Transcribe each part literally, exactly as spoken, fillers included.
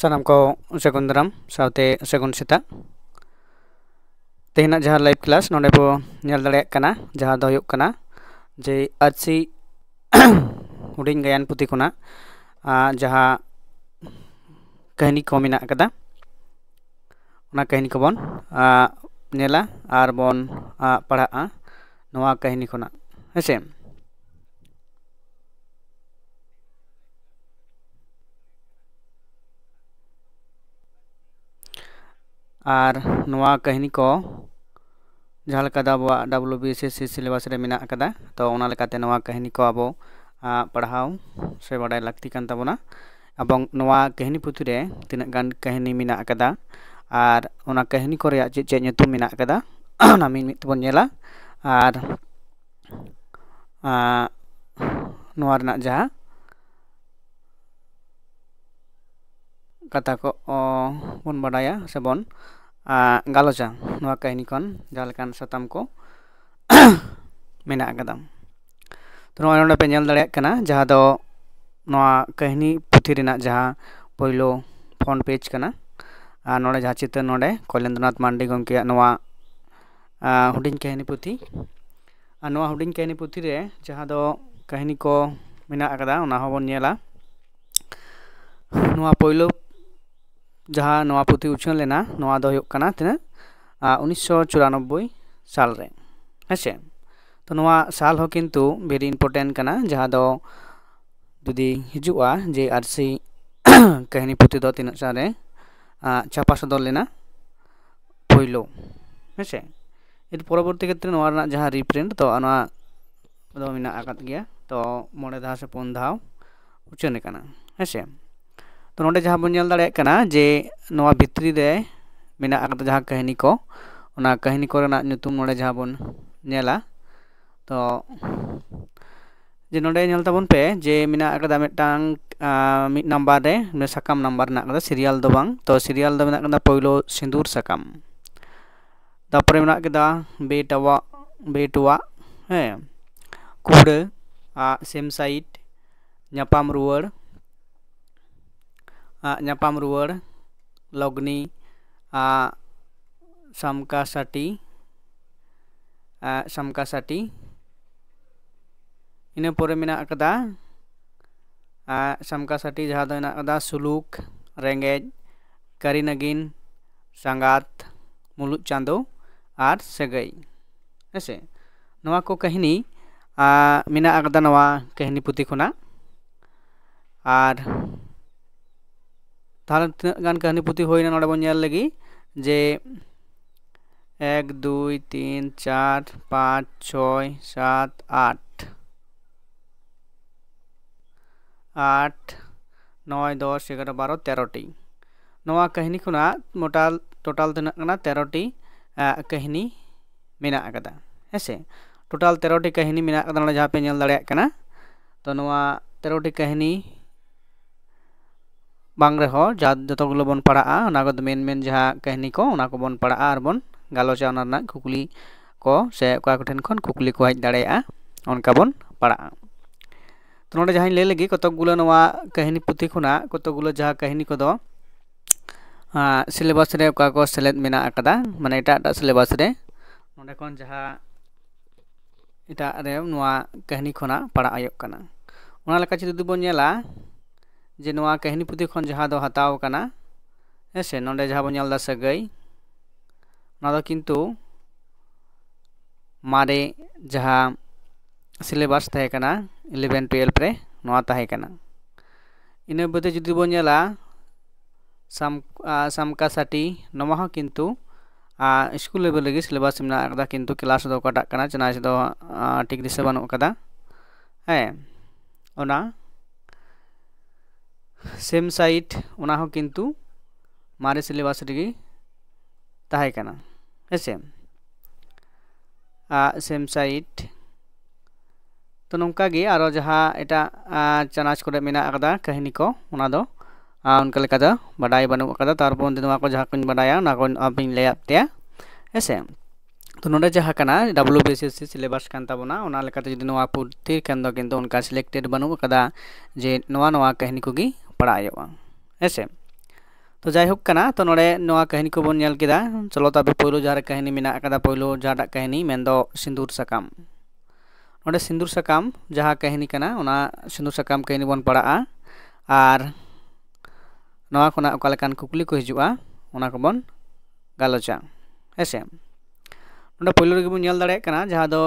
ᱥᱟᱱᱟᱢ ᱠᱚ ᱥᱟᱹᱜᱩᱱ ᱫᱟᱨᱟᱢ ᱥᱟᱶᱛᱮ ᱥᱟᱹᱜᱩᱱ ᱥᱮᱛᱟᱜ᱾ ᱛᱮᱦᱮᱧᱟᱜ ᱡᱟᱦᱟᱸ live class ᱱᱚᱰᱮ ᱵᱚ ᱧᱮᱞ ᱫᱟᱲᱮᱭᱟᱜ ᱠᱟᱱᱟ, ᱡᱟᱦᱟᱸ ᱫᱚ ᱦᱩᱭᱩᱜ ᱠᱟᱱᱟ ᱡᱮ ᱟᱨᱥᱤ ᱦᱩᱰᱤᱧ ᱜᱟᱭᱟᱱ ᱯᱩᱛᱷᱤ ᱠᱷᱚᱱᱟᱜ, ᱟᱸ, ᱡᱟᱦᱟᱸ ᱠᱟᱹᱦᱱᱤ ᱠᱚ ᱢᱮᱱᱟᱜ ᱟᱠᱟᱫᱟ, ᱚᱱᱟ ᱠᱟᱹᱦᱱᱤ ᱠᱚᱵᱚᱱ, ᱟᱸ, ᱧᱮᱞᱟ ᱟᱨ ᱵᱚᱱ, ᱟᱸ, ᱯᱟᱲᱦᱟᱜᱼᱟ ᱱᱚᱣᱟ ᱠᱟᱹᱦᱱᱤ ᱠᱷᱚᱱᱟᱜ, ᱦᱮᱸ ᱥᱮ᱾ ᱟᱨ ᱱᱚᱣᱟ ᱠᱟᱹᱦᱱᱤ ᱠᱚ ᱡᱟᱦᱟᱸ ᱞᱮᱠᱟ ᱫᱚ ᱟᱵᱚᱣᱟᱜ W B S S C syllabus ᱨᱮ ᱢᱮᱱᱟᱜ ᱟᱠᱟᱫᱟ, ᱛᱚ ᱚᱱᱟ ᱞᱮᱠᱟᱛᱮ ᱱᱚᱣᱟ ᱠᱟᱹᱦᱱᱤ ᱠᱚ ᱟᱵᱚ, ᱟᱸ, ᱯᱟᱲᱦᱟᱣ ᱥᱮ ᱵᱟᱰᱟᱭ ᱞᱟᱹᱠᱛᱤ ᱠᱟᱱ ᱛᱟᱵᱚᱱᱟ᱾ ᱮᱵᱚᱝ ᱱᱚᱣᱟ ᱠᱟᱹᱦᱱᱤ ᱯᱩᱛᱷᱤ ᱨᱮ ᱛᱤᱱᱟᱹᱜ ᱜᱟᱱ ᱠᱟᱹᱦᱱᱤ ᱢᱮᱱᱟᱜ ᱟᱠᱟᱫᱟ ᱟᱨ ᱚᱱᱟ ᱠᱟᱹᱦᱱᱤ ᱠᱚ ᱨᱮᱭᱟᱜ ᱪᱮᱫ ᱪᱮᱫ ᱧᱩᱛᱩᱢ ᱢᱮᱱᱟᱜ ᱟᱠᱟᱫᱟ, ᱚᱱᱟ ᱢᱤᱫ ᱢᱤᱫ ᱛᱮᱵᱚᱱ ᱧᱮᱞᱟ᱾ ᱟᱨ, ᱟᱸ, ᱱᱚᱣᱟ ᱨᱮᱱᱟᱜ ᱡᱟᱦᱟᱸ ᱠᱟᱛᱷᱟ ᱠᱚ, ᱚ, ᱵᱚᱱ ᱵᱟᱰᱟᱭᱟ ᱥᱮᱵᱚᱱ, ᱟᱸ, ᱜᱟᱞᱚᱪᱟ ᱱᱚᱣᱟ ᱠᱟᱹᱦᱱᱤ ᱠᱷᱚᱱ ᱡᱟᱦᱟᱸ ᱞᱮᱠᱟᱱ ᱥᱟᱛᱟᱢ ᱠᱚ ᱢᱮᱱᱟᱜ ᱟᱠᱟᱫᱟ᱾ ᱛᱚ ᱱᱚᱜᱼᱚᱭ ᱱᱚᱰᱮ ᱯᱮ ᱧᱮᱞ ᱫᱟᱲᱮᱭᱟᱜ ᱠᱟᱱᱟ, ᱡᱟᱦᱟᱸ ᱫᱚ ᱱᱚᱣᱟ ᱠᱟᱹᱦᱱᱤ ᱯᱩᱛᱷᱤ ᱨᱮᱱᱟᱜ ᱡᱟᱦᱟᱸ ᱯᱳᱭᱞᱳ front page ᱠᱟᱱᱟ᱾ ᱟᱨ ᱱᱚᱰᱮ ᱡᱟᱦᱟᱸ ᱪᱤᱛᱟᱹᱨ, ᱱᱚᱰᱮ ᱠᱚᱭᱞᱮᱱᱫᱨᱚᱱᱟᱛᱷ ᱢᱟᱱᱰᱤ ᱜᱚᱢᱠᱮᱭᱟᱜ ᱱᱚᱣᱟ, ᱟᱸ, ᱦᱩᱰᱤᱧ ᱠᱟᱹᱦᱱᱤ ᱯᱩᱛᱷᱤ᱾ ᱟᱨ ᱱᱚᱣᱟ ᱦᱩᱰᱤᱧ ᱠᱟᱹᱦᱱᱤ ᱯᱩᱛᱷᱤ ᱨᱮ ᱡᱟᱦᱟᱸ ᱫᱚ ᱠᱟᱹᱦᱱᱤ ᱠᱚ ᱢᱮᱱᱟᱜ ᱟᱠᱟᱫᱟ, ᱚᱱᱟ ᱦᱚᱸᱵᱚᱱ ᱧᱮᱞᱟ᱾ ᱱᱚᱣᱟ ᱯᱳᱭᱞᱳ ᱡᱟᱦᱟᱸ ᱱᱚᱣᱟ ᱯᱩᱛᱷᱤ ᱩᱪᱷᱟᱹᱱ ᱞᱮᱱᱟ, ᱱᱚᱣᱟ ᱫᱚ ᱦᱩᱭᱩᱜ ᱠᱟᱱᱟ ᱛᱤᱱᱟᱹᱜ, ᱟᱸ, ᱩᱱᱤᱥᱥᱚ ᱪᱩᱨᱟᱱᱚᱵᱵᱳᱭ ᱥᱟᱞ ᱨᱮ, ᱦᱮᱸ ᱥᱮ᱾ ᱛᱚ ᱱᱚᱣᱟ ᱥᱟᱞ ᱦᱚᱸ ᱠᱤᱱᱛᱩ very important ᱠᱟᱱᱟ, ᱡᱟᱦᱟᱸ ᱫᱚ ᱡᱩᱫᱤ ᱦᱤᱡᱩᱜᱼᱟ ᱡᱮ ᱟᱨᱥᱤ ᱠᱟᱹᱦᱱᱤ ᱯᱩᱛᱷᱤ ᱫᱚ ᱛᱤᱱᱟᱹᱜ ᱥᱟᱞ ᱨᱮ, ᱟᱸ, ᱪᱷᱟᱯᱟ ᱥᱚᱫᱚᱨ ᱞᱮᱱᱟ ᱯᱳᱭᱞᱳ, ᱦᱮᱸ ᱥᱮ᱾ ᱮᱨ ᱯᱚᱨᱚᱵᱚᱨᱛᱤ ᱠᱷᱮᱛᱨᱮ ᱱᱚᱣᱟ ᱨᱮᱱᱟᱜ ᱡᱟᱦᱟᱸ reprint, ᱛᱚ ᱱᱚᱣᱟ ᱫᱚ ᱢᱮᱱᱟᱜ ᱟᱠᱟᱫ ᱜᱮᱭᱟ, ᱛᱚ ᱢᱚᱬᱮ ᱫᱷᱟᱣ ᱥᱮ ᱯᱩᱱ ᱫᱷᱟᱣ ᱩᱪᱷᱟᱹᱱ ᱟᱠᱟᱱᱟ, ᱦᱮᱸ ᱥᱮ᱾ ᱛᱚ ᱱᱚᱰᱮ ᱡᱟᱦᱟᱸ ᱵᱚᱱ ᱧᱮᱞ ᱫᱟᱲᱮᱭᱟᱜ ᱠᱟᱱᱟ ᱡᱮ ᱱᱚᱣᱟ ᱵᱷᱤᱛᱨᱤ ᱨᱮ ᱢᱮᱱᱟᱜ ᱟᱠᱟᱫᱟ ᱡᱟᱦᱟᱸ ᱠᱟᱹᱦᱱᱤ ᱠᱚ, ᱚᱱᱟ ᱠᱟᱹᱦᱱᱤ ᱠᱚᱨᱮᱱᱟᱜ ᱧᱩᱛᱩᱢ ᱱᱚᱰᱮ ᱡᱟᱦᱟᱸ ᱵᱚᱱ ᱧᱮᱞᱟ, ᱛᱚ ᱡᱮ ᱱᱚᱰᱮ ᱧᱮᱞ ᱛᱟᱵᱚᱱ ᱯᱮ ᱡᱮ ᱢᱮᱱᱟᱜ ᱟᱠᱟᱫᱟ ᱢᱤᱫᱴᱟᱝ, ᱟᱸ, ᱢᱤᱫ ᱱᱟᱢᱵᱟᱨ ᱨᱮ ᱥᱟᱠᱟᱢ ᱱᱟᱢᱵᱟᱨ ᱢᱮᱱᱟᱜ ᱟᱠᱟᱫᱟ, serial ᱫᱚ ᱵᱟᱝ, ᱛᱚ serial ᱫᱚ ᱢᱮᱱᱟᱜ ᱟᱠᱟᱫᱟ ᱯᱳᱭᱞᱳ ᱥᱤᱸᱫᱩᱨ ᱥᱟᱠᱟᱢ᱾ ᱛᱟᱨᱯᱚᱨᱮ ᱢᱮᱱᱟᱜ ᱠᱮᱫᱟ ᱵᱮᱴᱟᱣᱟᱜ, ᱵᱮᱴᱩᱣᱟᱜ, ᱦᱮᱸ, ᱠᱩᱲᱟᱹ, ᱟᱜ, same side, ᱧᱟᱯᱟᱢ ᱨᱩᱣᱟᱹᱲ, ᱟᱜ ᱧᱟᱯᱟᱢ ᱨᱩᱣᱟᱹᱲ, ᱞᱚᱜᱽᱱᱤ ᱟᱜ ᱥᱟᱢᱠᱟ ᱥᱟᱴᱤ, ᱟᱜ ᱥᱟᱢᱠᱟ ᱥᱟᱴᱤ᱾ ᱤᱱᱟᱹ ᱯᱚᱨᱮ ᱢᱮᱱᱟᱜ ᱟᱠᱟᱫᱟ ᱟᱜ ᱥᱟᱢᱠᱟ ᱥᱟᱴᱤ, ᱡᱟᱦᱟᱸ ᱫᱚ ᱦᱮᱱᱟᱜ ᱟᱠᱟᱫᱟ ᱥᱩᱞᱩᱠ, ᱨᱮᱸᱜᱮᱡ, ᱠᱟᱹᱨᱤ ᱱᱟᱹᱜᱤᱱ, ᱥᱟᱸᱜᱟᱛ, ᱢᱩᱞᱩᱡ ᱪᱟᱸᱫᱳ ᱟᱨ ᱥᱟᱹᱜᱟᱹᱭ᱾ ᱦᱮᱸᱥᱮ, ᱱᱚᱣᱟ ᱠᱚ ᱠᱟᱹᱦᱱᱤ ᱟᱜ ᱢᱮᱱᱟᱜ ᱟᱠᱟᱫᱟ ᱱᱚᱣᱟ ᱠᱟᱹᱦᱱᱤ ᱯᱩᱛᱷᱤ ᱠᱷᱚᱱᱟᱜ᱾ ᱟᱨ ᱛᱟᱦᱚᱞᱮ ᱛᱤᱱᱟᱹᱜ ᱜᱟᱱ ᱠᱟᱹᱦᱱᱤ ᱯᱩᱛᱷᱤ ᱦᱩᱭᱱᱟ, ᱱᱚᱰᱮ ᱵᱚᱱ ᱧᱮᱞ ᱞᱮᱜᱮ ᱡᱮ ᱮᱠ, ᱫᱩᱭ, ᱛᱤᱱ, ᱪᱟᱨ, ᱯᱟᱸᱪ, ᱪᱷᱚᱭ, ᱥᱟᱛ, ᱟᱴ, ᱟᱴ, ᱱᱚᱭ, ᱫᱚᱥ, ᱮᱜᱟᱨᱚ, ᱵᱟᱨᱚ, ᱛᱮᱨᱚ ᱴᱤ᱾ ᱱᱚᱣᱟ ᱠᱟᱹᱦᱱᱤ ᱠᱷᱚᱱᱟᱜ ᱢᱳᱴᱟᱞ, ᱴᱳᱴᱟᱞ ᱛᱤᱱᱟᱹᱜ ᱠᱟᱱᱟ? ᱛᱮᱨᱚ ᱴᱤ, ᱟᱜ, ᱠᱟᱹᱦᱱᱤ ᱢᱮᱱᱟᱜ ᱟᱠᱟᱫᱟ᱾ ᱦᱮᱸᱥᱮ, ᱴᱳᱴᱟᱞ ᱛᱮᱨᱚ ᱴᱤ ᱠᱟᱹᱦᱱᱤ ᱢᱮᱱᱟᱜ ᱟᱠᱟᱫᱟ ᱱᱚᱰᱮ, ᱡᱟᱦᱟᱸ ᱯᱮ ᱧᱮᱞ ᱫᱟᱲᱮᱭᱟᱜ ᱠᱟᱱᱟ᱾ ᱛᱚ, ᱱᱚᱣᱟ ᱛᱮᱨᱚ ᱴᱤ ᱠᱟᱹᱦᱱᱤ ᱵᱟᱝ ᱨᱮᱦᱚᱸ, ᱡᱟ, ᱡᱚᱛᱚ ᱜᱩᱞᱳ ᱵᱚᱱ ᱯᱟᱲᱦᱟᱜᱼᱟ, ᱚᱱᱟ ᱠᱚᱫᱚ ᱢᱮᱱ ᱢᱮᱱ ᱡᱟᱦᱟᱸ ᱠᱟᱹᱦᱱᱤ ᱠᱚ, ᱚᱱᱟ ᱠᱚᱵᱚᱱ ᱯᱟᱲᱦᱟᱜᱼᱟ ᱟᱨ ᱵᱚᱱ ᱜᱟᱞᱚᱪᱟ ᱚᱱᱟ ᱨᱮᱱᱟᱜ ᱠᱩᱠᱞᱤ ᱠᱚ, ᱥᱮ ᱚᱠᱟ ᱠᱚᱴᱷᱮᱱ ᱠᱷᱚᱱ ᱠᱩᱠᱞᱤ ᱠᱚ ᱦᱮᱡ ᱫᱟᱲᱮᱭᱟᱜᱼᱟ, ᱚᱱᱠᱟ ᱵᱚᱱ ᱯᱟᱲᱦᱟᱜᱼᱟ᱾ ᱛᱚ, ᱱᱚᱰᱮ ᱡᱟᱦᱟᱸᱧ ᱞᱟᱹᱭ ᱞᱟᱹᱜᱤᱫ, ᱠᱚᱛᱚᱠ ᱜᱩᱞᱳ ᱱᱚᱣᱟ ᱠᱟᱹᱦᱱᱤ ᱯᱩᱛᱷᱤ ᱠᱷᱚᱱᱟᱜ ᱠᱚᱛᱚᱠ ᱜᱩᱞᱳ ᱡᱟᱦᱟᱸ ᱠᱟᱹᱦᱱᱤ ᱠᱚᱫᱚ, ᱟᱸ, ᱥᱤᱞᱮᱵᱟᱥ ᱨᱮ ᱚᱠᱟ ᱠᱚ ᱥᱮᱞᱮᱫ ᱢᱮᱱᱟᱜ ᱟᱠᱟᱫᱟ, ᱢᱟᱱᱮ ᱮᱴᱟᱜ ᱮᱴᱟᱜ ᱥᱤᱞᱮᱵᱟᱥ ᱨᱮ, ᱱᱚᱰᱮ ᱠᱷᱚᱱ ᱡᱟᱦᱟᱸ ᱮᱴᱟᱜ ᱨᱮ ᱱᱚᱣᱟ ᱠᱟᱹᱦᱱᱤ ᱠᱷᱚᱱᱟᱜ ᱯᱟᱲᱦᱟᱜ ᱦᱩᱭᱩᱜ ᱠᱟᱱᱟ᱾ ᱚᱱᱟ ᱞᱮᱠᱟ ᱡᱩᱫᱤ ᱵᱚᱱ ᱧᱮᱞᱟ ᱡᱮ ᱱᱚᱣᱟ ᱠᱟᱹᱦᱱᱤ ᱯᱩᱛᱷᱤ ᱠᱷᱚᱱ ᱡᱟᱦᱟᱸ ᱫᱚ ᱦᱟᱛᱟᱣ ᱠᱟᱱᱟ, ᱦᱮᱸ ᱥᱮ, ᱱᱚᱰᱮ ᱡᱟᱦᱟᱸ ᱵᱚᱱ ᱧᱮᱞ ᱮᱫᱟ ᱥᱟᱹᱜᱟᱹᱭ, ᱚᱱᱟ ᱫᱚ ᱠᱤᱱᱛᱩ ᱢᱟᱨᱮ ᱡᱟᱦᱟᱸ ᱥᱤᱞᱮᱵᱟᱥ ᱛᱟᱦᱮᱸ ᱠᱟᱱᱟ ᱤᱞᱮᱵᱷᱮᱱ ᱴᱩᱭᱮᱞᱵᱷ ᱨᱮ, ᱱᱚᱣᱟ ᱛᱟᱦᱮᱸ ᱠᱟᱱᱟ᱾ ᱤᱱᱟᱹ ᱵᱟᱫᱮ ᱡᱩᱫᱤ ᱵᱚᱱ ᱧᱮᱞᱟ ᱥᱟᱢ-, ᱟ, ᱥᱟᱢᱠᱟ ᱥᱟᱴᱤ, ᱱᱚᱣᱟ ᱦᱚᱸ ᱠᱤᱱᱛᱩ, ᱟ, ᱥᱠᱩᱞ ᱞᱮᱵᱮᱞ ᱨᱮᱜᱮ ᱥᱤᱞᱮᱵᱟᱥ ᱢᱮᱱᱟᱜ ᱟᱠᱟᱫᱟ, ᱠᱤᱱᱛᱩ ᱠᱞᱟᱥ ᱫᱚ ᱚᱠᱟᱴᱟᱜ ᱠᱟᱱᱟ, ᱪᱟᱱᱟᱪ ᱫᱚ, ᱟ, ᱴᱷᱤᱠ ᱫᱤᱥᱟᱹ ᱵᱟᱹᱱᱩᱜ ᱟᱠᱟᱫᱟ᱾ ᱦᱮᱸ, ᱚᱱᱟ ᱥᱮᱢ ᱥᱟᱭᱤᱴ, ᱚᱱᱟ ᱦᱚᱸ ᱠᱤᱱᱛᱩ ᱢᱟᱨᱮ ᱥᱤᱞᱮᱵᱟᱥ ᱨᱮᱜᱮ ᱛᱟᱦᱮᱸ ᱠᱟᱱᱟ, ᱦᱮᱸᱥᱮ, ᱟ, ᱥᱮᱢ ᱥᱟᱭᱤᱴ᱾ ᱛᱚ, ᱱᱚᱝᱠᱟ ᱜᱮ ᱟᱨᱚ ᱡᱟᱦᱟᱸ ᱮᱴᱟᱜ, ᱟ, ᱪᱟᱱᱟᱪ ᱠᱚᱨᱮ ᱢᱮᱱᱟᱜ ᱟᱠᱟᱫᱟ ᱠᱟᱹᱦᱱᱤ ᱠᱚ, ᱚᱱᱟ ᱫᱚ, ᱟ, ᱚᱱᱠᱟ ᱞᱮᱠᱟ ᱫᱚ ᱵᱟᱰᱟᱭ ᱵᱟᱹᱱᱩᱜ ᱟᱠᱟᱫᱟ᱾ ᱛᱟᱨᱯᱚᱨ ᱱᱚᱣᱟ ᱠᱚ ᱡᱟᱦᱟᱸ ᱠᱚᱧ ᱵᱟᱰᱟᱭᱟ, ᱚᱱᱟ ᱠᱚ ᱟᱯᱮᱧ ᱞᱟᱹᱭᱟᱫ ᱯᱮᱭᱟ, ᱦᱮᱸᱥᱮ᱾ ᱛᱚ, ᱱᱚᱰᱮ ᱡᱟᱦᱟᱸ ᱠᱟᱱᱟ, W B C S C syllabus ᱠᱟᱱ ᱛᱟᱵᱚᱱᱟ, ᱚᱱᱟ ᱞᱮᱠᱟᱛᱮ ᱡᱩᱫᱤ ᱱᱚᱣᱟ ᱯᱩᱛᱷᱤ ᱠᱷᱟᱱ ᱫᱚ ᱠᱤᱱᱛᱩ ᱚᱱᱠᱟ ᱥᱤᱞᱮᱠᱴᱮᱰ ᱵᱟᱹᱱᱩᱜ ᱟᱠᱟᱫᱟ ᱡᱮ ᱱᱚᱣᱟ, ᱱᱚᱣᱟ ᱠᱟᱹᱦᱱᱤ ᱠᱚᱜᱮ ᱯᱟᱲᱦᱟᱜ ᱦᱩᱭᱩᱜᱼᱟ, ᱦᱮᱸᱥᱮ᱾ ᱛᱚ ᱡᱟᱭᱦᱳᱠ ᱠᱟᱱᱟ, ᱛᱚ ᱱᱚᱰᱮ ᱱᱚᱣᱟ ᱠᱟᱹᱦᱱᱤ ᱠᱚᱵᱚᱱ ᱧᱮᱞ ᱠᱮᱫᱟ᱾ ᱪᱚᱞᱚ ᱛᱚᱵᱮ ᱯᱳᱭᱞᱳ ᱡᱟᱦᱟᱸ ᱨᱮ ᱠᱟᱹᱦᱱᱤ ᱢᱮᱱᱟᱜ ᱟᱠᱟᱫᱟ, ᱯᱳᱭᱞᱳ ᱡᱟᱦᱟᱸᱴᱟᱜ ᱠᱟᱹᱦᱱᱤ ᱢᱮᱱᱫᱚ ᱥᱤᱸᱫᱩᱨ ᱥᱟᱠᱟᱢ᱾ ᱱᱚᱰᱮ ᱥᱤᱸᱫᱩᱨ ᱥᱟᱠᱟᱢ ᱡᱟᱦᱟᱸ ᱠᱟᱹᱦᱱᱤ ᱠᱟᱱᱟ, ᱚᱱᱟ ᱥᱤᱸᱫᱩᱨ ᱥᱟᱠᱟᱢ ᱠᱟᱹᱦᱱᱤ ᱵᱚᱱ ᱯᱟᱲᱦᱟᱜᱼᱟ ᱟᱨ ᱱᱚᱣᱟ ᱠᱷᱚᱱᱟᱜ ᱚᱠᱟ ᱞᱮᱠᱟᱱ ᱠᱩᱠᱞᱤ ᱠᱚ ᱦᱤᱡᱩᱜᱼᱟ, ᱚᱱᱟ ᱠᱚᱵᱚᱱ ᱜᱟᱞᱚᱪᱟ᱾ ᱦᱮᱸᱥᱮ, ᱱᱚᱰᱮ ᱯᱳᱭᱞᱳ ᱨᱮᱜᱮ ᱵᱚᱱ ᱧᱮᱞ ᱫᱟᱲᱮᱭᱟᱜ ᱠᱟᱱᱟ ᱡᱟᱦᱟᱸ ᱫᱚ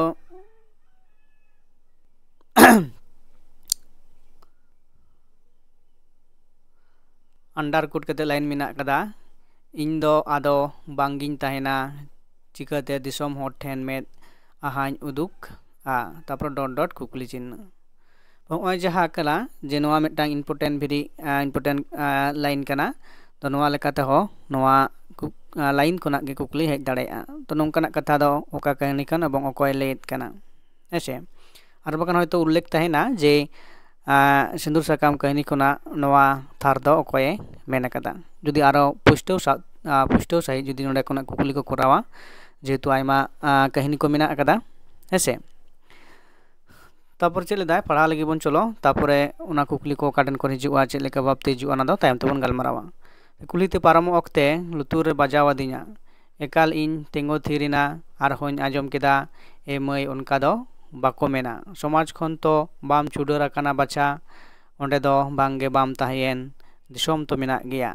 underquote ᱠᱟᱛᱮ line ᱢᱮᱱᱟᱜ ᱠᱟᱫᱟ, "ᱤᱧ ᱫᱚ ᱟᱫᱚ ᱵᱟᱝᱜᱤᱧ ᱛᱟᱦᱮᱱᱟ, ᱪᱤᱠᱟᱹᱛᱮ ᱫᱤᱥᱚᱢ ᱦᱚᱲ ᱴᱷᱮᱱ ᱢᱮᱫ ᱟᱦᱟᱧ ᱩᱫᱩᱜᱟ?" ᱛᱟᱨᱯᱚᱨ dot dot ᱠᱩᱠᱞᱤ ᱪᱤᱱᱦᱟᱹ᱾ ᱱᱚᱜᱼᱚᱭ ᱡᱟᱦᱟᱸ ᱠᱟᱱᱟ ᱡᱮ ᱱᱚᱣᱟ ᱢᱤᱫᱴᱟᱝ important very important line ᱠᱟᱱᱟ᱾ ᱛᱚ ᱱᱚᱣᱟ ᱞᱮᱠᱟᱛᱮ ᱦᱚᱸ ᱱᱚᱣᱟ ᱠᱩᱠ- line ᱠᱷᱚᱱᱟᱜ ᱜᱮ ᱠᱩᱠᱞᱤ ᱦᱮᱡ ᱫᱟᱲᱮᱭᱟᱜᱼᱟ᱾ ᱛᱚ ᱱᱚᱝᱠᱟᱱᱟᱜ ᱠᱟᱛᱷᱟ ᱫᱚ ᱚᱠᱟ ᱠᱟᱹᱦᱱᱤ ᱠᱟᱱᱟ ᱮᱵᱚᱝ ᱚᱠᱚᱭ ᱞᱟᱹᱭᱮᱫ ᱠᱟᱱᱟ, ᱦᱮᱸᱥᱮ? ᱟᱨ ᱵᱟᱠᱷᱟᱱ ᱦᱚᱭᱛᱳ ᱩᱞᱞᱮᱠᱷ ᱛᱟᱦᱮᱱᱟ ᱡᱮ ᱥᱤᱸᱫᱩᱨ ᱥᱟᱠᱟᱢ ᱠᱟᱹᱦᱱᱤ ᱠᱷᱚᱱᱟᱜ ᱱᱚᱣᱟ ᱛᱷᱟᱨ ᱫᱚ ᱚᱠᱚᱭᱮ ᱢᱮᱱ ᱟᱠᱟᱫᱟ᱾ ᱡᱩᱫᱤ ᱟᱨᱚ ᱯᱩᱥᱴᱟᱹᱣ ᱥᱟ- ᱯᱩᱥᱴᱟᱹᱣ ᱥᱟᱺᱦᱤᱡ ᱡᱩᱫᱤ ᱱᱚᱰᱮ ᱠᱷᱚᱱᱟᱜ ᱠᱩᱠᱞᱤ ᱠᱚ ᱠᱚᱨᱟᱣᱟ, ᱡᱮᱦᱮᱛᱩ ᱟᱭᱢᱟ ᱠᱟᱹᱦᱱᱤ ᱠᱚ ᱢᱮᱱᱟᱜ ᱟᱠᱟᱫᱟ, ᱦᱮᱸᱥᱮ᱾ ᱛᱟᱯᱚᱨ ᱪᱮᱫ ᱞᱮᱫᱟᱭ, ᱯᱟᱲᱦᱟᱣ ᱞᱟᱹᱜᱤᱫ ᱵᱚᱱ ᱪᱚᱞᱚ᱾ ᱛᱟᱯᱚᱨᱮ ᱚᱱᱟ ᱠᱩᱠᱞᱤ ᱠᱚ ᱚᱠᱟ ᱴᱷᱮᱱ ᱠᱷᱚᱱ ᱦᱤᱡᱩᱜᱼᱟ, ᱪᱮᱫ ᱞᱮᱠᱟ ᱵᱷᱟᱵᱛᱮ ᱦᱤᱡᱩᱜᱼᱟ, ᱚᱱᱟ ᱫᱚ ᱛᱟᱭᱚᱢ ᱛᱮᱵᱚᱱ ᱜᱟᱞᱢᱟᱨᱟᱣᱟ᱾ ᱠᱩᱞᱦᱤ ᱛᱮ ᱯᱟᱨᱚᱢᱚᱜ ᱚᱠᱛᱮ ᱞᱩᱛᱩᱨ ᱨᱮ ᱵᱟᱡᱟᱣ ᱟᱹᱫᱤᱧᱟ, ᱮᱠᱟᱞ ᱤᱧ ᱛᱤᱸᱜᱩ ᱛᱷᱤᱨ ᱮᱱᱟ᱾ ᱟᱨᱦᱚᱸᱧ ᱟᱸᱡᱚᱢ ᱠᱮᱫᱟ, "ᱮ ᱢᱟᱹᱭ, ᱚᱱᱠᱟ ᱫᱚ ᱵᱟᱠᱚ ᱢᱮᱱᱟ᱾ ᱥᱚᱢᱟᱡᱽ ᱠᱷᱚᱱ ᱛᱚ ᱵᱟᱢ ᱪᱷᱩᱰᱟᱹᱨ ᱟᱠᱟᱱᱟ ᱵᱟᱪᱷᱟ, ᱚᱸᱰᱮ ᱫᱚ ᱵᱟᱝ ᱜᱮ ᱵᱟᱢ ᱛᱟᱦᱮᱸᱭᱮᱱ, ᱫᱤᱥᱚᱢ ᱛᱚ ᱢᱮᱱᱟᱜ ᱜᱮᱭᱟ᱾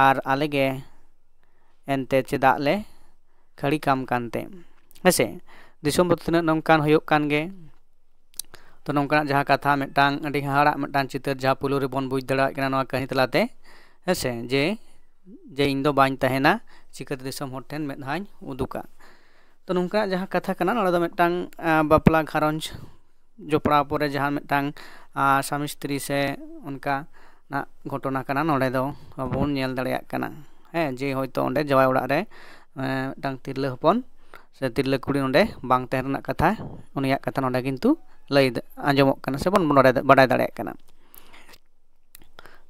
ᱟᱨ ᱟᱞᱮ ᱜᱮ ᱮᱱᱛᱮ ᱪᱮᱫᱟᱜ ᱞᱮ ᱠᱷᱟᱹᱲᱤ ᱠᱟᱢ ᱠᱟᱱᱛᱮ?" ᱦᱮᱸᱥᱮ, ᱫᱤᱥᱚᱢ ᱫᱚ ᱛᱤᱱᱟᱹᱜ ᱱᱚᱝᱠᱟᱱ ᱦᱩᱭᱩᱜ ᱠᱟᱱ ᱜᱮ᱾ ᱛᱚ ᱱᱚᱝᱠᱟᱱᱟᱜ ᱡᱟᱦᱟᱸ ᱠᱟᱛᱷᱟ, ᱢᱤᱫᱴᱟᱝ ᱟᱹᱰᱤ ᱦᱟᱦᱟᱲᱟᱜ ᱢᱤᱫᱴᱟᱝ ᱪᱤᱛᱟᱹᱨ ᱡᱟᱦᱟᱸ ᱯᱳᱭᱞᱳ ᱨᱮᱵᱚᱱ ᱵᱩᱡᱽ ᱫᱟᱲᱮᱭᱟᱜ ᱠᱟᱱᱟ ᱱᱚᱣᱟ ᱠᱟᱹᱦᱱᱤ ᱛᱟᱞᱟᱛᱮ, ᱦᱮᱸᱥᱮ, ᱡᱮ ᱡᱮ ᱤᱧ ᱫᱚ ᱵᱟᱹᱧ ᱛᱟᱦᱮᱱᱟ, ᱪᱤᱠᱟᱹᱛᱮ ᱫᱤᱥᱚᱢ ᱦᱚᱲ ᱴᱷᱮᱱ ᱢᱮᱫᱦᱟᱧ ᱩᱫᱩᱜᱟ᱾ ᱛᱚ ᱱᱚᱝᱠᱟᱱᱟᱜ ᱡᱟᱦᱟᱸ ᱠᱟᱛᱷᱟ ᱠᱟᱱᱟ, ᱱᱚᱰᱮ ᱫᱚ ᱢᱤᱫᱴᱟᱝ ᱵᱟᱯᱞᱟ ᱜᱷᱟᱨᱚᱸᱡᱽ ᱡᱚᱯᱲᱟᱣ ᱯᱚᱨᱮ ᱡᱟᱦᱟᱸ ᱢᱤᱫᱴᱟᱝ ᱥᱟᱢᱤ ᱥᱛᱨᱤ ᱥᱮ ᱚᱱᱠᱟᱱᱟᱜ ᱜᱷᱚᱴᱚᱱᱟ ᱠᱟᱱᱟ, ᱱᱚᱰᱮ ᱫᱚ ᱟᱵᱚ ᱵᱚᱱ ᱧᱮᱞ ᱫᱟᱲᱮᱭᱟᱜ ᱠᱟᱱᱟ᱾ ᱦᱮᱸ, ᱡᱮ ᱦᱚᱭᱛᱳ ᱚᱸᱰᱮ ᱡᱟᱶᱟᱭ ᱚᱲᱟᱜ ᱨᱮ ᱢᱤᱫᱴᱟᱝ ᱛᱤᱨᱞᱟᱹ ᱦᱚᱯᱚᱱ ᱥᱮ ᱛᱤᱨᱞᱟᱹ ᱠᱩᱲᱤ ᱱᱚᱰᱮ ᱵᱟᱝ ᱛᱟᱦᱮᱸ ᱨᱮᱱᱟᱜ ᱠᱟᱛᱷᱟ, ᱩᱱᱤᱭᱟᱜ ᱠᱟᱛᱷᱟ ᱱᱚᱰᱮ ᱠᱤᱱᱛᱩ ᱞᱟᱹᱭ ᱟᱸᱡᱚᱢᱚᱜ ᱠᱟᱱᱟ ᱥᱮ ᱵᱚᱱ ᱵᱟᱰᱟᱭ ᱫᱟᱲᱮᱭᱟᱜ ᱠᱟᱱᱟ᱾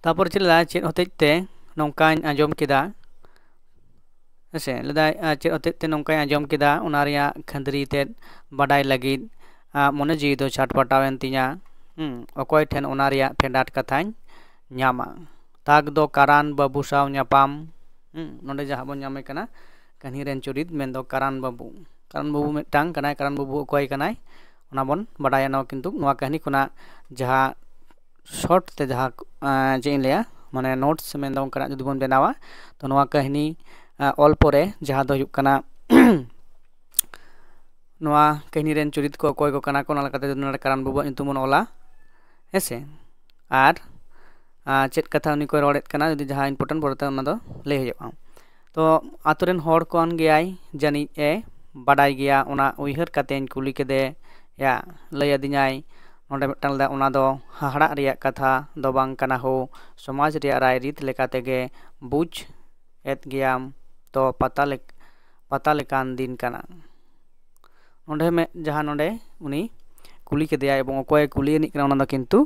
ᱛᱟᱯᱚᱨ ᱪᱮᱫ ᱞᱮᱫᱟ, ᱪᱮᱫ ᱦᱚᱛᱮᱡ ᱛᱮ ᱱᱚᱝᱠᱟᱧ ᱟᱸᱡᱚᱢ ᱠᱮᱫᱟ, ᱦᱮᱸᱥᱮ, ᱞᱮᱫᱟᱭ, ᱪᱮᱫ ᱦᱚᱛᱮᱡ ᱛᱮ ᱱᱚᱝᱠᱟᱧ ᱟᱸᱡᱚᱢ ᱠᱮᱫᱟ, ᱚᱱᱟ ᱨᱮᱭᱟᱜ ᱠᱷᱟᱹᱱᱫᱽᱨᱤ ᱛᱮᱫ ᱵᱟᱰᱟᱭ ᱞᱟᱹᱜᱤᱫ ᱢᱚᱱᱮ ᱡᱤᱣᱤ ᱫᱚ ᱪᱷᱟᱴᱯᱟᱴᱟᱣᱮᱱ ᱛᱤᱧᱟ᱾ ᱦᱩᱸ, ᱚᱠᱚᱭ ᱴᱷᱮᱱ ᱚᱱᱟ ᱨᱮᱭᱟᱜ ᱯᱷᱮᱰᱟᱛ ᱠᱟᱛᱷᱟᱧ ᱧᱟᱢᱟ? ᱛᱟᱠ ᱫᱚ ᱠᱟᱨᱟᱱ ᱵᱟᱹᱵᱩ ᱥᱟᱶ ᱧᱟᱯᱟᱢ᱾ ᱦᱩᱸ, ᱱᱚᱰᱮ ᱡᱟᱦᱟᱸ ᱵᱚᱱ ᱧᱟᱢᱮ ᱠᱟᱱᱟ ᱠᱟᱹᱦᱱᱤ ᱨᱮᱱ ᱪᱩᱨᱤᱛ, ᱢᱮᱱᱫᱚ ᱠᱟᱨᱟᱱ ᱵᱟᱹᱵᱩ᱾ ᱠᱟᱨᱟᱱ ᱵᱟᱹᱵᱩ ᱢᱤᱫᱴᱟᱝ ᱠᱟᱱᱟᱭ, ᱠᱟᱨᱟᱱ ᱵᱟᱹᱵᱩ ᱚᱠᱚᱭ ᱠᱟᱱᱟᱭ ᱚᱱᱟ ᱵᱚᱱ ᱵᱟᱰᱟᱭᱟ᱾ ᱱᱚᱣᱟ ᱠᱤᱱᱛᱩ ᱱᱚᱣᱟ ᱠᱟᱹᱦᱱᱤ ᱠᱷᱚᱱᱟᱜ ᱡᱟᱦᱟᱸ short ᱛᱮ ᱡᱟᱦᱟᱸ, ᱟᱸ, ᱪᱮᱫ ᱤᱧ ᱞᱟᱹᱭᱟ, ᱢᱟᱱᱮ notes ᱢᱮᱱᱫᱚ ᱚᱱᱠᱟᱱᱟᱜ ᱡᱩᱫᱤ ᱵᱚᱱ ᱵᱮᱱᱟᱣᱟ, ᱛᱚ ᱱᱚᱣᱟ ᱠᱟᱹᱦᱱᱤ, ᱟᱸ, ᱚᱞ ᱯᱚᱨᱮ ᱡᱟᱦᱟᱸ ᱫᱚ ᱦᱩᱭᱩᱜ ᱠᱟᱱᱟ ᱱᱚᱣᱟ ᱠᱟᱹᱦᱱᱤ ᱨᱮᱱ ᱪᱩᱨᱤᱛ ᱠᱚ ᱚᱠᱚᱭ ᱠᱚ ᱠᱟᱱᱟ ᱠᱚ, ᱚᱱᱟ ᱞᱮᱠᱟᱛᱮ ᱡᱩᱫᱤ ᱱᱚᱰᱮ ᱠᱟᱨᱟᱱ ᱵᱟᱹᱵᱩᱣᱟᱜ ᱧᱩᱛᱩᱢ ᱵᱚᱱ ᱚᱞᱟ, ᱦᱮᱸ ᱥᱮ, ᱟᱨ, ᱟᱸ, ᱪᱮᱫ ᱠᱟᱛᱷᱟ ᱩᱱᱤ ᱠᱚᱭ ᱨᱚᱲᱮᱫ ᱠᱟᱱᱟ, ᱡᱩᱫᱤ ᱡᱟᱦᱟᱸ important ᱯᱚᱨᱮᱛᱮ ᱚᱱᱟ ᱫᱚ ᱞᱟᱹᱭ ᱦᱩᱭᱩᱜᱼᱟ᱾ ᱛᱚ ᱟᱛᱳ ᱨᱮᱱ ᱦᱚᱲ ᱠᱚ ᱠᱟᱱ ᱜᱮᱭᱟᱭ ᱡᱟᱹᱱᱤᱡ ᱮ ᱵᱟᱰᱟᱭ ᱜᱮᱭᱟ, ᱚᱱᱟ ᱩᱭᱦᱟᱹᱨ ᱠᱟᱛᱮᱧ ᱠᱩᱞᱤ ᱠᱮᱫᱮᱭᱟ, ᱞᱟᱹᱭ ᱟᱹᱫᱤᱧᱟᱭ ᱱᱚᱰᱮ ᱢᱤᱫᱴᱟᱝ ᱞᱮᱫᱟ, ᱚᱱᱟ ᱫᱚ ᱦᱟᱦᱟᱲᱟᱜ ᱨᱮᱭᱟᱜ ᱠᱟᱛᱷᱟ ᱫᱚ ᱵᱟᱝ ᱠᱟᱱᱟ ᱦᱳ, ᱥᱚᱢᱟᱡᱽ ᱨᱮᱭᱟᱜ ᱨᱟᱭᱨᱤᱛ ᱞᱮᱠᱟ ᱛᱮᱜᱮ ᱵᱩᱡᱽ ᱮᱫ ᱜᱮᱭᱟᱢ ᱛᱚ ᱯᱟᱛᱟ ᱞᱮᱠ-, ᱯᱟᱛᱟ ᱞᱮᱠᱟᱱ ᱫᱤᱱ ᱠᱟᱱᱟ᱾ ᱱᱚᱰᱮ ᱢᱮ-, ᱡᱟᱦᱟᱸ ᱱᱚᱰᱮ ᱩᱱᱤ ᱠᱩᱞᱤ ᱠᱮᱫᱮᱭᱟᱭ ᱮᱵᱚᱝ ᱚᱠᱚᱭᱮ ᱠᱩᱞᱤ ᱟᱹᱱᱤᱡ ᱠᱟᱱᱟ, ᱚᱱᱟ ᱫᱚ ᱠᱤᱱᱛᱩ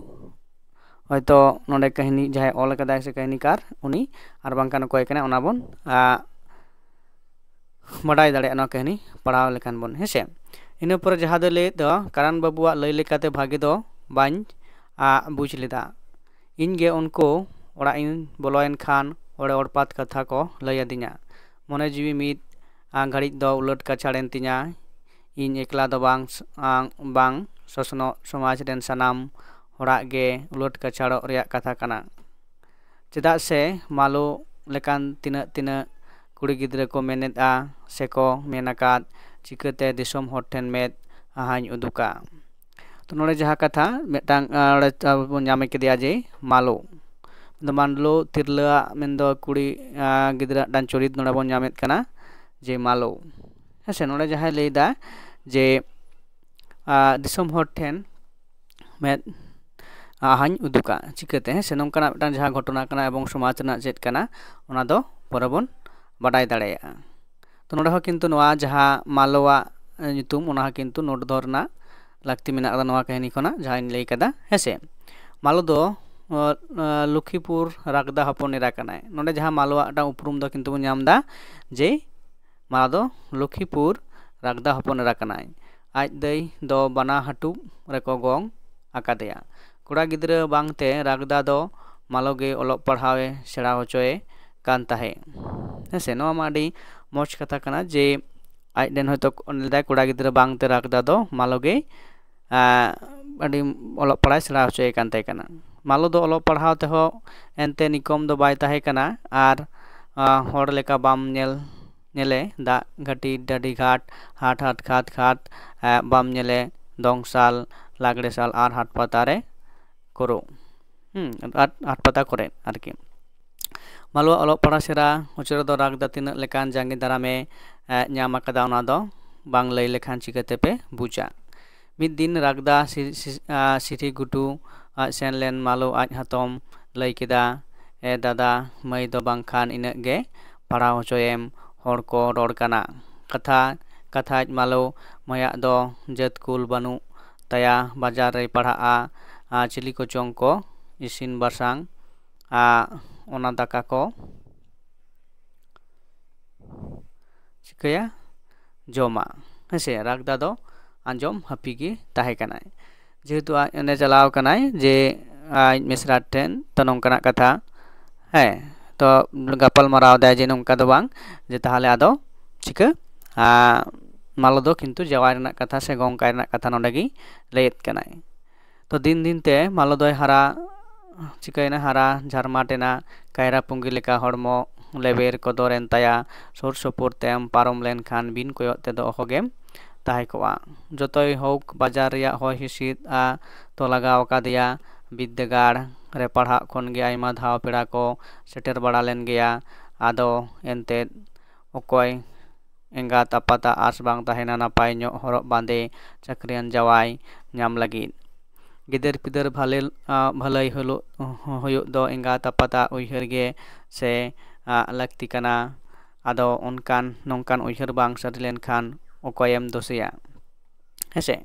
ᱦᱚᱭᱛᱚ ᱱᱚᱰᱮ ᱠᱟᱹᱦᱱᱤ ᱡᱟᱦᱟᱸᱭ ᱚᱞ ᱟᱠᱟᱫᱟᱭ ᱥᱮ ᱠᱟᱹᱦᱱᱤᱠᱟᱨ ᱩᱱᱤ, ᱟᱨ ᱵᱟᱝᱠᱷᱟᱱ ᱚᱠᱚᱭ ᱠᱟᱱᱟᱭ, ᱚᱱᱟ ᱵᱚᱱ, ᱟ, ᱵᱟᱰᱟᱭ ᱫᱟᱲᱮᱭᱟᱜᱼᱟ ᱱᱚᱣᱟ ᱠᱟᱹᱦᱱᱤ ᱯᱟᱲᱦᱟᱣ ᱞᱮᱠᱷᱟᱱ ᱵᱚᱱ, ᱦᱮᱸ ᱥᱮ᱾ ᱤᱱᱟᱹ ᱯᱚᱨᱮ ᱡᱟᱦᱟᱸ ᱫᱚᱭ ᱞᱟᱹᱭᱮᱫ ᱫᱚ, ᱠᱟᱨᱟᱱ ᱵᱟᱹᱵᱩᱣᱟᱜ ᱞᱟᱹᱭ ᱞᱮᱠᱟᱛᱮ ᱵᱷᱟᱜᱮ ᱫᱚ ᱵᱟᱹᱧ, ᱟ, ᱵᱩᱡᱽ ᱞᱮᱫᱟ᱾ ᱤᱧ ᱜᱮ ᱩᱱᱠᱩ ᱚᱲᱟᱜ ᱤᱧ ᱵᱚᱞᱚᱭᱮᱱ ᱠᱷᱟᱱ ᱚᱲᱮ ᱚᱲᱯᱟᱛ ᱠᱟᱛᱷᱟ ᱠᱚ ᱞᱟᱹᱭ ᱟᱹᱫᱤᱧᱟ᱾ ᱢᱚᱱᱮ ᱡᱤᱣᱤ ᱢᱤᱫ, ᱟ, ᱜᱷᱟᱹᱲᱤᱡ ᱫᱚ ᱩᱞᱟᱹᱴ ᱠᱟᱪᱷᱟᱲᱮᱱ ᱛᱤᱧᱟ᱾ ᱤᱧ ᱮᱠᱞᱟ ᱫᱚ ᱵᱟᱝ, ᱟ, ᱵᱟᱝ, ᱥᱚᱥᱱᱚᱜ ᱥᱚᱢᱟᱡᱽ ᱨᱮᱱ ᱥᱟᱱᱟᱢ ᱦᱚᱲᱟᱜ ᱜᱮ ᱩᱞᱟᱹᱴ ᱠᱟᱪᱷᱟᱲᱚᱜ ᱨᱮᱭᱟᱜ ᱠᱟᱛᱷᱟ ᱠᱟᱱᱟ᱾ ᱪᱮᱫᱟᱜ ᱥᱮ ᱢᱟᱞᱚ ᱞᱮᱠᱟᱱ ᱛᱤᱱᱟᱹᱜ ᱛᱤᱱᱟᱹᱜ ᱠᱩᱲᱤ ᱜᱤᱫᱽᱨᱟᱹ ᱠᱚ ᱢᱮᱱᱮᱫᱼᱟ ᱥᱮᱠᱚ ᱢᱮᱱ ᱟᱠᱟᱫ, ᱪᱤᱠᱟᱹᱛᱮ ᱫᱤᱥᱚᱢ ᱦᱚᱲ ᱴᱷᱮᱱ ᱢᱮᱫ ᱦᱟᱦᱟᱧ ᱩᱫᱩᱜᱟ? ᱛᱚ ᱱᱚᱰᱮ ᱡᱟᱦᱟᱸ ᱠᱟᱛᱷᱟ ᱢᱤᱫᱴᱟᱝ, ᱟᱸ, ᱱᱚᱰᱮ ᱟᱵᱚ ᱵᱚᱱ ᱧᱟᱢ ᱠᱮᱫᱮᱭᱟ ᱡᱮ ᱢᱟᱞᱚ᱾ ᱢᱮᱱᱫᱚ ᱢᱟᱱᱰᱞᱳ ᱛᱤᱨᱞᱟᱹᱣᱟᱜ, ᱢᱮᱱᱫᱚ ᱠᱩᱲᱤ, ᱟᱸ, ᱜᱤᱫᱽᱨᱟᱹ ᱢᱤᱫᱴᱟᱝ ᱪᱚᱨᱤᱛ ᱱᱚᱰᱮ ᱵᱚᱱ ᱧᱟᱢᱮᱫ ᱠᱟᱱᱟ ᱡᱮ ᱢᱟᱞᱚ᱾ ᱦᱮᱸ ᱥᱮ, ᱱᱚᱰᱮ ᱡᱟᱦᱟᱸᱭ ᱞᱟᱹᱭᱫᱟ ᱡᱮ, ᱟᱸ, ᱫᱤᱥᱚᱢ ᱦᱚᱲ ᱴᱷᱮᱱ ᱢᱮᱫ ᱟᱦᱟᱧ ᱩᱫᱩᱜᱟ ᱪᱤᱠᱟᱹᱛᱮ, ᱦᱮᱸ ᱥᱮ, ᱱᱚᱝᱠᱟᱱᱟᱜ ᱢᱤᱫᱴᱟᱝ ᱡᱟᱦᱟᱸ ᱜᱷᱚᱴᱚᱱᱟ ᱠᱟᱱᱟ ᱮᱵᱚᱝ ᱥᱚᱢᱟᱡᱽ ᱨᱮᱱᱟᱜ ᱪᱮᱫ ᱠᱟᱱᱟ, ᱚᱱᱟ ᱫᱚ ᱯᱚᱨᱮ ᱵᱚᱱ ᱵᱟᱰᱟᱭ ᱫᱟᱲᱮᱭᱟᱜᱼᱟ᱾ ᱛᱚ ᱱᱚᱰᱮ ᱦᱚᱸ ᱠᱤᱱᱛᱩ ᱱᱚᱣᱟ ᱡᱟᱦᱟᱸ ᱢᱟᱞᱚᱣᱟᱜ, ᱮ, ᱧᱩᱛᱩᱢ, ᱚᱱᱟ ᱦᱚᱸ ᱠᱤᱱᱛᱩ note ᱫᱚᱦᱚ ᱨᱮᱱᱟᱜ ᱞᱟᱹᱠᱛᱤ ᱢᱮᱱᱟᱜ ᱟᱠᱟᱫᱟ ᱱᱚᱣᱟ ᱠᱟᱹᱦᱱᱤ ᱠᱷᱚᱱᱟᱜ, ᱡᱟᱦᱟᱸᱧ ᱞᱟᱹᱭ ᱠᱟᱫᱟ, ᱦᱮᱸ ᱥᱮ᱾ ᱢᱟᱞᱚ ᱫᱚ, ᱚ, ᱚ, ᱞᱚᱠᱠᱷᱤᱯᱩᱨ ᱨᱟᱜᱽᱫᱟ ᱦᱚᱯᱚᱱ ᱮᱨᱟ ᱠᱟᱱᱟᱭ᱾ ᱱᱚᱰᱮ ᱡᱟᱦᱟᱸ ᱢᱟᱞᱚᱣᱟᱜ ᱢᱤᱫᱴᱟᱝ ᱩᱯᱨᱩᱢ ᱫᱚ ᱠᱤᱱᱛᱩ ᱵᱚᱱ ᱧᱟᱢ ᱮᱫᱟ ᱡᱮ ᱢᱟᱞᱚ ᱫᱚ ᱞᱚᱠᱠᱷᱤᱯᱩᱨ ᱨᱟᱜᱽᱫᱟ ᱦᱚᱯᱚᱱ ᱮᱨᱟ ᱠᱟᱱᱟᱭ᱾ ᱟᱡ ᱫᱟᱹᱭ ᱫᱚ ᱵᱟᱱᱟ ᱦᱟᱹᱴᱩᱵ ᱨᱮᱠᱚ ᱜᱚᱝ ᱟᱠᱟᱫᱮᱭᱟ᱾ ᱠᱚᱲᱟ ᱜᱤᱫᱽᱨᱟᱹ ᱵᱟᱝᱛᱮ ᱨᱟᱜᱽᱫᱟ ᱫᱚ ᱢᱟᱞᱚ ᱜᱮ ᱚᱞᱚᱜ ᱯᱟᱲᱦᱟᱣ ᱮ ᱥᱮᱬᱟ ᱦᱚᱪᱚᱭᱮ ᱠᱟᱱ ᱛᱟᱦᱮᱸᱫ᱾ ᱦᱮᱸ ᱥᱮ, ᱱᱚᱣᱟ ᱢᱟ ᱟᱹᱰᱤ ᱢᱚᱡᱽ ᱠᱟᱛᱷᱟ ᱠᱟᱱᱟ ᱡᱮ ᱟᱡ ᱨᱮᱱ ᱦᱚᱭᱛᱳ ᱞᱮᱫᱟᱭ ᱠᱚᱲᱟ ᱜᱤᱫᱽᱨᱟᱹ ᱵᱟᱝ ᱛᱮ ᱨᱟᱜᱽᱫᱟ ᱫᱚ ᱢᱟᱞᱚ ᱜᱮ ᱟᱹᱰᱤ ᱚᱞᱚᱜ ᱯᱟᱲᱦᱟᱣ ᱥᱮᱬᱟ ᱦᱚᱪᱚᱭᱮ ᱠᱟᱱ ᱛᱟᱦᱮᱸ ᱠᱟᱱᱟ᱾ ᱢᱟᱞᱚ ᱫᱚ ᱚᱞᱚᱜ ᱯᱟᱲᱦᱟᱣ ᱛᱮᱦᱚᱸ ᱮᱱᱛᱮ ᱱᱤᱠᱚᱢ ᱫᱚ ᱵᱟᱭ ᱛᱟᱦᱮᱸ ᱠᱟᱱᱟ ᱟᱨ ᱦᱚᱲ ᱞᱮᱠᱟ ᱵᱟᱢ ᱧᱮᱞ ᱧᱮᱞᱮ ᱫᱟᱜ ᱜᱷᱟᱹᱴᱤ ᱰᱟᱹᱰᱤ ᱜᱷᱟᱴ ᱦᱟᱴ ᱦᱟᱴ ᱠᱷᱟᱛ ᱠᱷᱟᱛ ᱵᱟᱢ ᱧᱮᱞᱮ ᱫᱚᱝ ᱥᱟᱞ ᱞᱟᱜᱽᱲᱮ ᱥᱟᱞ ᱟᱨ ᱦᱟᱴ ᱯᱟᱛᱟ ᱨᱮ ᱠᱚᱨᱚ᱾ ᱦᱩᱸ, ᱟᱨ ᱦᱟᱴ ᱯᱟᱛᱟ ᱠᱚᱨᱮ ᱟᱨᱠᱤ᱾ ᱢᱟᱞᱚᱣᱟᱜ ᱚᱞᱚᱜ ᱯᱟᱲᱦᱟᱜ ᱥᱮᱬᱟ ᱦᱚᱪᱚ ᱨᱮᱫᱚ ᱨᱟᱜᱽᱫᱟ ᱛᱤᱱᱟᱹᱜ ᱞᱮᱠᱟᱱ ᱡᱟᱸᱜᱮ ᱫᱟᱨᱟᱢᱮ ᱧᱟᱢ ᱟᱠᱟᱫᱟ, ᱚᱱᱟ ᱫᱚ ᱵᱟᱝ ᱞᱟᱹᱭ ᱞᱮᱠᱷᱟᱱ ᱪᱤᱠᱟᱹ ᱛᱮᱯᱮ ᱵᱩᱡᱟ? ᱢᱤᱫ ᱫᱤᱱ ᱨᱟᱜᱽᱫᱟ ᱥᱤᱨᱤ ᱜᱷᱩᱴᱩ ᱥᱮᱱ ᱞᱮᱱ ᱢᱟᱞᱚ ᱟᱡ ᱦᱟᱛᱚᱢ ᱞᱟᱹᱭ ᱠᱮᱫᱟ, ᱮ ᱫᱟᱫᱟ, ᱢᱟᱹᱭ ᱫᱚ ᱵᱟᱝᱠᱷᱟᱱ ᱤᱱᱟᱹᱜ ᱜᱮ ᱯᱟᱲᱦᱟᱣ ᱦᱚᱪᱚᱭᱮᱢ᱾ ᱦᱚᱲ ᱠᱚ ᱨᱚᱲ ᱠᱟᱱᱟ᱾ ᱠᱟᱛᱷᱟ ᱠᱟᱛᱷᱟᱡ ᱢᱟᱞᱚ ᱢᱟᱹᱭᱟᱜ ᱫᱚ ᱡᱟᱹᱛ ᱠᱩᱞ ᱵᱟᱹᱱᱩᱜ ᱛᱟᱭᱟ, ᱵᱟᱡᱟᱨ ᱨᱮᱭ ᱯᱟᱲᱦᱟᱜᱼᱟ᱾ ᱟᱨ ᱪᱤᱞᱤ ᱠᱚᱪᱚᱝ ᱠᱚ ᱤᱥᱤᱱ ᱵᱟᱥᱟᱝ ᱟᱨ ᱚᱱᱟ ᱫᱟᱠᱟ ᱠᱚ ᱪᱤᱠᱟᱹᱭᱟ, ᱡᱚᱢᱟ᱾ ᱦᱮᱸᱥᱮ, ᱨᱟᱜᱽᱫᱟ ᱫᱚ ᱟᱸᱡᱚᱢ ᱦᱟᱹᱯᱤ ᱜᱮ ᱛᱟᱦᱮᱸ ᱠᱟᱱᱟᱭ᱾ ᱡᱮᱦᱮᱛᱩ ᱟᱡ ᱚᱸᱰᱮ ᱪᱟᱞᱟᱣ ᱠᱟᱱᱟᱭ ᱡᱮ ᱟᱡ ᱢᱤᱥᱨᱟᱴ ᱴᱷᱮᱱ, ᱛᱚ ᱱᱚᱝᱠᱟᱱᱟᱜ ᱠᱟᱛᱷᱟ, ᱦᱮᱸ, ᱛᱚ ᱜᱟᱯᱟᱞ ᱢᱟᱨᱟᱣ ᱫᱟᱭ ᱡᱮ ᱱᱚᱝᱠᱟ ᱫᱚ ᱵᱟᱝ, ᱡᱮ ᱛᱟᱦᱚᱞᱮ ᱟᱫᱚ ᱪᱤᱠᱟᱹ ᱢᱟᱞᱚ ᱫᱚ ᱠᱤᱱᱛᱩ ᱡᱟᱶᱟᱭ ᱨᱮᱱᱟᱜ ᱠᱟᱛᱷᱟ ᱥᱮ ᱜᱚᱝᱠᱟᱭ ᱨᱮᱱᱟᱜ ᱠᱟᱛᱷᱟ ᱱᱚᱰᱮ ᱜᱮ ᱞᱟᱹᱭᱮᱫ ᱠᱟᱱᱟᱭ᱾ ᱛᱚ ᱫᱤᱱ ᱫᱤᱱ ᱛᱮ ᱢᱟᱞᱚ ᱫᱚᱭ ᱦᱟᱨᱟ ᱪᱤᱠᱟᱹᱭᱮᱱᱟ, ᱦᱟᱨᱟ ᱡᱷᱟᱨᱢᱟᱴ ᱮᱱᱟ᱾ ᱠᱟᱭᱨᱟ ᱯᱩᱸᱜᱤ ᱞᱮᱠᱟ ᱦᱚᱲᱢᱚ ᱞᱮᱵᱮᱨ ᱠᱚᱫᱚᱨ ᱮᱱ ᱛᱟᱭᱟ᱾ ᱥᱩᱨ ᱥᱩᱯᱩᱨ ᱛᱮᱢ ᱯᱟᱨᱚᱢ ᱞᱮᱱᱠᱷᱟᱱ ᱵᱤᱱ ᱠᱚᱭᱚᱜ ᱛᱮᱫᱚ ᱚᱦᱚᱜᱮᱢ ᱛᱟᱦᱮᱸ ᱠᱚᱜᱼᱟ᱾ ᱡᱚᱛᱚᱭ ᱦᱳᱠ ᱵᱟᱡᱟᱨ ᱨᱮᱭᱟᱜ ᱦᱚᱭ ᱦᱤᱸᱥᱤᱫ ᱟ ᱛᱚ ᱞᱟᱜᱟᱣ ᱟᱠᱟᱫᱮᱭᱟ᱾ ᱵᱤᱫᱽᱫᱟᱹᱜᱟᱲ ᱨᱮ ᱯᱟᱲᱦᱟᱜ ᱠᱷᱚᱱ ᱜᱮ ᱟᱭᱢᱟ ᱫᱷᱟᱣ ᱯᱮᱲᱟ ᱠᱚ ᱥᱮᱴᱮᱨ ᱵᱟᱲᱟ ᱞᱮᱱ ᱜᱮᱭᱟ᱾ ᱟᱫᱚ ᱮᱱᱛᱮᱫ ᱚᱠᱚᱭ ᱮᱸᱜᱟᱛ ᱟᱯᱟᱛᱟᱜ ᱟᱸᱥ ᱵᱟᱝ ᱛᱟᱦᱮᱱᱟ ᱱᱟᱯᱟᱭ ᱧᱚᱜ ᱦᱚᱨᱚᱜ ᱵᱟᱸᱫᱮ ᱪᱟᱹᱠᱨᱤᱭᱟᱱ ᱡᱟᱶᱟᱭ ᱧᱟᱢ ᱞᱟᱹᱜᱤᱫ᱾ ᱜᱤᱫᱟᱹᱨ ᱯᱤᱫᱟᱹᱨ ᱵᱷᱟᱞᱮ ᱵᱷᱟᱹᱞᱟᱹᱭ ᱦᱩᱭᱩᱜ ᱫᱚ ᱮᱸᱜᱟᱛ ᱟᱯᱟᱛᱟᱜ ᱩᱭᱦᱟᱹᱨ ᱜᱮ ᱥᱮ ᱞᱟᱹᱠᱛᱤ ᱠᱟᱱᱟ᱾ ᱟᱫᱚ ᱚᱱᱠᱟᱱ ᱱᱚᱝᱠᱟᱱ ᱩᱭᱦᱟᱹᱨ ᱵᱟᱝ ᱥᱟᱹᱨᱤ ᱞᱮᱱᱠᱷᱟᱱ ᱚᱠᱚᱭᱮᱢ ᱫᱳᱥᱮᱭᱟ? ᱦᱮᱸᱥᱮ,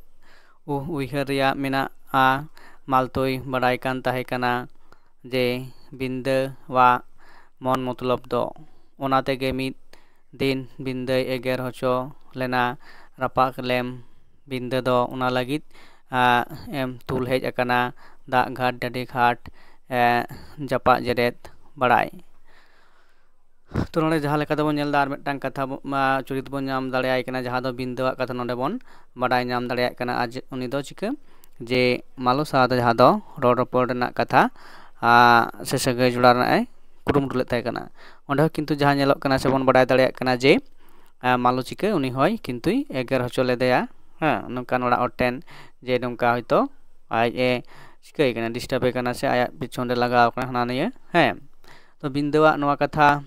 ᱩᱭᱦᱟᱹᱨ ᱨᱮᱭᱟᱜ ᱢᱮᱱᱟᱜᱼᱟ᱾ ᱢᱟᱞᱛᱳᱭ ᱵᱟᱰᱟᱭ ᱠᱟᱱ ᱛᱟᱦᱮᱸ ᱠᱟᱱᱟ ᱡᱮ ᱵᱤᱱᱫᱟᱹᱣᱟᱜ ᱢᱚᱱ ᱢᱚᱛᱞᱚᱵ ᱫᱚ᱾ ᱚᱱᱟ ᱛᱮᱜᱮ ᱢᱤᱫ ᱫᱤᱱ ᱵᱤᱱᱫᱟᱹᱭ ᱮᱜᱮᱨ ᱦᱚᱪᱚ ᱞᱮᱱᱟ, ᱨᱟᱯᱟᱜ ᱞᱮᱢ ᱵᱤᱱᱫᱟᱹ ᱫᱚ ᱚᱱᱟ ᱞᱟᱹᱜᱤᱫ ᱮᱢ ᱛᱩᱞ ᱦᱮᱡ ᱟᱠᱟᱱᱟ ᱫᱟᱜ ᱜᱷᱟᱴ ᱰᱟᱹᱰᱤ ᱜᱷᱟᱴ ᱡᱟᱯᱟᱜ ᱡᱮᱨᱮᱫ ᱵᱟᱲᱟᱭ᱾ ᱛᱚ ᱱᱚᱰᱮ ᱡᱟᱦᱟᱸ ᱞᱮᱠᱟ ᱛᱮᱵᱚᱱ ᱧᱮᱞ ᱮᱫᱟ, ᱟᱨ ᱢᱤᱫᱴᱟᱝ ᱠᱟᱛᱷᱟ ᱪᱩᱨᱤᱛ ᱵᱚᱱ ᱧᱟᱢ ᱫᱟᱲᱮᱭᱟᱭ ᱠᱟᱱᱟ, ᱡᱟᱦᱟᱸ ᱫᱚ ᱵᱤᱱᱫᱟᱹᱣᱟᱜ ᱠᱟᱛᱷᱟ ᱱᱚᱰᱮ ᱵᱚᱱ ᱵᱟᱰᱟᱭ ᱧᱟᱢ ᱫᱟᱲᱮᱭᱟᱜ ᱠᱟᱱᱟ᱾ ᱟᱨ ᱩᱱᱤ ᱫᱚ ᱪᱤᱠᱟᱹ, ᱡᱮ ᱢᱟᱞᱚ ᱥᱟᱶᱛᱮ ᱡᱟᱦᱟᱸ ᱫᱚ ᱨᱚᱲ ᱨᱚᱯᱚᱲ ᱨᱮᱱᱟᱜ ᱠᱟᱛᱷᱟ ᱥᱮ ᱥᱟᱹᱜᱟᱹᱭ ᱡᱚᱲᱟᱣ ᱨᱮᱱᱟᱜ ᱮ ᱠᱩᱨᱩᱢᱩᱴᱩ ᱞᱮᱫ ᱛᱟᱦᱮᱸ ᱠᱟᱱᱟ᱾ ᱚᱸᱰᱮ ᱦᱚᱸ ᱠᱤᱱᱛᱩ ᱡᱟᱦᱟᱸ ᱧᱮᱞᱚᱜ ᱠᱟᱱᱟ ᱥᱮᱵᱚᱱ ᱵᱟᱰᱟᱭ ᱫᱟᱲᱮᱭᱟᱜ ᱠᱟᱱᱟ ᱡᱮ ᱢᱟᱞᱚ ᱪᱤᱠᱟᱹ, ᱩᱱᱤ ᱦᱚᱸᱭ ᱠᱤᱱᱛᱩᱭ ᱮᱜᱮᱨ ᱦᱚᱪᱚ ᱞᱮᱫᱮᱭᱟ, ᱦᱮᱸ, ᱱᱚᱝᱠᱟᱱ ᱚᱲᱟᱜ ᱦᱚᱲ ᱴᱷᱮᱱ, ᱡᱮ ᱱᱚᱝᱠᱟ ᱦᱚᱭᱛᱳ ᱟᱡ ᱮ ᱪᱤᱠᱟᱹᱭ ᱠᱟᱱᱟ, ᱰᱤᱥᱴᱟᱵᱮ ᱠᱟᱱᱟ ᱥᱮ ᱟᱭᱟᱜ ᱯᱤᱪᱷᱚᱱ ᱨᱮ ᱞᱟᱜᱟᱣ ᱠᱟᱱᱟ, ᱦᱟᱱᱟ ᱱᱤᱭᱟᱹ᱾ ᱦᱮᱸ, ᱛᱚ ᱵᱤᱱᱫᱟᱹᱣᱟᱜ ᱱᱚᱣᱟ ᱠᱟᱛᱷᱟ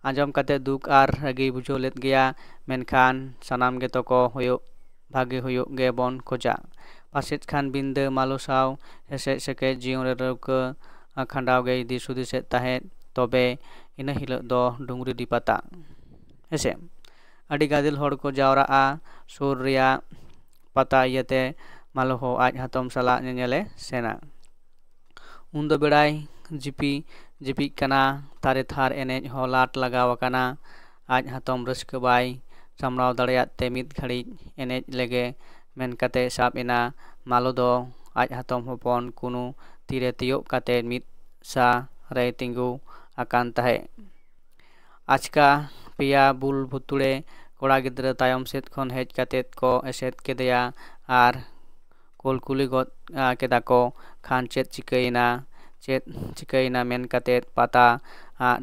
ᱟᱸᱡᱚᱢ ᱠᱟᱛᱮ ᱫᱩᱠ ᱟᱨ ᱨᱟᱹᱜᱤᱭ ᱵᱩᱡᱷᱟᱹᱣ ᱞᱮᱫ ᱜᱮᱭᱟ, ᱢᱮᱱᱠᱷᱟᱱ ᱥᱟᱱᱟᱢ ᱜᱮᱛᱚ ᱠᱚ ᱦᱩᱭᱩᱜ ᱵᱷᱟᱜᱮ ᱦᱩᱭᱩᱜ ᱜᱮᱵᱚᱱ ᱠᱷᱚᱡᱟ᱾ ᱯᱟᱥᱮᱡ ᱠᱷᱟᱱ ᱵᱤᱱᱫᱟᱹ ᱢᱟᱞᱚ ᱥᱟᱶ ᱦᱮᱥᱮᱡ ᱥᱮᱠᱮᱡ ᱡᱤᱭᱚᱱ ᱨᱮ ᱨᱟᱹᱣᱠᱟᱹ ᱠᱷᱟᱸᱰᱟᱣ ᱜᱮᱭ ᱫᱤᱥ ᱦᱩᱫᱤᱥᱮᱫ ᱛᱟᱦᱮᱸᱫ᱾ ᱛᱚᱵᱮ ᱤᱱᱟᱹ ᱦᱤᱞᱳᱜ ᱫᱚ ᱰᱩᱝᱨᱤᱰᱤ ᱯᱟᱛᱟ᱾ ᱦᱮᱸᱥᱮ, ᱟᱹᱰᱤ ᱜᱟᱫᱮᱞ ᱦᱚᱲ ᱠᱚ ᱡᱟᱣᱨᱟᱜᱼᱟ ᱥᱩᱨ ᱨᱮᱭᱟᱜ ᱯᱟᱛᱟ ᱤᱭᱟᱹᱛᱮ᱾ ᱢᱟᱞᱚ ᱦᱚᱸ ᱟᱡ ᱦᱟᱛᱚᱢ ᱥᱟᱞᱟᱜ ᱧᱮᱧᱮᱞᱮ ᱥᱮᱱᱟ᱾ ᱩᱱᱫᱚ ᱵᱮᱲᱟᱭ ᱡᱤᱯᱤ ᱡᱤᱯᱤᱜ ᱠᱟᱱᱟ, ᱛᱷᱟᱨᱮ ᱛᱷᱟᱨ ᱮᱱᱮᱡ ᱦᱚᱸ ᱞᱟᱴ ᱞᱟᱜᱟᱣ ᱟᱠᱟᱱᱟ᱾ ᱟᱡ ᱦᱟᱛᱚᱢ ᱨᱟᱹᱥᱠᱟᱹ ᱵᱟᱭ ᱥᱟᱢᱲᱟᱣ ᱫᱟᱲᱮᱭᱟᱜ ᱛᱮ ᱢᱤᱫ ᱜᱷᱟᱹᱲᱤᱡ ᱮᱱᱮᱡ ᱞᱮᱜᱮ ᱢᱮᱱ ᱠᱟᱛᱮ ᱥᱟᱵ ᱮᱱᱟ᱾ ᱢᱟᱞᱚ ᱫᱚ ᱟᱡ ᱦᱟᱛᱚᱢ ᱦᱚᱯᱚᱱ ᱠᱩᱱᱩ ᱛᱤᱨᱮ ᱛᱤᱭᱳᱜ ᱠᱟᱛᱮ ᱢᱤᱫ ᱥᱟ ᱨᱮᱭ ᱛᱤᱸᱜᱩ ᱟᱠᱟᱱ ᱛᱟᱦᱮᱸᱫ᱾ ᱟᱪᱠᱟ ᱯᱮᱭᱟ ᱵᱩᱞ ᱵᱷᱩᱛᱩᱲᱮ ᱠᱚᱲᱟ ᱜᱤᱫᱽᱨᱟᱹ ᱛᱟᱭᱚᱢ ᱥᱮᱫ ᱠᱷᱚᱱ ᱦᱮᱡ ᱠᱟᱛᱮ ᱠᱚ ᱮᱥᱮᱫ ᱠᱮᱫᱮᱭᱟ ᱟᱨ ᱠᱩᱞᱠᱩᱞᱤ ᱜᱚᱫ ᱠᱮᱫᱟ ᱠᱚ, ᱠᱷᱟᱱ ᱪᱮᱫ ᱪᱤᱠᱟᱹᱭᱮᱱᱟ, ᱪᱮᱫ ᱪᱤᱠᱟᱹᱭᱮᱱᱟ ᱢᱮᱱ ᱠᱟᱛᱮ ᱯᱟᱛᱟ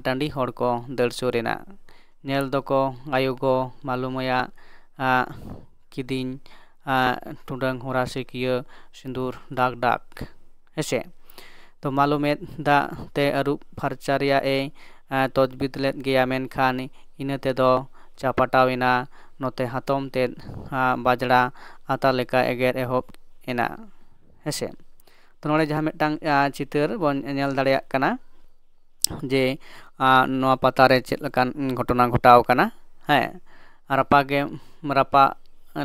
ᱴᱟᱺᱰᱤ ᱦᱚᱲ ᱠᱚ ᱫᱟᱹᱲ ᱥᱩᱨ ᱮᱱᱟ᱾ ᱧᱮᱞ ᱫᱚᱠᱚ ᱟᱭᱳ ᱜᱚ ᱢᱟᱞᱩᱢᱟᱭᱟ ᱠᱤᱫᱤᱧ ᱴᱩᱰᱟᱹᱝ ᱦᱚᱨᱟ ᱥᱤᱠᱤᱭᱟᱹ ᱥᱤᱸᱫᱩᱨ ᱰᱟᱠ ᱰᱟᱠ᱾ ᱦᱮᱸᱥᱮ, ᱛᱚ ᱢᱟᱞᱚ ᱢᱮᱫ ᱫᱟᱜ ᱛᱮ ᱟᱹᱨᱩᱵ ᱯᱷᱟᱨᱪᱟ ᱨᱮᱭᱟᱜ ᱮ ᱛᱚᱡᱵᱤᱫ ᱞᱮᱫ ᱜᱮᱭᱟ, ᱢᱮᱱᱠᱷᱟᱱ ᱤᱱᱟᱹ ᱛᱮᱫᱚ ᱪᱟᱯᱟᱴᱟᱣ ᱮᱱᱟ᱾ ᱱᱚᱛᱮ ᱦᱟᱛᱚᱢ ᱛᱮᱫ ᱵᱟᱡᱽᱲᱟ ᱟᱛᱟ ᱞᱮᱠᱟ ᱮᱜᱮᱨ ᱮᱦᱚᱵ ᱮᱱᱟ᱾ ᱦᱮᱸᱥᱮ, ᱛᱚ ᱱᱚᱰᱮ ᱡᱟᱦᱟᱸ ᱢᱤᱫᱴᱟᱝ ᱪᱤᱛᱟᱹᱨ ᱵᱚᱱ ᱧᱮᱞ ᱫᱟᱲᱮᱭᱟᱜ ᱠᱟᱱᱟ ᱡᱮ ᱱᱚᱣᱟ ᱯᱟᱛᱟ ᱨᱮ ᱪᱮᱫ ᱞᱮᱠᱟᱱ ᱜᱷᱚᱴᱚᱱᱟ ᱜᱷᱚᱴᱟᱣ ᱠᱟᱱᱟ᱾ ᱦᱮᱸ, ᱨᱟᱯᱟᱜᱮ ᱨᱟᱯᱟᱜ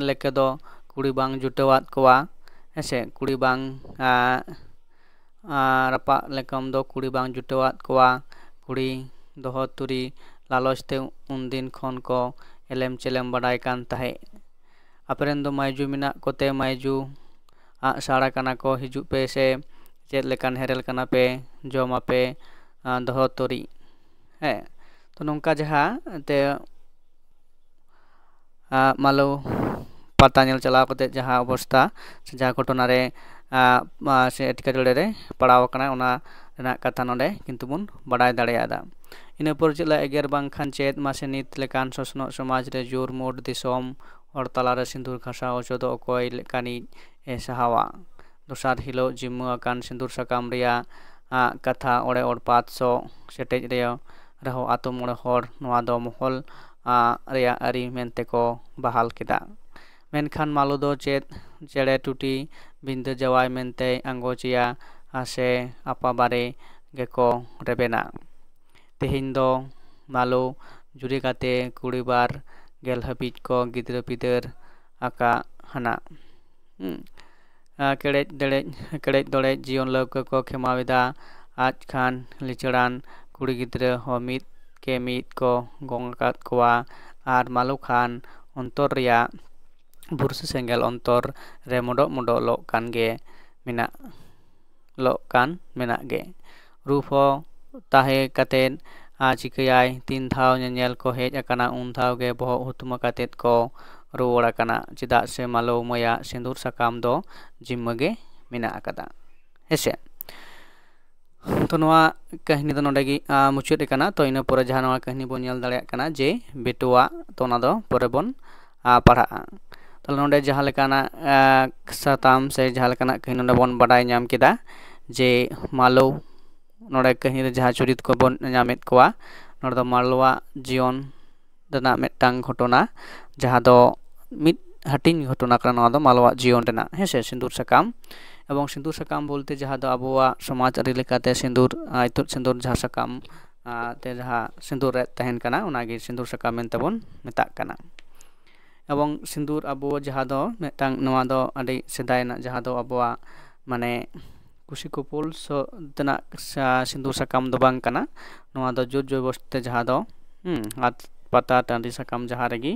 ᱞᱮᱠᱮ ᱫᱚ ᱠᱩᱲᱤ ᱵᱟᱝ ᱡᱩᱴᱟᱹᱣᱟᱫ ᱠᱚᱣᱟ᱾ ᱦᱮᱸᱥᱮ, ᱠᱩᱲᱤ ᱵᱟᱝ ᱨᱟᱯᱟᱜ ᱞᱮᱠᱟᱢ ᱫᱚ ᱠᱩᱲᱤ ᱵᱟᱝ ᱡᱩᱴᱟᱹᱣᱟᱫ ᱠᱚᱣᱟ᱾ ᱠᱩᱲᱤ ᱫᱚᱦᱚ ᱛᱩᱨᱤ ᱞᱟᱞᱚᱪ ᱛᱮ ᱩᱱᱫᱤᱱ ᱠᱷᱚᱱ ᱠᱚ ᱮᱞᱮᱢ ᱪᱮᱞᱮᱢ ᱵᱟᱰᱟᱭ ᱠᱟᱱ ᱛᱟᱦᱮᱸᱫ᱾ ᱟᱯᱮᱨᱮᱱ ᱫᱚ ᱢᱟᱭᱡᱩ ᱢᱮᱱᱟᱜ ᱠᱚᱛᱮ ᱢᱟᱭᱡᱩ ᱟᱜ ᱥᱟᱲ ᱟᱠᱟᱱᱟ ᱠᱚ, ᱦᱤᱡᱩᱜ ᱯᱮ ᱥᱮ ᱪᱮᱫ ᱞᱮᱠᱟᱱ ᱦᱮᱨᱮᱞ ᱠᱟᱱᱟ ᱯᱮ, ᱡᱚᱢ ᱟᱯᱮ, ᱟᱸ, ᱫᱚᱦᱚ ᱛᱚᱨᱤ᱾ ᱦᱮᱸ, ᱛᱚ ᱱᱚᱝᱠᱟ ᱡᱟᱦᱟᱸ ᱮᱱᱛᱮ, ᱟᱸ, ᱢᱟᱞᱚ ᱯᱟᱛᱟ ᱧᱮᱞ ᱪᱟᱞᱟᱣ ᱠᱟᱛᱮ ᱡᱟᱦᱟᱸ ᱚᱵᱚᱥᱛᱟ ᱥᱮ ᱡᱟᱦᱟᱸ ᱜᱷᱚᱴᱚᱱᱟ ᱨᱮ, ᱟᱸ, ᱟᱸ, ᱥᱮ ᱮᱴᱠᱮᱴᱚᱬᱮ ᱨᱮ ᱯᱟᱲᱟᱣ ᱟᱠᱟᱱᱟ, ᱚᱱᱟ ᱨᱮᱱᱟᱜ ᱠᱟᱛᱷᱟ ᱱᱚᱰᱮ ᱠᱤᱱᱛᱩ ᱵᱚᱱ ᱵᱟᱰᱟᱭ ᱫᱟᱲᱮᱭᱟᱫᱟ᱾ ᱤᱱᱟᱹ ᱯᱚᱨ ᱪᱮᱫ ᱞᱮ ᱮᱜᱮᱨ ᱵᱟᱝᱠᱷᱟᱱ ᱪᱮᱫ? ᱢᱟᱥᱮ ᱱᱤᱛ ᱞᱮᱠᱟᱱ ᱥᱚᱥᱱᱚᱜ ᱥᱚᱢᱟᱡᱽ ᱨᱮ ᱡᱳᱨ ᱢᱳᱴ ᱫᱤᱥᱚᱢ ᱦᱚᱲ ᱛᱟᱞᱟᱨᱮ ᱥᱤᱸᱫᱩᱨ ᱜᱷᱟᱥᱟᱣ ᱚᱪᱚ ᱫᱚ ᱚᱠᱚᱭ ᱞᱮᱠᱟᱱᱤᱡ ᱮ ᱥᱟᱦᱟᱣᱟ? ᱫᱚᱥᱟᱨ ᱦᱤᱞᱳᱜ ᱡᱤᱢᱢᱟᱹ ᱟᱠᱟᱱ ᱥᱤᱸᱫᱩᱨ ᱥᱟᱠᱟᱢ ᱨᱮᱭᱟᱜ, ᱟᱸ, ᱠᱟᱛᱷᱟ ᱚᱲᱮ ᱚᱲᱯᱟᱛ ᱥᱚᱜ ᱥᱮᱴᱮᱡ ᱨᱮ ᱨᱮᱦᱚᱸ ᱟᱛᱳ ᱢᱚᱬᱮ ᱦᱚᱲ ᱱᱚᱣᱟ ᱫᱚ ᱢᱚᱦᱚᱞ, ᱟᱸ, ᱨᱮᱭᱟᱜ ᱟᱹᱨᱤ ᱢᱮᱱᱛᱮ ᱠᱚ ᱵᱟᱦᱟᱞ ᱠᱮᱫᱟ᱾ ᱢᱮᱱᱠᱷᱟᱱ ᱢᱟᱞᱚ ᱫᱚ ᱪᱮᱫ ᱪᱮᱬᱮ ᱴᱩᱴᱤ ᱵᱤᱸᱫᱟᱹ ᱡᱟᱶᱟᱭ ᱢᱮᱱᱛᱮᱭ ᱟᱸᱜᱚᱪᱮᱭᱟ, ᱟᱨ ᱥᱮ ᱟᱯᱟ ᱵᱟᱨᱮ ᱜᱮᱠᱚ ᱨᱮᱵᱮᱱᱟ? ᱛᱮᱦᱮᱧ ᱫᱚ ᱢᱟᱞᱚ ᱡᱩᱨᱤ ᱠᱟᱛᱮ ᱠᱩᱲᱤ ᱵᱟᱨ ᱜᱮᱞ ᱦᱟᱹᱵᱤᱡ ᱠᱚ ᱜᱤᱫᱽᱨᱟᱹ ᱯᱤᱫᱟᱹᱨ ᱟᱠᱟᱫ ᱦᱟᱱᱟ᱾ ᱦᱩᱸ᱾ ᱟᱨ ᱠᱮᱲᱮᱡ ᱫᱮᱲᱮᱡ, ᱠᱮᱲᱮᱡ ᱫᱚᱲᱮᱡ ᱡᱤᱭᱚᱱ ᱞᱟᱹᱣᱠᱟᱹ ᱠᱚ ᱠᱷᱮᱢᱟᱣ ᱮᱫᱟ᱾ ᱟᱡ ᱠᱷᱟᱱ ᱞᱤᱪᱟᱹᱲᱟᱱ ᱠᱩᱲᱤ ᱜᱤᱫᱽᱨᱟᱹ ᱦᱚᱸ ᱢᱤᱫ ᱠᱮ ᱢᱤᱫ ᱠᱚ ᱜᱚᱝ ᱟᱠᱟᱫ ᱠᱚᱣᱟ᱾ ᱟᱨ ᱢᱟᱞᱚ ᱠᱷᱟᱱ ᱚᱱᱛᱚᱨ ᱨᱮᱭᱟᱜ ᱵᱩᱨᱥᱤ ᱥᱮᱸᱜᱮᱞ ᱚᱱᱛᱚᱨ ᱨᱮ ᱢᱚᱰᱚᱜ ᱢᱚᱰᱚᱜ ᱞᱚᱜ ᱠᱟᱱ ᱜᱮ ᱢᱮᱱᱟᱜ, ᱞᱚᱜ ᱠᱟᱱ ᱢᱮᱱᱟᱜ ᱜᱮ᱾ ᱨᱩᱯ ᱦᱚᱸ ᱛᱟᱦᱮᱸ ᱠᱟᱛᱮᱫ, ᱟᱨ ᱪᱤᱠᱟᱹᱭᱟᱭ, ᱛᱤᱱ ᱫᱷᱟᱣ ᱧᱮᱧᱮᱞ ᱠᱚ ᱦᱮᱡ ᱟᱠᱟᱱᱟ, ᱩᱱ ᱫᱷᱟᱣ ᱜᱮ ᱵᱚᱦᱚᱜ ᱦᱩᱛᱢᱟᱹ ᱠᱟᱛᱮᱫ ᱠᱚ ᱨᱩᱣᱟᱹᱲ ᱟᱠᱟᱱᱟ᱾ ᱪᱮᱫᱟᱜ ᱥᱮ ᱢᱟᱞᱚ ᱢᱟᱹᱭᱟᱜ ᱥᱤᱸᱫᱩᱨ ᱥᱟᱠᱟᱢ ᱫᱚ ᱡᱤᱢᱢᱟᱹ ᱜᱮ ᱢᱮᱱᱟᱜ ᱟᱠᱟᱫᱟ᱾ ᱦᱮᱸᱥᱮ? ᱛᱚ ᱱᱚᱣᱟ ᱠᱟᱹᱦᱱᱤ ᱫᱚ ᱱᱚᱰᱮ ᱜᱮ, ᱟ, ᱢᱩᱪᱟᱹᱫ ᱟᱠᱟᱱᱟ᱾ ᱛᱚ ᱤᱱᱟᱹ ᱯᱚᱨᱮ ᱡᱟᱦᱟᱸ ᱱᱚᱣᱟ ᱠᱟᱹᱦᱱᱤ ᱵᱚᱱ ᱧᱮᱞ ᱫᱟᱲᱮᱭᱟᱜ ᱠᱟᱱᱟ ᱡᱮ ᱵᱮᱴᱩᱣᱟᱜ, ᱛᱚ ᱚᱱᱟ ᱫᱚ ᱯᱚᱨᱮ ᱵᱚᱱ, ᱟ, ᱯᱟᱲᱦᱟᱜᱼᱟ᱾ ᱛᱟᱦᱞᱮ ᱱᱚᱰᱮ ᱡᱟᱦᱟᱸ ᱞᱮᱠᱟᱱᱟᱜ, ᱟ, ᱥᱟᱛᱟᱢ ᱥᱮ ᱡᱟᱦᱟᱸ ᱞᱮᱠᱟᱱᱟᱜ ᱠᱟᱹᱦᱱᱤ ᱱᱚᱰᱮ ᱵᱚᱱ ᱵᱟᱰᱟᱭ ᱧᱟᱢ ᱠᱮᱫᱟ ᱡᱮ ᱢᱟᱞᱚ, ᱱᱚᱰᱮ ᱠᱟᱹᱦᱱᱤ ᱨᱮ ᱡᱟᱦᱟᱸ ᱪᱩᱨᱤᱛ ᱠᱚᱵᱚᱱ ᱧᱟᱢᱮᱫ ᱠᱚᱣᱟ, ᱱᱚᱰᱮ ᱫᱚ ᱢᱟᱞᱚᱣᱟᱜ ᱡᱤᱭᱚᱱ ᱨᱮᱱᱟᱜ ᱢᱤᱫᱴᱟᱝ ᱜᱷᱚᱴᱚᱱᱟ, ᱡᱟᱦᱟᱸ ᱫᱚ ᱢᱤᱫ ᱦᱟᱹᱴᱤᱧ ᱜᱷᱚᱴᱚᱱᱟ ᱠᱟᱱᱟ ᱱᱚᱣᱟ ᱫᱚ ᱢᱟᱞᱚᱣᱟᱜ ᱡᱤᱭᱚᱱ ᱨᱮᱱᱟᱜ, ᱦᱮᱸ ᱥᱮ, ᱥᱤᱸᱫᱩᱨ ᱥᱟᱠᱟᱢ᱾ ᱮᱵᱚᱝ ᱥᱤᱸᱫᱩᱨ ᱥᱟᱠᱟᱢ ᱵᱚᱞᱛᱮ ᱡᱟᱦᱟᱸ ᱫᱚ ᱟᱵᱚᱣᱟᱜ ᱥᱚᱢᱟᱡᱽ ᱟᱹᱨᱤ ᱞᱮᱠᱟᱛᱮ ᱥᱤᱸᱫᱩᱨ, ᱟ, ᱤᱛᱩᱫ ᱥᱤᱸᱫᱩᱨ ᱡᱟᱦᱟᱸ ᱥᱟᱠᱟᱢ, ᱟ, ᱛᱮ ᱡᱟᱦᱟᱸ ᱥᱤᱸᱫᱩᱨ ᱨᱮᱫ ᱛᱟᱦᱮᱱ ᱠᱟᱱᱟ, ᱚᱱᱟᱜᱮ ᱥᱤᱸᱫᱩᱨ ᱥᱟᱠᱟᱢ ᱢᱮᱱᱛᱮ ᱵᱚᱱ ᱢᱮᱛᱟᱜ ᱠᱟᱱᱟ᱾ ᱮᱵᱚᱝ ᱥᱤᱸᱫᱩᱨ ᱟᱵᱚ ᱡᱟᱦᱟᱸ ᱫᱚ ᱢᱤᱫᱴᱟᱝ, ᱱᱚᱣᱟ ᱫᱚ ᱟᱹᱰᱤ ᱥᱮᱫᱟᱭ ᱨᱮᱱᱟᱜ ᱡᱟᱦᱟᱸ ᱫᱚ ᱟᱵᱚᱣᱟᱜ ᱢᱟᱱᱮ ᱠᱩᱥᱤ ᱠᱩᱯᱩᱞ ᱥᱚ-, ᱛᱮᱱᱟᱜ ᱥᱟ-, ᱥᱤᱸᱫᱩᱨ ᱥᱟᱠᱟᱢ ᱫᱚ ᱵᱟᱝ ᱠᱟᱱᱟ᱾ ᱱᱚᱣᱟ ᱫᱚ ᱡᱳᱨ ᱡᱚᱵᱚᱥᱛᱤ ᱛᱮ ᱡᱟᱦᱟᱸ ᱫᱚ, ᱦᱩᱸ, ᱟᱨ ᱯᱟᱛᱟ ᱴᱟᱺᱰᱤ ᱥᱟᱠᱟᱢ ᱡᱟᱦᱟᱸ ᱨᱮᱜᱮ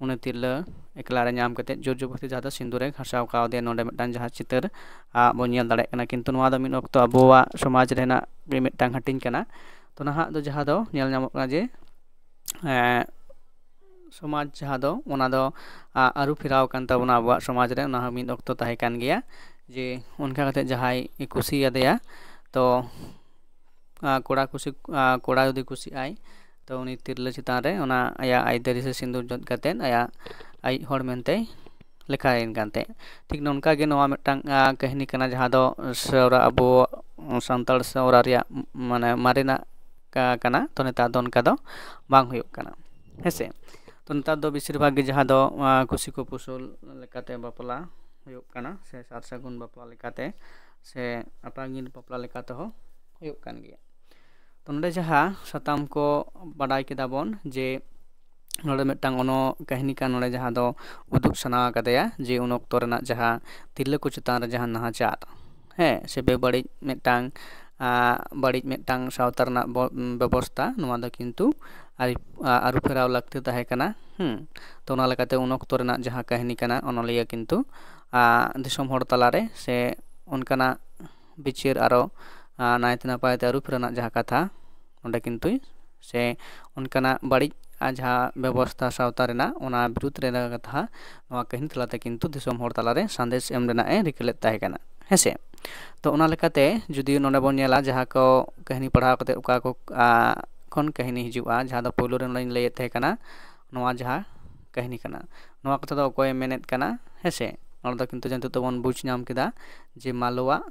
ᱩᱱᱤ ᱛᱤᱨᱞᱟᱹ ᱮᱠᱞᱟ ᱨᱮ ᱧᱟᱢ ᱠᱟᱛᱮ ᱡᱳᱨ ᱡᱚᱵᱚᱥᱛᱤ ᱡᱟᱦᱟᱸ ᱫᱚ ᱥᱤᱸᱫᱩᱨᱮ ᱜᱷᱟᱥᱟᱣ ᱠᱟᱣᱫᱮᱭᱟ, ᱱᱚᱰᱮ ᱢᱤᱫᱴᱟᱝ ᱡᱟᱦᱟᱸ ᱪᱤᱛᱟᱹᱨ ᱟᱜ ᱵᱚᱱ ᱧᱮᱞ ᱫᱟᱲᱮᱭᱟᱜ ᱠᱟᱱᱟ᱾ ᱠᱤᱱᱛᱩ ᱱᱚᱣᱟ ᱫᱚ ᱢᱤᱫ ᱚᱠᱛᱚ ᱟᱵᱚᱣᱟᱜ ᱥᱚᱢᱟᱡᱽ ᱨᱮᱱᱟᱜ ᱜᱮ ᱢᱤᱫᱴᱟᱝ ᱦᱟᱹᱴᱤᱧ ᱠᱟᱱᱟ᱾ ᱛᱚ ᱱᱟᱦᱟᱜ ᱫᱚ ᱡᱟᱦᱟᱸ ᱫᱚ ᱧᱮᱞ ᱧᱟᱢᱚᱜ ᱠᱟᱱᱟ ᱡᱮ ᱮᱸ, ᱥᱚᱢᱟᱡᱽ ᱡᱟᱦᱟᱸ ᱫᱚ ᱚᱱᱟ ᱫᱚ ᱟ, ᱟᱹᱨᱩ ᱯᱷᱮᱨᱟᱣ ᱟᱠᱟᱱ ᱛᱟᱵᱚᱱᱟ ᱟᱵᱚᱣᱟᱜ ᱥᱚᱢᱟᱡᱽ ᱨᱮ᱾ ᱚᱱᱟ ᱦᱚᱸ ᱢᱤᱫ ᱚᱠᱛᱚ ᱛᱟᱦᱮᱸ ᱠᱟᱱ ᱜᱮᱭᱟ ᱡᱮ ᱚᱱᱠᱟ ᱠᱟᱛᱮ ᱡᱟᱦᱟᱸᱭ ᱠᱩᱥᱤᱭᱟᱫᱮᱭᱟ, ᱛᱚ ᱟ, ᱠᱚᱲᱟ ᱠᱩᱥᱤ ᱟ, ᱠᱚᱲᱟ ᱡᱩᱫᱤ ᱠᱩᱥᱤᱜ ᱟᱭ, ᱛᱚ ᱩᱱᱤ ᱛᱤᱨᱞᱟᱹ ᱪᱮᱛᱟᱱ ᱨᱮ ᱚᱱᱟ ᱟᱭᱟᱜ ᱟᱹᱭᱫᱟᱹᱨᱤ ᱥᱮ ᱥᱤᱸᱫᱩᱨ ᱡᱚᱫ ᱠᱟᱛᱮᱫ ᱟᱭᱟᱜ ᱟᱭᱤᱡ ᱦᱚᱲ ᱢᱮᱱᱛᱮᱭ ᱞᱮᱠᱷᱟᱭᱮᱱ ᱠᱟᱱ ᱛᱟᱦᱮᱸᱫ᱾ ᱴᱷᱤᱠ ᱱᱚᱝᱠᱟ ᱜᱮ ᱱᱚᱣᱟ ᱢᱤᱫᱴᱟᱝ ᱟ, ᱠᱟᱹᱦᱱᱤ ᱠᱟᱱᱟ, ᱡᱟᱦᱟᱸ ᱫᱚ ᱥᱟᱶᱨᱟ ᱟᱵᱚ ᱥᱟᱱᱛᱟᱲ ᱥᱟᱶᱨᱟ ᱨᱮᱭᱟᱜ ᱢᱟᱱᱮ ᱢᱟᱨᱮᱱᱟᱜ ᱠᱟ-, ᱠᱟᱱᱟ᱾ ᱛᱚ ᱱᱮᱛᱟᱨ ᱫᱚ ᱚᱱᱠᱟ ᱫᱚ ᱵᱟᱝ ᱦᱩᱭᱩᱜ ᱠᱟᱱᱟ, ᱦᱮᱸᱥᱮ᱾ ᱛᱚ ᱱᱮᱛᱟᱨ ᱫᱚ ᱵᱮᱥᱤᱨ ᱵᱷᱟᱜᱽ ᱜᱮ ᱡᱟᱦᱟᱸ ᱫᱚ ᱟ, ᱠᱩᱥᱤ ᱠᱚ ᱯᱩᱥᱩᱞ ᱞᱮᱠᱟᱛᱮ ᱵᱟᱯᱞᱟ ᱦᱩᱭᱩᱜ ᱠᱟᱱᱟ, ᱥᱮ ᱥᱟᱨ ᱥᱟᱹᱜᱩᱱ ᱵᱟᱯᱞᱟ ᱞᱮᱠᱟᱛᱮ, ᱥᱮ ᱟᱯᱟᱱ ᱟᱹᱯᱤᱱ ᱵᱟᱯᱞᱟ ᱞᱮᱠᱟ ᱛᱮᱦᱚᱸ ᱦᱩᱭᱩᱜ ᱠᱟᱱ ᱜᱮᱭᱟ᱾ ᱛᱚ ᱱᱚᱰᱮ ᱡᱟᱦᱟᱸ ᱥᱟᱛᱟᱢ ᱠᱚ ᱵᱟᱰᱟᱭ ᱠᱮᱫᱟ ᱵᱚᱱ ᱡᱮ ᱱᱚᱰᱮ ᱢᱤᱫᱴᱟᱝ ᱚᱱᱚ ᱠᱟᱹᱦᱱᱤ ᱠᱟᱱ, ᱱᱚᱰᱮ ᱡᱟᱦᱟᱸ ᱫᱚ ᱩᱫᱩᱜ ᱥᱟᱱᱟ ᱠᱟᱫᱮᱭᱟ ᱡᱮ ᱩᱱ ᱚᱠᱛᱚ ᱨᱮᱱᱟᱜ ᱡᱟᱦᱟᱸ ᱛᱤᱨᱞᱟᱹ ᱠᱚ ᱪᱮᱛᱟᱱ ᱨᱮ ᱡᱟᱦᱟᱸ ᱱᱟᱦᱟᱪᱟᱨ, ᱦᱮᱸ, ᱥᱮ ᱵᱮᱵᱟᱹᱲᱤᱡ ᱢᱤᱫᱴᱟᱝ ᱟ, ᱵᱟᱹᱲᱤᱡ ᱢᱤᱫᱴᱟᱝ ᱥᱟᱶᱛᱟ ᱨᱮᱱᱟᱜ ᱵᱚ-, ᱵᱮᱵᱚᱥᱛᱟ, ᱱᱚᱣᱟ ᱫᱚ ᱠᱤᱱᱛᱩ ᱟᱹᱨᱤ-, ᱟ-, ᱟᱹᱨᱩ ᱯᱷᱮᱨᱟᱣ ᱞᱟᱹᱠᱛᱤ ᱛᱟᱦᱮᱸ ᱠᱟᱱᱟ᱾ ᱦᱩᱸ, ᱛᱚ ᱚᱱᱟ ᱞᱮᱠᱟᱛᱮ ᱩᱱ ᱚᱠᱛᱚ ᱨᱮᱱᱟᱜ ᱡᱟᱦᱟᱸ ᱠᱟᱹᱦᱱᱤ ᱠᱟᱱᱟ, ᱚᱱᱚᱞᱤᱭᱟᱹ ᱠᱤᱱᱛᱩ ᱟ, ᱫᱤᱥᱚᱢ ᱦᱚᱲ ᱛᱟᱞᱟᱨᱮ ᱥᱮ ᱚᱱᱠᱟᱱᱟᱜ ᱵᱤᱪᱟᱹᱨ ᱟᱨᱚ ᱟ, ᱱᱟᱭᱛᱮ ᱱᱟᱯᱟᱭ ᱛᱮ ᱟᱹᱨᱩ ᱯᱷᱮᱨᱟᱣ ᱨᱮᱱᱟᱜ ᱡᱟᱦᱟᱸ ᱠᱟᱛᱷᱟ ᱱᱚᱰᱮ ᱠᱤᱱᱛᱩᱭ ᱥᱮ ᱚᱱᱠᱟᱱᱟᱜ ᱵᱟᱹᱲᱤᱡ ᱟ, ᱡᱟᱦᱟᱸ ᱵᱮᱵᱚᱥᱛᱷᱟ ᱥᱟᱶᱛᱟ ᱨᱮᱱᱟᱜ, ᱚᱱᱟ ᱵᱤᱨᱩᱫᱽ ᱨᱮᱱᱟᱜ ᱠᱟᱛᱷᱟ ᱱᱚᱣᱟ ᱠᱟᱹᱦᱱᱤ ᱛᱟᱞᱟᱛᱮ ᱠᱤᱱᱛᱩ ᱫᱤᱥᱚᱢ ᱦᱚᱲ ᱛᱟᱞᱟᱨᱮ ᱥᱟᱸᱫᱮᱥ ᱮᱢ ᱨᱮᱱᱟᱜ ᱮ ᱨᱤᱠᱟᱹ ᱞᱮᱫ ᱛᱟᱦᱮᱸ ᱠᱟᱱᱟ, ᱦᱮᱸᱥᱮ᱾ ᱛᱚ ᱚᱱᱟ ᱞᱮᱠᱟᱛᱮ ᱡᱩᱫᱤ ᱱᱚᱰᱮ ᱵᱚᱱ ᱧᱮᱞᱟ ᱡᱟᱦᱟᱸ ᱠᱚ ᱠᱟᱹᱦᱱᱤ ᱯᱟᱲᱦᱟᱣ ᱠᱟᱛᱮ ᱚᱠᱟ ᱠᱚ ᱟ, ᱠᱷᱚᱱ ᱠᱟᱹᱦᱱᱤ ᱦᱤᱡᱩᱜᱼᱟ, ᱡᱟᱦᱟᱸ ᱫᱚ ᱯᱳᱭᱞᱳ ᱨᱮ ᱱᱚᱰᱮᱧ ᱞᱟᱹᱭᱮᱫ ᱛᱟᱦᱮᱸ ᱠᱟᱱᱟ, ᱱᱚᱣᱟ ᱡᱟᱦᱟᱸ ᱠᱟᱹᱦᱱᱤ ᱠᱟᱱᱟ, ᱱᱚᱣᱟ ᱠᱟᱛᱷᱟ ᱫᱚ ᱚᱠᱚᱭᱮ ᱢᱮᱱᱮᱫ ᱠᱟᱱᱟ, ᱦᱮᱸᱥᱮ᱾ ᱱᱚᱰᱮ ᱫᱚ ᱠᱤᱱᱛᱩ ᱱᱤᱛᱚᱜ ᱫᱚᱵᱚᱱ ᱵᱩᱡᱽ ᱧᱟᱢ ᱠᱮᱫᱟ ᱡᱮ ᱢᱟᱞᱚᱣᱟᱜ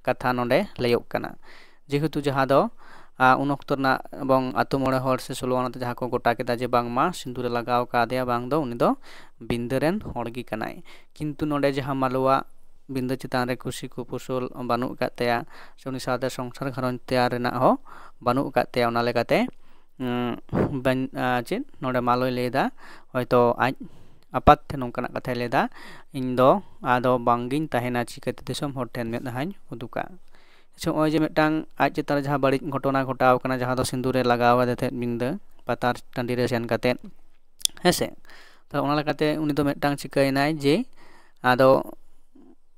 ᱠᱟᱛᱷᱟ ᱱᱚᱰᱮ ᱞᱟᱹᱭᱚᱜ ᱠᱟᱱᱟ᱾ ᱡᱮᱦᱮᱛᱩ ᱡᱟᱦᱟᱸ ᱫᱚ ᱟ, ᱩᱱ ᱚᱠᱛᱚ ᱨᱮᱱᱟᱜ ᱮᱵᱚᱝ ᱟᱛᱳ ᱢᱚᱬᱮ ᱦᱚᱲ ᱥᱮ ᱥᱳᱞᱳ ᱟᱱᱟ ᱛᱮ ᱡᱟᱦᱟᱸ ᱠᱚ ᱜᱚᱴᱟ ᱠᱮᱫᱟ ᱡᱮ ᱵᱟᱝᱢᱟ ᱥᱤᱸᱫᱩᱨᱮ ᱞᱟᱜᱟᱣ ᱠᱟᱫᱮᱭᱟ, ᱵᱟᱝ ᱫᱚ ᱩᱱᱤ ᱫᱚ ᱵᱤᱱᱫᱟᱹ ᱨᱮᱱ ᱦᱚᱲ ᱜᱮ ᱠᱟᱱᱟᱭ᱾ ᱠᱤᱱᱛᱩ ᱱᱚᱰᱮ ᱡᱟᱦᱟᱸ ᱢᱟᱞᱚᱣᱟᱜ ᱵᱤᱱᱫᱟᱹ ᱪᱮᱛᱟᱱ ᱨᱮ ᱠᱩᱥᱤ ᱠᱩᱯᱩᱥᱩᱞ ᱵᱟᱹᱱᱩᱜ ᱟᱠᱟᱫ ᱛᱟᱭᱟ, ᱥᱮ ᱩᱱᱤ ᱥᱟᱶᱛᱮ ᱥᱚᱝᱥᱟᱨ ᱜᱷᱟᱨᱚᱸᱡᱽ ᱛᱮᱭᱟᱨ ᱨᱮᱱᱟᱜ ᱦᱚᱸ ᱵᱟᱹᱱᱩᱜ ᱟᱠᱟᱫ ᱛᱟᱭᱟ, ᱚᱱᱟ ᱞᱮᱠᱟᱛᱮ ᱩᱸ, ᱵᱟᱹᱧ-, ᱟ, ᱪᱮᱫ ᱱᱚᱰᱮ ᱢᱟᱞᱚᱭ ᱞᱟᱹᱭᱫᱟ, ᱦᱚᱭᱛᱳ ᱟᱡ ᱟᱯᱟᱛ ᱴᱷᱮᱱ ᱱᱚᱝᱠᱟᱱᱟᱜ ᱠᱟᱛᱷᱟᱭ ᱞᱟᱹᱭᱫᱟ, "ᱤᱧ ᱫᱚ ᱟᱫᱚ ᱵᱟᱝᱜᱤᱧ ᱛᱟᱦᱮᱱᱟ, ᱪᱤᱠᱟᱹᱛᱮ ᱫᱤᱥᱚᱢ ᱦᱚᱲ ᱴᱷᱮᱱ ᱢᱮᱫᱦᱟᱧ ᱩᱫᱩᱜᱟ?" ᱟᱪᱪᱷᱟ, ᱱᱚᱜᱼᱚᱭ ᱡᱮ ᱢᱤᱫᱴᱟᱝ ᱟᱡ ᱪᱮᱛᱟᱱ ᱨᱮ ᱡᱟᱦᱟᱸ ᱵᱟᱹᱲᱤᱡ ᱜᱷᱚᱴᱚᱱᱟ ᱜᱷᱚᱴᱟᱣ ᱠᱟᱱᱟ, ᱡᱟᱦᱟᱸ ᱫᱚ ᱥᱤᱸᱫᱩᱨᱮ ᱞᱟᱜᱟᱣ ᱟᱫᱮ ᱛᱟᱦᱮᱸᱫ ᱵᱤᱱᱫᱟᱹ, ᱯᱟᱛᱟ ᱴᱟᱺᱰᱤ ᱨᱮ ᱥᱮᱱ ᱠᱟᱛᱮᱫ, ᱦᱮᱸ ᱥᱮ᱾ ᱛᱟᱦᱞᱮ ᱚᱱᱟ ᱞᱮᱠᱟᱛᱮ ᱩᱱᱤ ᱫᱚ ᱢᱤᱫᱴᱟᱝ ᱪᱤᱠᱟᱹᱭᱮᱱᱟᱭ ᱡᱮ ᱟᱫᱚ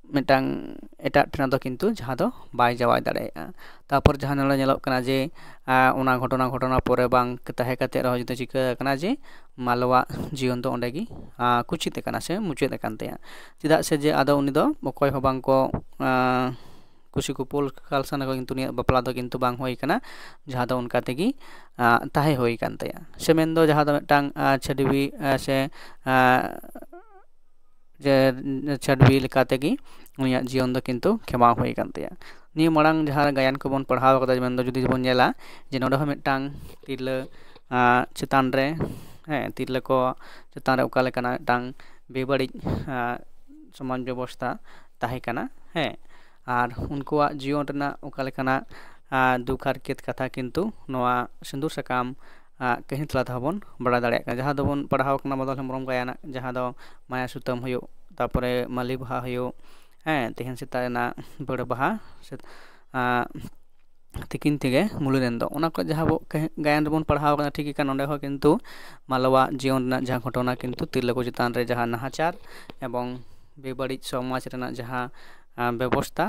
ᱢᱤᱫᱴᱟᱝ ᱮᱴᱟᱜ ᱴᱷᱮᱱ ᱫᱚ ᱠᱤᱱᱛᱩ ᱡᱟᱦᱟᱸ ᱫᱚ ᱵᱟᱭ ᱡᱟᱶᱟᱭ ᱫᱟᱲᱮᱭᱟᱜᱼᱟ᱾ ᱛᱟᱨᱯᱚᱨ ᱡᱟᱦᱟᱸ ᱱᱚᱰᱮ ᱧᱮᱞᱚᱜ ᱠᱟᱱᱟ ᱡᱮ ᱟᱨ ᱚᱱᱟ ᱜᱷᱚᱴᱚᱱᱟ ᱜᱷᱚᱴᱚᱱᱟ ᱯᱚᱨᱮ ᱵᱟᱝ ᱛᱟᱦᱮᱸ ᱠᱟᱛᱮ ᱨᱮᱦᱚᱸ ᱡᱩᱫᱤ ᱪᱤᱠᱟᱹ ᱟᱠᱟᱱᱟ ᱡᱮ ᱢᱟᱞᱣᱟ ᱡᱤᱭᱚᱱ ᱫᱚ ᱚᱸᱰᱮ ᱜᱮ ᱟᱨ ᱠᱩᱪᱤᱛ ᱟᱠᱟᱱᱟ ᱥᱮ ᱢᱩᱪᱟᱹᱫ ᱟᱠᱟᱱ ᱛᱟᱭᱟ᱾ ᱪᱮᱫᱟᱜ ᱥᱮ ᱡᱮ ᱟᱫᱚ ᱩᱱᱤ ᱫᱚ ᱚᱠᱚᱭ ᱦᱚᱸ ᱵᱟᱝ ᱠᱚ ᱟᱨ ᱠᱩᱥᱤ ᱠᱩᱯᱩᱞ ᱠᱟᱞ ᱥᱟᱱᱟ ᱠᱚ, ᱠᱤᱱᱛᱩ ᱩᱱᱤᱭᱟᱜ ᱵᱟᱯᱞᱟ ᱫᱚ ᱠᱤᱱᱛᱩ ᱵᱟᱝ ᱦᱩᱭ ᱟᱠᱟᱱᱟ, ᱡᱟᱦᱟᱸ ᱫᱚ ᱚᱱᱠᱟ ᱛᱮᱜᱮ ᱟᱨ ᱛᱟᱦᱮᱸ ᱦᱩᱭ ᱟᱠᱟᱱ ᱛᱟᱭᱟ᱾ ᱥᱮ ᱢᱮᱱᱫᱚ ᱡᱟᱦᱟᱸ ᱫᱚ ᱢᱤᱫᱴᱟᱝ ᱟᱨ ᱪᱷᱟᱹᱰᱣᱤ ᱟᱨ ᱥᱮ ᱟᱨ ᱡᱮ ᱪᱷᱟᱹᱰᱣᱤ ᱞᱮᱠᱟ ᱛᱮᱜᱮ ᱩᱱᱤᱭᱟᱜ ᱡᱤᱭᱚᱱ ᱫᱚ ᱠᱤᱱᱛᱩ ᱠᱷᱮᱢᱟᱣ ᱦᱩᱭ ᱟᱠᱟᱱ ᱛᱟᱭᱟ᱾ ᱱᱤᱭᱟᱹ ᱢᱟᱲᱟᱝ ᱡᱟᱦᱟᱸ ᱜᱟᱭᱟᱱ ᱠᱚᱵᱚᱱ ᱯᱟᱲᱦᱟᱣ ᱠᱟᱫᱟ, ᱢᱮᱱᱫᱚ ᱡᱩᱫᱤ ᱵᱚᱱ ᱧᱮᱞᱟ ᱡᱮ ᱱᱚᱰᱮ ᱦᱚᱸ ᱢᱤᱫᱴᱟᱝ ᱛᱤᱨᱞᱟᱹ ᱟᱨ ᱪᱮᱛᱟᱱ ᱨᱮ, ᱦᱮᱸ, ᱛᱤᱨᱞᱟᱹ ᱠᱚ ᱪᱮᱛᱟᱱ ᱨᱮ ᱚᱠᱟ ᱞᱮᱠᱟᱱᱟᱜ ᱢᱤᱫᱴᱟᱝ ᱵᱮᱵᱟᱹᱲᱤᱡ ᱟᱨ ᱥᱚᱢᱟᱡᱽ ᱵᱮᱵᱚᱥᱛᱷᱟ ᱛᱟᱦᱮᱸ ᱠᱟᱱᱟ, ᱦᱮᱸ, ᱟᱨ ᱩᱱᱠᱩᱣᱟᱜ ᱡᱤᱭᱚᱱ ᱨᱮᱱᱟᱜ ᱚᱠᱟ ᱞᱮᱠᱟᱱᱟᱜ ᱟᱨ ᱫᱩᱠ ᱦᱟᱨᱠᱮᱛ ᱠᱟᱛᱷᱟ ᱠᱤᱱᱛᱩ ᱱᱚᱣᱟ ᱥᱤᱸᱫᱩᱨ ᱥᱟᱠᱟᱢ ᱟᱨ ᱠᱟᱹᱦᱱᱤ ᱛᱟᱞᱟ ᱛᱮᱦᱚᱸ ᱵᱚᱱ ᱵᱟᱲᱟᱭ ᱫᱟᱲᱮᱭᱟᱜ ᱠᱟᱱᱟ, ᱡᱟᱦᱟᱸ ᱫᱚᱵᱚᱱ ᱯᱟᱲᱦᱟᱣ ᱠᱟᱱᱟ ᱢᱚᱫᱚᱞ ᱦᱮᱢᱵᱨᱚᱢ ᱜᱟᱭᱟᱱᱟᱜ, ᱡᱟᱦᱟᱸ ᱫᱚ ᱢᱟᱭᱟ ᱥᱩᱛᱟᱹᱢ ᱦᱩᱭᱩᱜ, ᱛᱟᱨᱯᱚᱨᱮ ᱢᱟᱹᱞᱤ ᱵᱟᱦᱟ ᱦᱩᱭᱩᱜ, ᱦᱮᱸ, ᱛᱮᱦᱮᱧ ᱥᱮᱛᱟᱜ ᱨᱮᱱᱟᱜ ᱵᱟᱹᱲ ᱵᱟᱦᱟ ᱥᱮ, ᱟᱨ ᱛᱤᱠᱤᱱ ᱛᱮᱜᱮ ᱢᱩᱞᱩᱱ ᱮᱱ ᱫᱚ, ᱚᱱᱟ ᱠᱚ ᱡᱟᱦᱟᱸ ᱵᱚ ᱠᱟᱹᱦ-, ᱜᱟᱭᱟᱱ ᱨᱮᱵᱚᱱ ᱯᱟᱲᱦᱟᱣ ᱠᱟᱱᱟ, ᱴᱷᱤᱠ ᱜᱮ ᱠᱟᱱᱟ, ᱱᱚᱸᱰᱮ ᱦᱚᱸ ᱠᱤᱱᱛᱩ ᱢᱟᱞᱣᱟ ᱡᱤᱭᱚᱱ ᱨᱮᱱᱟᱜ ᱡᱟᱦᱟᱸ ᱜᱷᱚᱴᱚᱱᱟ ᱠᱤᱱᱛᱩ ᱛᱤᱨᱞᱟᱹ ᱠᱚ ᱪᱮᱛᱟᱱ ᱨᱮ ᱡᱟᱦᱟᱸ ᱱᱟᱦᱟᱪᱟᱨ ᱮᱵᱚᱝ ᱵᱮᱵᱟᱹᱲᱤᱡ ᱥᱚᱢᱟᱡᱽ ᱨᱮᱱᱟᱜ ᱡᱟᱦᱟᱸ ᱟᱨ ᱵᱮᱵᱚᱥᱛᱷᱟ,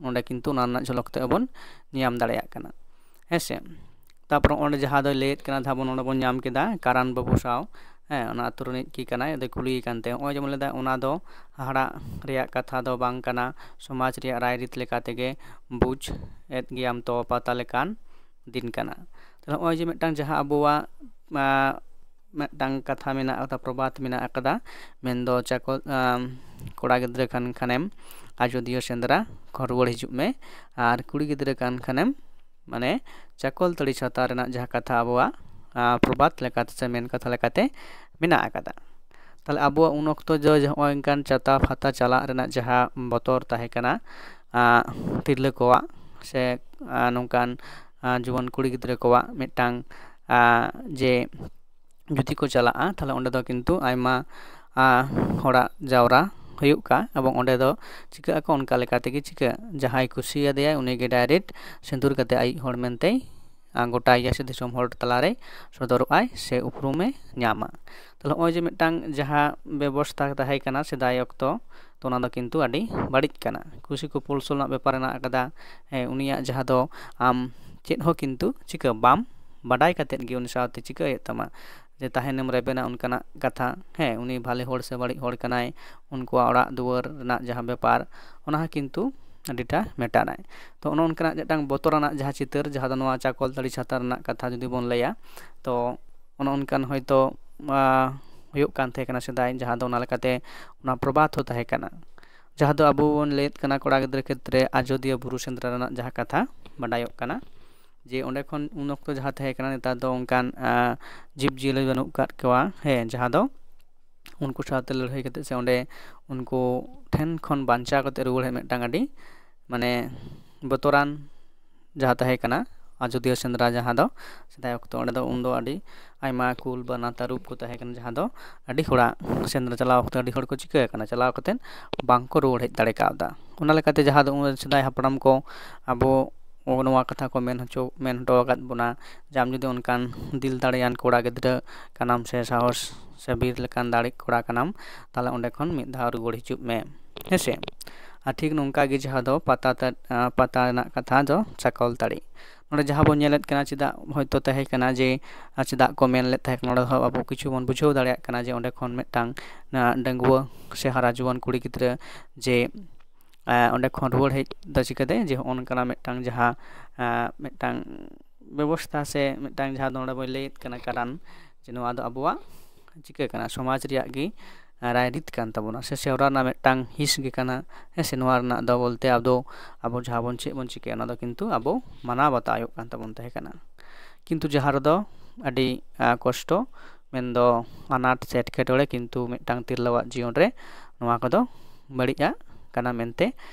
ᱱᱚᱸᱰᱮ ᱠᱤᱱᱛᱩ ᱚᱱᱟ ᱨᱮᱱᱟᱜ ᱡᱷᱚᱞᱚᱠ ᱛᱮ ᱵᱚᱱ ᱧᱟᱢ ᱫᱟᱲᱮᱭᱟᱜ ᱠᱟᱱᱟ, ᱦᱮᱸ ᱥᱮ᱾ ᱛᱟᱨᱯᱚᱨᱮ ᱚᱸᱰᱮ ᱡᱟᱦᱟᱸ ᱫᱚᱭ ᱞᱟᱹᱭᱮᱫ ᱠᱟᱱᱟ, ᱡᱟᱦᱟᱸ ᱵᱚᱱ ᱱᱚᱸᱰᱮ ᱵᱚᱱ ᱧᱟᱢ ᱠᱮᱫᱟ ᱠᱟᱨᱟᱱ ᱵᱟᱹᱵᱩ ᱥᱟᱶ, ᱦᱮᱸ, ᱚᱱᱟ ᱟᱹᱛᱩ ᱨᱤᱱᱤᱡ ᱜᱮ ᱠᱟᱱᱟᱭ, ᱟᱫᱚᱭ ᱠᱩᱞᱤᱭᱮ ᱠᱟᱱ ᱛᱟᱭᱟ, ᱱᱚᱜᱼᱚᱭ ᱡᱮᱢᱚᱱ ᱞᱟᱹᱭᱫᱟ, ᱚᱱᱟ ᱫᱚ ᱦᱟᱦᱟᱲᱟᱜ ᱨᱮᱭᱟᱜ ᱠᱟᱛᱷᱟ ᱫᱚ ᱵᱟᱝ ᱠᱟᱱᱟ, ᱥᱚᱢᱟᱡᱽ ᱨᱮᱭᱟᱜ ᱨᱟᱭᱨᱤᱛ ᱞᱮᱠᱟ ᱛᱮᱜᱮ ᱵᱩᱡᱽ ᱮᱫ ᱜᱮᱭᱟᱢ ᱛᱚ, ᱯᱟᱛᱟ ᱞᱮᱠᱟᱱ ᱫᱤᱱ ᱠᱟᱱᱟ᱾ ᱛᱟᱦᱞᱮ ᱱᱚᱜᱼᱚᱭ ᱡᱮ ᱢᱤᱫᱴᱟᱝ ᱡᱟᱦᱟᱸ ᱟᱵᱚᱣᱟᱜ, ᱟᱸ, ᱢᱤᱫᱴᱟᱝ ᱠᱟᱛᱷᱟ ᱢᱮᱱᱟᱜ ᱟᱠᱟᱫᱟ, ᱯᱨᱚᱵᱟᱫ ᱢᱮᱱᱟᱜ ᱟᱠᱟᱫᱟ, ᱢᱮᱱᱫᱚ ᱪᱟᱠᱚ-, ᱟᱢ, ᱠᱚᱲᱟ ᱜᱤᱫᱽᱨᱟᱹ ᱠᱟᱱ ᱠᱷᱟᱱᱮᱢ ᱟᱡᱳᱫᱤᱭᱟᱹ ᱥᱮᱸᱫᱽᱨᱟ ᱠᱷᱚᱱ ᱨᱩᱣᱟᱹᱲ ᱦᱤᱡᱩᱜ ᱢᱮ, ᱟᱨ ᱠᱩᱲᱤ ᱜᱤᱫᱽᱨᱟᱹ ᱠᱟᱱ ᱠᱷᱟᱱᱮᱢ, ᱢᱟᱱᱮ, ᱪᱟᱠᱚᱞᱛᱟᱹᱲᱤ ᱪᱷᱟᱛᱟ ᱨᱮᱱᱟᱜ ᱡᱟᱦᱟᱸ ᱠᱟᱛᱷᱟ ᱟᱵᱚᱣᱟᱜ, ᱟᱸ, ᱯᱨᱚᱵᱟᱫ ᱞᱮᱠᱟᱛᱮ ᱥᱮ ᱢᱮᱱ ᱠᱟᱛᱷᱟ ᱞᱮᱠᱟᱛᱮ ᱢᱮᱱᱟᱜ ᱟᱠᱟᱫᱟ᱾ ᱛᱟᱦᱞᱮ ᱟᱵᱚᱣᱟᱜ ᱩᱱ ᱚᱠᱛᱚ ᱡᱮ ᱱᱚᱜᱼᱚᱭ ᱱᱚᱝᱠᱟᱱ ᱪᱷᱟᱛᱟ ᱯᱷᱟᱛᱟ ᱪᱟᱞᱟᱜ ᱨᱮᱱᱟᱜ ᱡᱟᱦᱟᱸ ᱵᱚᱛᱚᱨ ᱛᱟᱦᱮᱸ ᱠᱟᱱᱟ, ᱟᱸ, ᱛᱤᱨᱞᱟᱹ ᱠᱚᱣᱟᱜ ᱥᱮ, ᱟᱸ, ᱱᱚᱝᱠᱟᱱ, ᱟᱸ, ᱡᱩᱣᱟᱹᱱ ᱠᱩᱲᱤ ᱜᱤᱫᱽᱨᱟᱹ ᱠᱚᱣᱟᱜ ᱢᱤᱫᱴᱟᱝ, ᱟᱸ, ᱡᱮ ᱡᱩᱫᱤ ᱠᱚ ᱪᱟᱞᱟᱜᱼᱟ, ᱛᱟᱦᱞᱮ ᱚᱸᱰᱮ ᱫᱚ ᱠᱤᱱᱛᱩ ᱟᱭᱢᱟ, ᱟᱸ, ᱦᱚᱲᱟᱜ ᱡᱟᱣᱨᱟ ᱦᱩᱭᱩᱜᱼᱟ, ᱮᱵᱚᱝ ᱚᱸᱰᱮ ᱫᱚ ᱪᱤᱠᱟᱹᱜ ᱟᱠᱚ, ᱚᱱᱠᱟ ᱞᱮᱠᱟ ᱛᱮᱜᱮ ᱪᱤᱠᱟᱹᱜᱼᱟ, ᱡᱟᱦᱟᱸᱭ ᱠᱩᱥᱤᱭᱟᱫᱮᱭᱟᱭ ᱩᱱᱤᱜᱮ direct ᱥᱤᱸᱫᱩᱨ ᱠᱟᱛᱮ ᱟᱡ ᱦᱚᱲ ᱢᱮᱱᱛᱮᱭ ᱜᱚᱴᱟᱭ ᱜᱮᱭᱟ ᱥᱮ ᱫᱤᱥᱚᱢ ᱦᱚᱲ ᱛᱟᱞᱟᱨᱮ ᱥᱚᱫᱚᱨᱚᱜᱼᱟᱭ ᱥᱮ ᱩᱯᱨᱩᱢᱮ ᱧᱟᱢᱟ᱾ ᱛᱟᱦᱞᱮ ᱱᱚᱜᱼᱚᱭ ᱡᱮ ᱢᱤᱫᱴᱟᱝ ᱡᱟᱦᱟᱸ ᱵᱮᱵᱚᱥᱛᱷᱟ ᱛᱟᱦᱮᱸ ᱠᱟᱱᱟ ᱥᱮᱫᱟᱭ ᱚᱠᱛᱚ, ᱛᱚ ᱚᱱᱟ ᱫᱚ ᱠᱤᱱᱛᱩ ᱟᱹᱰᱤ ᱵᱟᱹᱲᱤᱡ ᱠᱟᱱᱟ᱾ ᱠᱩᱥᱤ ᱠᱩᱯᱩᱞᱥᱚᱞ ᱨᱮᱱᱟᱜ ᱵᱮᱯᱟᱨ ᱦᱮᱱᱟᱜ ᱟᱠᱟᱫᱟ᱾ ᱦᱮᱸ, ᱩᱱᱤᱭᱟᱜ ᱡᱟᱦᱟᱸ ᱫᱚ ᱟᱢ ᱪᱮᱫ ᱦᱚᱸ ᱠᱤᱱᱛᱩ ᱪᱤᱠᱟᱹ ᱵᱟᱢ ᱵᱟᱰᱟᱭ ᱠᱟᱛᱮᱫ ᱜᱮ ᱩᱱᱤ ᱥᱟᱶᱛᱮ ᱪᱤᱠᱟᱹ ᱦᱩᱭᱩᱜ ᱛᱟᱢᱟ, ᱡᱮ ᱛᱟᱦᱮᱱᱮᱢ ᱨᱮᱵᱮᱱᱟ ᱚᱱᱠᱟᱱᱟᱜ ᱠᱟᱛᱷᱟ᱾ ᱦᱮᱸ, ᱩᱱᱤ ᱵᱷᱟᱞᱮ ᱦᱚᱲ ᱥᱮ ᱵᱟᱹᱲᱤᱡ ᱦᱚᱲ ᱠᱟᱱᱟᱭ, ᱩᱱᱠᱩᱣᱟᱜ ᱚᱲᱟᱜ ᱫᱩᱣᱟᱹᱨ ᱨᱮᱱᱟᱜ ᱡᱟᱦᱟᱸ ᱵᱮᱯᱟᱨ, ᱚᱱᱟ ᱦᱚᱸ ᱠᱤᱱᱛᱩ ᱟᱹᱰᱤᱴᱟ ᱢᱮᱴᱟᱨᱟᱭ᱾ ᱛᱚ ᱚᱱᱮ ᱚᱱᱠᱟᱱᱟᱜ ᱢᱤᱫᱴᱟᱝ ᱵᱚᱛᱚᱨᱟᱱᱟᱜ ᱡᱟᱦᱟᱸ ᱪᱤᱛᱟᱹᱨ, ᱡᱟᱦᱟᱸ ᱫᱚ ᱱᱚᱣᱟ ᱪᱟᱠᱚᱞᱛᱟᱹᱲᱤ ᱪᱷᱟᱛᱟ ᱨᱮᱱᱟᱜ ᱠᱟᱛᱷᱟ ᱡᱩᱫᱤ ᱵᱚᱱ ᱞᱟᱹᱭᱟ, ᱛᱚ ᱚᱱᱮ ᱚᱱᱠᱟᱱ ᱦᱚᱭᱛᱳ ᱦᱩᱭᱩᱜ ᱠᱟᱱ ᱛᱟᱦᱮᱸ ᱠᱟᱱᱟ ᱥᱮᱫᱟᱭ, ᱡᱟᱦᱟᱸ ᱫᱚ ᱚᱱᱟ ᱞᱮᱠᱟᱛᱮ ᱚᱱᱟ ᱯᱨᱚᱵᱟᱫ ᱦᱚᱸ ᱛᱟᱦᱮᱸ ᱠᱟᱱᱟ, ᱡᱟᱦᱟᱸ ᱫᱚ ᱟᱵᱚ ᱵᱚᱱ ᱞᱟᱹᱭᱮᱫ ᱠᱟᱱᱟ ᱠᱚᱲᱟ ᱜᱤᱫᱽᱨᱟᱹ ᱠᱷᱮᱛᱨᱮ ᱟᱡᱳᱫᱤᱭᱟᱹ ᱵᱩᱨᱩ ᱥᱮᱸᱫᱽᱨᱟ ᱨᱮᱱᱟᱜ ᱡᱟᱦᱟᱸ ᱠᱟᱛᱷᱟ ᱵᱟᱰᱟᱭᱚᱜ ᱠᱟᱱᱟ, ᱡᱮ ᱚᱸᱰᱮ ᱠᱷᱚᱱ ᱩᱱ ᱚᱠᱛᱚ ᱡᱟᱦᱟᱸ ᱛᱟᱦᱮᱸ ᱠᱟᱱᱟ, ᱱᱮᱛᱟᱨ ᱫᱚ ᱚᱱᱠᱟᱱ ᱡᱤᱵᱽ ᱡᱤᱭᱟᱹᱞᱤ ᱵᱟᱹᱱᱩᱜ ᱟᱠᱟᱫ ᱠᱚᱣᱟ᱾ ᱦᱮᱸ, ᱡᱟᱦᱟᱸ ᱫᱚ ᱩᱱᱠᱩ ᱥᱟᱶᱛᱮ ᱞᱟᱹᱲᱦᱟᱹᱭ ᱠᱟᱛᱮ ᱥᱮ ᱚᱸᱰᱮ ᱩᱱᱠᱩ ᱴᱷᱮᱱ ᱠᱷᱚᱱ ᱵᱟᱧᱪᱟᱣ ᱠᱟᱛᱮ ᱨᱩᱣᱟᱹᱲ ᱦᱮᱡ ᱢᱤᱫᱴᱟᱝ ᱟᱹᱰᱤ ᱢᱟᱱᱮ ᱵᱚᱛᱚᱨᱟᱱ ᱡᱟᱦᱟᱸ ᱛᱟᱦᱮᱸ ᱠᱟᱱᱟ ᱟᱡᱳᱫᱤᱭᱟᱹ ᱥᱮᱸᱫᱽᱨᱟ, ᱡᱟᱦᱟᱸ ᱫᱚ ᱥᱮᱫᱟᱭ ᱚᱠᱛᱚ ᱚᱸᱰᱮ ᱫᱚ ᱩᱱᱫᱚ ᱟᱹᱰᱤ ᱟᱭᱢᱟ ᱠᱩᱞ ᱵᱟᱱᱟ ᱛᱟᱹᱨᱩᱵ ᱠᱚ ᱛᱟᱦᱮᱸ ᱠᱟᱱᱟ, ᱡᱟᱦᱟᱸ ᱫᱚ ᱟᱹᱰᱤ ᱦᱚᱲᱟᱜ ᱥᱮᱸᱫᱽᱨᱟ ᱪᱟᱞᱟᱣ ᱚᱠᱛᱚ ᱟᱹᱰᱤ ᱦᱚᱲ ᱠᱚ ᱪᱤᱠᱟᱹ ᱟᱠᱟᱱᱟ, ᱪᱟᱞᱟᱣ ᱠᱟᱛᱮ ᱵᱟᱝ ᱠᱚ ᱨᱩᱣᱟᱹᱲ ᱦᱮᱡ ᱫᱟᱲᱮ ᱠᱟᱣᱫᱟ᱾ ᱚᱱᱟ ᱞᱮᱠᱟᱛᱮ ᱡᱟᱦᱟᱸ ᱫᱚ ᱩᱱ ᱥᱮᱫᱟᱭ ᱦᱟᱯᱲᱟᱢ ᱠᱚ ᱟᱵᱚ ᱱᱚᱣᱟ ᱠᱟᱛᱷᱟ ᱠᱚ ᱢᱮᱱ ᱦᱚᱪᱚ ᱢᱮᱱ ᱦᱚᱴᱚ ᱟᱠᱟᱫ ᱵᱚᱱᱟ ᱡᱮ ᱟᱢ ᱡᱩᱫᱤ ᱚᱱᱠᱟᱱ ᱫᱤᱞ ᱫᱟᱲᱮᱭᱟᱱ ᱠᱚᱲᱟ ᱜᱤᱫᱽᱨᱟᱹ ᱠᱟᱱᱟᱢ ᱥᱮ ᱥᱟᱦᱚᱥ ᱥᱮ ᱵᱤᱨ ᱞᱮᱠᱟᱱ ᱫᱟᱲᱮ ᱠᱚᱲᱟ ᱠᱟᱱᱟᱢ, ᱛᱟᱦᱚᱞᱮ ᱚᱸᱰᱮ ᱠᱷᱚᱱ ᱢᱤᱫ ᱫᱷᱟᱣ ᱨᱩᱣᱟᱹᱲ ᱦᱤᱡᱩᱜ ᱢᱮ᱾ ᱦᱮᱸᱥᱮ? ᱟᱨ ᱴᱷᱤᱠ ᱱᱚᱝᱠᱟ ᱜᱮ ᱡᱟᱦᱟᱸ ᱫᱚ ᱯᱟᱛᱟ ᱛᱟ-, ᱟᱸ, ᱯᱟᱛᱟ ᱨᱮᱱᱟᱜ ᱠᱟᱛᱷᱟ ᱫᱚ ᱪᱟᱠᱚᱞᱛᱟᱹᱲᱤ᱾ ᱱᱚᱰᱮ ᱡᱟᱦᱟᱸ ᱵᱚᱱ ᱧᱮᱞᱮᱫ ᱠᱟᱱᱟ, ᱪᱮᱫᱟᱜ ᱦᱚᱭᱛᱳ ᱛᱟᱦᱮᱸ ᱠᱟᱱᱟ ᱡᱮ, ᱟᱨ ᱪᱮᱫᱟᱜ ᱠᱚ ᱢᱮᱱ ᱞᱮᱫ ᱛᱟᱦᱮᱸ ᱠᱟᱱᱟ, ᱱᱚᱰᱮ ᱫᱚ ᱟᱵᱚ ᱠᱤᱪᱷᱩ ᱵᱚᱱ ᱵᱩᱡᱷᱟᱹᱣ ᱫᱟᱲᱮᱭᱟᱜ ᱠᱟᱱᱟ ᱡᱮ ᱚᱸᱰᱮ ᱠᱷᱚᱱ ᱢᱤᱫᱴᱟᱝ, ᱟᱸ, ᱰᱟᱺᱜᱩᱣᱟᱹ ᱥᱮ ᱦᱟᱨᱟ ᱡᱩᱣᱟᱹᱱ ᱠᱩᱲᱤ ᱜᱤᱫᱽᱨᱟᱹ ᱡᱮ, ᱟᱸ, ᱚᱸᱰᱮ ᱠᱷᱚᱱ ᱨᱩᱣᱟᱹᱲ ᱦᱮᱡ ᱫᱚ ᱪᱤᱠᱟᱹᱛᱮ, ᱡᱮ ᱦᱚᱸᱜᱼᱚ ᱱᱚᱝᱠᱟᱱᱟᱜ ᱢᱤᱫᱴᱟᱝ ᱡᱟᱦᱟᱸ, ᱟᱸ, ᱢᱤᱫᱴᱟᱝ ᱵᱮᱵᱚᱥᱛᱷᱟ ᱥᱮ ᱢᱤᱫᱴᱟᱝ ᱡᱟᱦᱟᱸ ᱫᱚ ᱱᱚᱰᱮ ᱵᱚᱱ ᱞᱟᱹᱭᱮᱫ ᱠᱟᱱᱟ ᱠᱟᱨᱚᱱ, ᱡᱮ ᱱᱚᱣᱟ ᱫᱚ ᱟᱵᱚᱣᱟᱜ ᱪᱤᱠᱟᱹ ᱠᱟᱱᱟ, ᱥᱚᱢᱟᱡᱽ ᱨᱮᱭᱟᱜ ᱜᱮ ᱨᱟᱭᱨᱤᱛ ᱠᱟᱱ ᱛᱟᱵᱚᱱᱟ ᱥᱮ ᱥᱮᱨᱣᱟ ᱨᱮᱱᱟᱜ ᱢᱤᱫᱴᱟᱝ ᱦᱤᱸᱥ ᱜᱮ ᱠᱟᱱᱟ᱾ ᱦᱮᱸ ᱥᱮ, ᱱᱚᱣᱟ ᱨᱮᱱᱟᱜ ᱫᱚ ᱵᱚᱞᱛᱮ ᱟᱵᱚ, ᱟᱵᱚ ᱡᱟᱦᱟᱸ ᱵᱚᱱ ᱪᱮᱫ ᱵᱚᱱ ᱪᱤᱠᱟᱹᱭᱟ, ᱚᱱᱟ ᱫᱚ ᱠᱤᱱᱛᱩ ᱟᱵᱚ ᱢᱟᱱᱟᱣ ᱵᱟᱛᱟᱣ ᱦᱩᱭᱩᱜ ᱠᱟᱱ ᱛᱟᱵᱚᱱ ᱛᱟᱦᱮᱸ ᱠᱟᱱᱟ᱾ ᱠᱤᱱᱛᱩ ᱡᱟᱦᱟᱸ ᱨᱮᱫᱚ ᱟᱹᱰᱤ, ᱟᱸ, ᱠᱚᱥᱴᱚ, ᱢᱮᱱᱫᱚ ᱟᱱᱟᱴ ᱥᱮ ᱮᱴᱠᱮᱴᱚᱬᱮ, ᱠᱤᱱᱛᱩ ᱢᱤᱫᱴᱟᱝ ᱛᱤᱨᱞᱟᱹᱣᱟᱜ ᱡᱤᱭᱚᱱ ᱨᱮ ᱱᱚᱣᱟ ᱠᱚᱫᱚ ᱵᱟᱹᱲᱤᱡᱟᱜ ᱠᱟᱱᱟ ᱢᱮᱱᱛᱮ,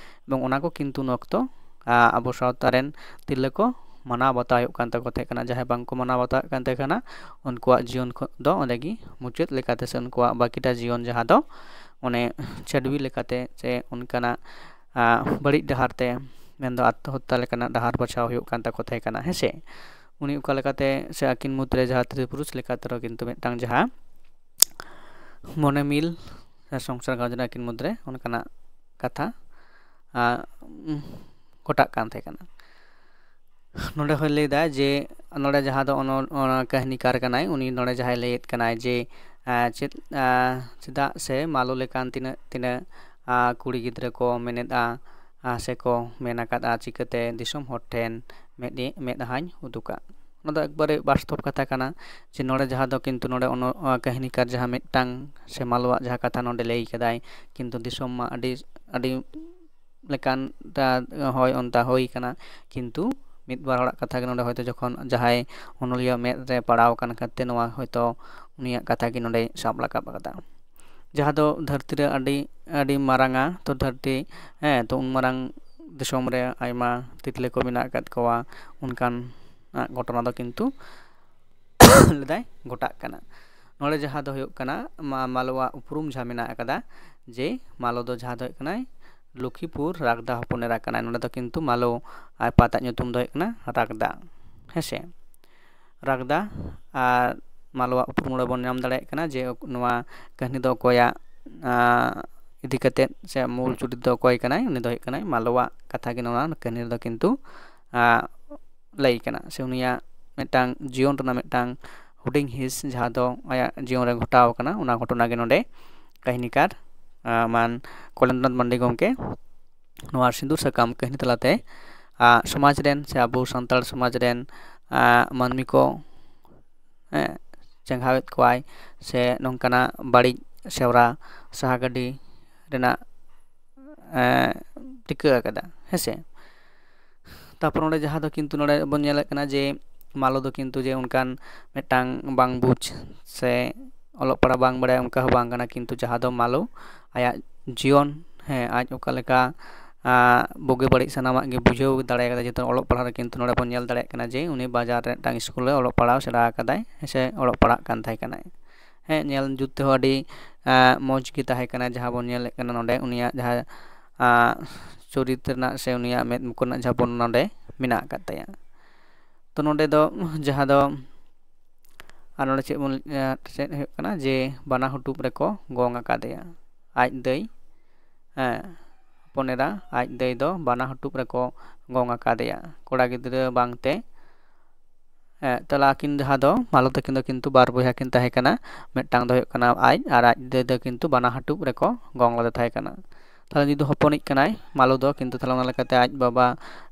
ᱮᱵᱚᱝ ᱚᱱᱟ ᱠᱚ ᱠᱤᱱᱛᱩ ᱩᱱ ᱚᱠᱛᱚ, ᱟᱸ, ᱟᱵᱚ ᱥᱟᱶᱛᱟ ᱨᱮᱱ ᱛᱤᱨᱞᱟᱹ ᱠᱚ ᱢᱟᱱᱟᱣ ᱵᱟᱛᱟᱣ ᱦᱩᱭᱩᱜ ᱠᱟᱱ ᱛᱟᱠᱚ ᱛᱟᱦᱮᱸ ᱠᱟᱱᱟ᱾ ᱡᱟᱦᱟᱸᱭ ᱵᱟᱝᱠᱚ ᱢᱟᱱᱟᱣ ᱵᱟᱛᱟᱣᱮᱫ ᱠᱟᱱ ᱛᱟᱦᱮᱸ ᱠᱟᱱᱟ, ᱩᱱᱠᱩᱣᱟᱜ ᱡᱤᱭᱚᱱ ᱠᱷᱚᱱ ᱫᱚ ᱚᱸᱰᱮ ᱜᱮ ᱢᱩᱪᱟᱹᱫ ᱞᱮᱠᱟᱛᱮ ᱥᱮ ᱩᱱᱠᱩᱣᱟᱜ ᱵᱟᱹᱠᱤᱴᱟ ᱡᱤᱭᱚᱱ ᱡᱟᱦᱟᱸ ᱫᱚ ᱚᱱᱮ ᱪᱷᱟᱹᱰᱣᱤ ᱞᱮᱠᱟᱛᱮ ᱥᱮ ᱚᱱᱠᱟᱱᱟᱜ, ᱟᱸ, ᱵᱟᱹᱲᱤᱡ ᱰᱟᱦᱟᱨ ᱛᱮ, ᱢᱮᱱᱫᱚ ᱟᱛᱢᱚᱦᱚᱛᱛᱟ ᱞᱮᱠᱟᱱᱟᱜ ᱰᱟᱦᱟᱨ ᱵᱟᱪᱷᱟᱣ ᱦᱩᱭᱩᱜ ᱠᱟᱱ ᱛᱟᱠᱚ ᱛᱟᱦᱮᱸ ᱠᱟᱱᱟ, ᱦᱮᱸ ᱥᱮ᱾ ᱩᱱᱤ ᱚᱠᱟ ᱞᱮᱠᱟᱛᱮ ᱥᱮ ᱟᱹᱠᱤᱱ ᱢᱩᱫᱽᱨᱮ ᱡᱟᱦᱟᱸ ᱛᱨᱤ ᱯᱩᱨᱩᱥ ᱞᱮᱠᱟᱛᱮ ᱨᱮᱦᱚᱸ ᱠᱤᱱᱛᱩ ᱢᱤᱫᱴᱟᱝ ᱡᱟᱦᱟᱸ ᱢᱚᱱᱮ ᱢᱤᱞ ᱥᱮ ᱥᱚᱝᱥᱟᱨ ᱜᱷᱟᱨᱚᱸᱡᱽ ᱨᱮ ᱟᱹᱠᱤᱱ ᱢᱩᱫᱽᱨᱮ ᱚᱱᱠᱟᱱᱟᱜ ᱠᱟᱛᱷᱟ ᱟᱸ, ᱩᱸ, ᱜᱷᱚᱴᱟᱜ ᱠᱟᱱ ᱛᱟᱦᱮᱸ ᱠᱟᱱᱟ᱾ ᱱᱚᱰᱮ ᱦᱚᱸᱭ ᱞᱟᱹᱭᱫᱟ ᱡᱮ ᱱᱚᱰᱮ ᱡᱟᱦᱟᱸ ᱫᱚ ᱚᱱᱚ-, ᱚᱱᱟ ᱠᱟᱹᱦᱱᱤᱠᱟᱨ ᱠᱟᱱᱟᱭ, ᱩᱱᱤ ᱱᱚᱰᱮ ᱡᱟᱦᱟᱸᱭ ᱞᱟᱹᱭᱮᱫ ᱠᱟᱱᱟᱭ ᱡᱮ, ᱟᱸ, ᱪᱮᱫ, ᱟᱸ, ᱪᱮᱫᱟᱜ ᱥᱮ ᱢᱟᱞᱚ ᱞᱮᱠᱟᱱ ᱛᱤᱱᱟᱹᱜ, ᱛᱤᱱᱟᱹᱜ, ᱟᱸ, ᱠᱩᱲᱤ ᱜᱤᱫᱽᱨᱟᱹ ᱠᱚ ᱢᱮᱱᱮᱫᱼᱟ, ᱟᱸ, ᱥᱮᱠᱚ ᱢᱮᱱ ᱟᱠᱟᱫᱼᱟ, ᱪᱤᱠᱟᱹᱛᱮ ᱫᱤᱥᱚᱢ ᱦᱚᱲ ᱴᱷᱮᱱ ᱢᱮᱫ-, ᱢᱮᱫᱦᱟᱧ ᱩᱫᱩᱜᱟ᱾ ᱚᱱᱟ ᱫᱚ ᱮᱠᱵᱟᱨᱮ ᱵᱟᱥᱛᱚᱵ ᱠᱟᱛᱷᱟ ᱠᱟᱱᱟ ᱡᱮ ᱱᱚᱰᱮ ᱡᱟᱦᱟᱸ ᱫᱚ ᱠᱤᱱᱛᱩ ᱱᱚᱰᱮ ᱚᱱᱚ-, ᱟᱸ, ᱠᱟᱹᱦᱱᱤᱠᱟᱨ ᱡᱟᱦᱟᱸ ᱢᱤᱫᱴᱟᱝ ᱥᱮ ᱢᱟᱞᱚᱣᱟᱜ ᱡᱟᱦᱟᱸ ᱠᱟᱛᱷᱟ ᱱᱚᱰᱮ ᱞᱟᱹᱭ ᱠᱟᱫᱟᱭ, ᱠᱤᱱᱛᱩ ᱫᱤᱥᱚᱢ ᱢᱟ ᱟᱹᱰᱤ, ᱟᱹᱰᱤ ᱞᱮᱠᱟᱱ ᱛᱟ-, ᱦᱚᱭ ᱚᱱᱛᱟ ᱦᱩᱭ ᱠᱟᱱᱟ, ᱠᱤᱱᱛᱩ ᱢᱤᱫ ᱵᱟᱨ ᱦᱚᱲᱟᱜ ᱠᱟᱛᱷᱟ ᱜᱮ ᱱᱚᱰᱮ ᱦᱚᱭᱛᱳ ᱡᱚᱠᱷᱚᱱ ᱡᱟᱦᱟᱸᱭ ᱚᱱᱚᱞᱤᱭᱟᱹ ᱢᱮᱫ ᱨᱮ ᱯᱟᱲᱟᱣ ᱟᱠᱟᱱ ᱠᱷᱟᱹᱛᱤᱨ ᱱᱚᱣᱟ ᱦᱚᱭᱛᱳ ᱩᱱᱤᱭᱟᱜ ᱠᱟᱛᱷᱟ ᱜᱮ ᱱᱚᱰᱮ ᱥᱟᱵ ᱨᱟᱠᱟᱵ ᱟᱠᱟᱫᱟ᱾ ᱡᱟᱦᱟᱸ ᱫᱚ ᱫᱷᱟᱹᱨᱛᱤ ᱨᱮ ᱟᱹᱰᱤ, ᱟᱹᱰᱤ ᱢᱟᱨᱟᱝᱟ, ᱛᱚ ᱫᱷᱟᱹᱨᱛᱤ, ᱦᱮᱸ, ᱛᱚ ᱩᱱ ᱢᱟᱨᱟᱝ ᱫᱤᱥᱚᱢ ᱨᱮ ᱟᱭᱢᱟ ᱛᱤᱨᱞᱟᱹ ᱠᱚ ᱢᱮᱱᱟᱜ ᱟᱠᱟᱫ ᱠᱚᱣᱟ, ᱚᱱᱠᱟᱱ ᱜᱷᱚᱴᱚᱱᱟ ᱫᱚ ᱠᱤᱱᱛᱩ ᱞᱮᱫᱟᱭ ᱜᱷᱚᱴᱟᱜ ᱠᱟᱱᱟ᱾ ᱱᱚᱰᱮ ᱡᱟᱦᱟᱸ ᱫᱚ ᱦᱩᱭᱩᱜ ᱠᱟᱱᱟ ᱢᱟ-, ᱢᱟᱞᱚᱣᱟᱜ ᱩᱯᱨᱩᱢ ᱡᱟᱦᱟᱸ ᱢᱮᱱᱟᱜ ᱟᱠᱟᱫᱟ, ᱡᱮ ᱢᱟᱞᱚ ᱫᱚ ᱡᱟᱦᱟᱸ ᱫᱚ ᱦᱩᱭᱩᱜ ᱠᱟᱱᱟᱭ ᱞᱚᱠᱷᱤᱯᱩᱨ ᱨᱟᱜᱽᱫᱟ ᱦᱚᱯᱚᱱ ᱮᱨᱟ ᱠᱟᱱᱟᱭ᱾ ᱱᱚᱰᱮ ᱫᱚ ᱠᱤᱱᱛᱩ ᱢᱟᱞᱚ ᱟᱡ ᱯᱟᱛᱟᱜ ᱧᱩᱛᱩᱢ ᱫᱚ ᱦᱩᱭᱩᱜ ᱠᱟᱱᱟ ᱨᱟᱜᱽᱫᱟ, ᱦᱮᱸᱥᱮ᱾ ᱨᱟᱜᱽᱫᱟ ᱟᱨ ᱢᱟᱞᱚᱣᱟᱜ ᱩᱯᱨᱩᱢ ᱱᱚᱰᱮ ᱵᱚᱱ ᱧᱟᱢ ᱫᱟᱲᱮᱭᱟᱜ ᱠᱟᱱᱟ ᱡᱮ ᱱᱚᱣᱟ ᱠᱟᱹᱦᱱᱤ ᱫᱚ ᱚᱠᱚᱭᱟᱜ, ᱟᱸ, ᱤᱫᱤ ᱠᱟᱛᱮᱫ ᱥᱮ ᱢᱩᱞ ᱪᱩᱨᱤᱛ ᱫᱚ ᱚᱠᱚᱭ ᱠᱟᱱᱟᱭ, ᱩᱱᱤ ᱫᱚ ᱦᱩᱭᱩᱜ ᱠᱟᱱᱟᱭ ᱢᱟᱞᱚᱣᱟᱜ ᱠᱟᱛᱷᱟ ᱜᱮ ᱱᱚᱣᱟ ᱠᱟᱹᱦᱱᱤ ᱨᱮᱫᱚ ᱠᱤᱱᱛᱩ, ᱟᱸ, ᱞᱟᱹᱭ ᱠᱟᱱᱟ, ᱥᱮ ᱩᱱᱤᱭᱟᱜ ᱢᱤᱫᱴᱟᱝ ᱡᱤᱭᱚᱱ ᱨᱮᱱᱟᱜ ᱢᱤᱫᱴᱟᱝ ᱦᱩᱰᱤᱧ ᱦᱤᱸᱥ ᱡᱟᱦᱟᱸ ᱫᱚ ᱟᱭᱟᱜ ᱡᱤᱭᱚᱱ ᱨᱮ ᱜᱷᱚᱴᱟᱣ ᱠᱟᱱᱟ, ᱚᱱᱟ ᱜᱷᱚᱴᱚᱱᱟ ᱜᱮ ᱱᱚᱰᱮ ᱠᱟᱹᱦᱱᱤᱠᱟᱨ, ᱟᱸ, ᱢᱟᱱ ᱠᱚᱞᱮᱱᱫᱨᱚᱱᱟᱛᱷ ᱢᱟᱱᱰᱤ ᱜᱚᱢᱠᱮ ᱱᱚᱣᱟ ᱥᱤᱸᱫᱩᱨ ᱥᱟᱠᱟᱢ ᱠᱟᱹᱦᱱᱤ ᱛᱟᱞᱟᱛᱮ, ᱟᱸ, ᱥᱚᱢᱟᱡᱽ ᱨᱮᱱ ᱥᱮ ᱟᱵᱚ ᱥᱟᱱᱛᱟᱲ ᱥᱚᱢᱟᱡᱽ ᱨᱮᱱ, ᱟᱸ, ᱢᱟᱹᱱᱢᱤ ᱠᱚ, ᱦᱮᱸ, ᱪᱟᱸᱜᱷᱟᱣᱮᱫ ᱠᱚᱣᱟᱭ ᱥᱮ ᱱᱚᱝᱠᱟᱱᱟᱜ ᱵᱟᱹᱲᱤᱡ ᱥᱮᱣᱨᱟ ᱥᱟᱦᱟ ᱜᱟᱹᱰᱤ ᱨᱮᱱᱟᱜ, ᱮᱸ, ᱨᱤᱠᱟᱹ ᱟᱠᱟᱫᱟ, ᱦᱮᱸᱥᱮ᱾ ᱛᱟᱨᱯᱚᱨ ᱱᱚᱰᱮ ᱡᱟᱦᱟᱸ ᱫᱚ ᱠᱤᱱᱛᱩ ᱱᱚᱰᱮ ᱵᱚᱱ ᱧᱮᱞᱮᱫ ᱠᱟᱱᱟ ᱡᱮ ᱢᱟᱞᱚ ᱫᱚ ᱠᱤᱱᱛᱩ ᱡᱮ ᱚᱱᱠᱟᱱ ᱢᱤᱫᱴᱟᱝ ᱵᱟᱝ ᱵᱩᱡᱽ ᱥᱮ ᱚᱞᱚᱜ ᱯᱟᱲᱦᱟᱜ ᱵᱟᱝ ᱵᱟᱲᱟᱭ ᱚᱱᱠᱟ ᱦᱚᱸ ᱵᱟᱝ ᱠᱟᱱᱟ, ᱠᱤᱱᱛᱩ ᱡᱟᱦᱟᱸ ᱫᱚ ᱢᱟᱞᱚ ᱟᱭᱟᱜ ᱡᱤᱭᱚᱱ, ᱦᱮᱸ, ᱟᱡ ᱚᱠᱟ ᱞᱮᱠᱟ, ᱟᱸ, ᱵᱩᱜᱤ ᱵᱟᱹᱲᱤᱡ ᱥᱟᱱᱟᱢᱟᱜ ᱜᱮ ᱵᱩᱡᱷᱟᱹᱣ ᱫᱟᱲᱮ ᱠᱟᱫᱟ᱾ ᱡᱮᱦᱮᱛᱩ ᱚᱞᱚᱜ ᱯᱟᱲᱦᱟᱜ ᱨᱮ ᱠᱤᱱᱛᱩ ᱱᱚᱰᱮ ᱵᱚᱱ ᱧᱮᱞ ᱫᱟᱲᱮᱭᱟᱜ ᱠᱟᱱᱟ ᱡᱮ ᱩᱱᱤ ᱵᱟᱡᱟᱨ ᱨᱮ ᱢᱤᱫᱴᱟᱝ ᱥᱠᱩᱞ ᱨᱮ ᱚᱞᱚᱜ ᱯᱟᱲᱦᱟᱣ ᱥᱮᱬᱟ ᱟᱠᱟᱫᱟᱭ, ᱦᱮᱸ ᱥᱮ, ᱚᱞᱚᱜ ᱯᱟᱲᱦᱟᱜ ᱠᱟᱱ ᱛᱟᱦᱮᱸ ᱠᱟᱱᱟᱭ᱾ ᱦᱮᱸ, ᱧᱮᱞ ᱡᱩᱛ ᱛᱮᱦᱚᱸ ᱟᱹᱰᱤ, ᱟᱸ, ᱢᱚᱡᱽ ᱜᱮ ᱛᱟᱦᱮᱸ ᱠᱟᱱᱟ᱾ ᱡᱟᱦᱟᱸ ᱵᱚᱱ ᱧᱮᱞᱮᱫ ᱠᱟᱱᱟ ᱱᱚᱰᱮ ᱩᱱᱤᱭᱟᱜ ᱡᱟᱦᱟᱸ, ᱟᱸ, ᱪᱚᱨᱤᱛ ᱨᱮᱱᱟᱜ ᱥᱮ ᱩᱱᱤᱭᱟᱜ ᱢᱮᱫ ᱢᱩᱠᱩᱴ ᱨᱮᱱᱟᱜ ᱡᱟᱦᱟᱸ ᱵᱚᱨᱱᱚᱱᱟ ᱱᱚᱰᱮ ᱢᱮᱱᱟᱜ ᱟᱠᱟᱫ ᱛᱟᱭᱟ᱾ ᱛᱚ ᱱᱚᱰᱮ ᱫᱚ ᱡᱟᱦᱟᱸ ᱫᱚ ᱟᱨ ᱱᱚᱰᱮ ᱪᱮᱫ ᱵᱚᱱ ᱪᱮᱫ ᱦᱩᱭᱩᱜ ᱠᱟᱱᱟ ᱡᱮ ᱵᱟᱱᱟ ᱦᱩᱴᱩᱵ ᱨᱮᱠᱚ ᱜᱚᱝ ᱟᱠᱟᱫᱮᱭᱟ ᱟᱡ ᱫᱟᱹᱭ, ᱦᱮᱸ, ᱦᱚᱯᱚᱱ ᱮᱨᱟ ᱟᱡ ᱫᱟᱹᱭ ᱫᱚ ᱵᱟᱱᱟ ᱦᱩᱴᱩᱵ ᱨᱮᱠᱚ ᱜᱚᱝ ᱟᱠᱟᱫᱮᱭᱟ ᱠᱚᱲᱟ ᱜᱤᱫᱽᱨᱟᱹ ᱵᱟᱝᱛᱮ᱾ ᱦᱮᱸ, ᱛᱟᱦᱞᱮ ᱟᱹᱠᱤᱱ ᱡᱟᱦᱟᱸ ᱫᱚ ᱢᱟᱞᱚ ᱛᱟᱹᱠᱤᱱ ᱫᱚ ᱠᱤᱱᱛᱩ ᱵᱟᱨ ᱵᱚᱭᱦᱟ ᱠᱤᱱ ᱛᱟᱦᱮᱸ ᱠᱟᱱᱟ᱾ ᱢᱤᱫᱴᱟᱝ ᱫᱚ ᱦᱩᱭᱩᱜ ᱠᱟᱱᱟ ᱟᱡ, ᱟᱨ ᱟᱡ ᱫᱟᱹᱭ ᱫᱚ ᱠᱤᱱᱛᱩ ᱵᱟᱱᱟ ᱦᱟᱹᱴᱩᱵ ᱨᱮᱠᱚ ᱜᱚᱝ ᱞᱮᱫᱮ ᱛᱟᱦᱮᱸ ᱠᱟᱱᱟ᱾ ᱛᱟᱦᱞᱮ ᱡᱩᱫᱤ ᱦᱚᱯᱚᱱᱤᱡ ᱠᱟᱱᱟᱭ ᱢᱟᱞᱚ ᱫᱚ, ᱠᱤᱱᱛᱩ ᱛᱟᱦᱞᱮ ᱚᱱᱟ ᱞᱮᱠᱟᱛᱮ ᱟᱡ ᱵᱟᱵᱟ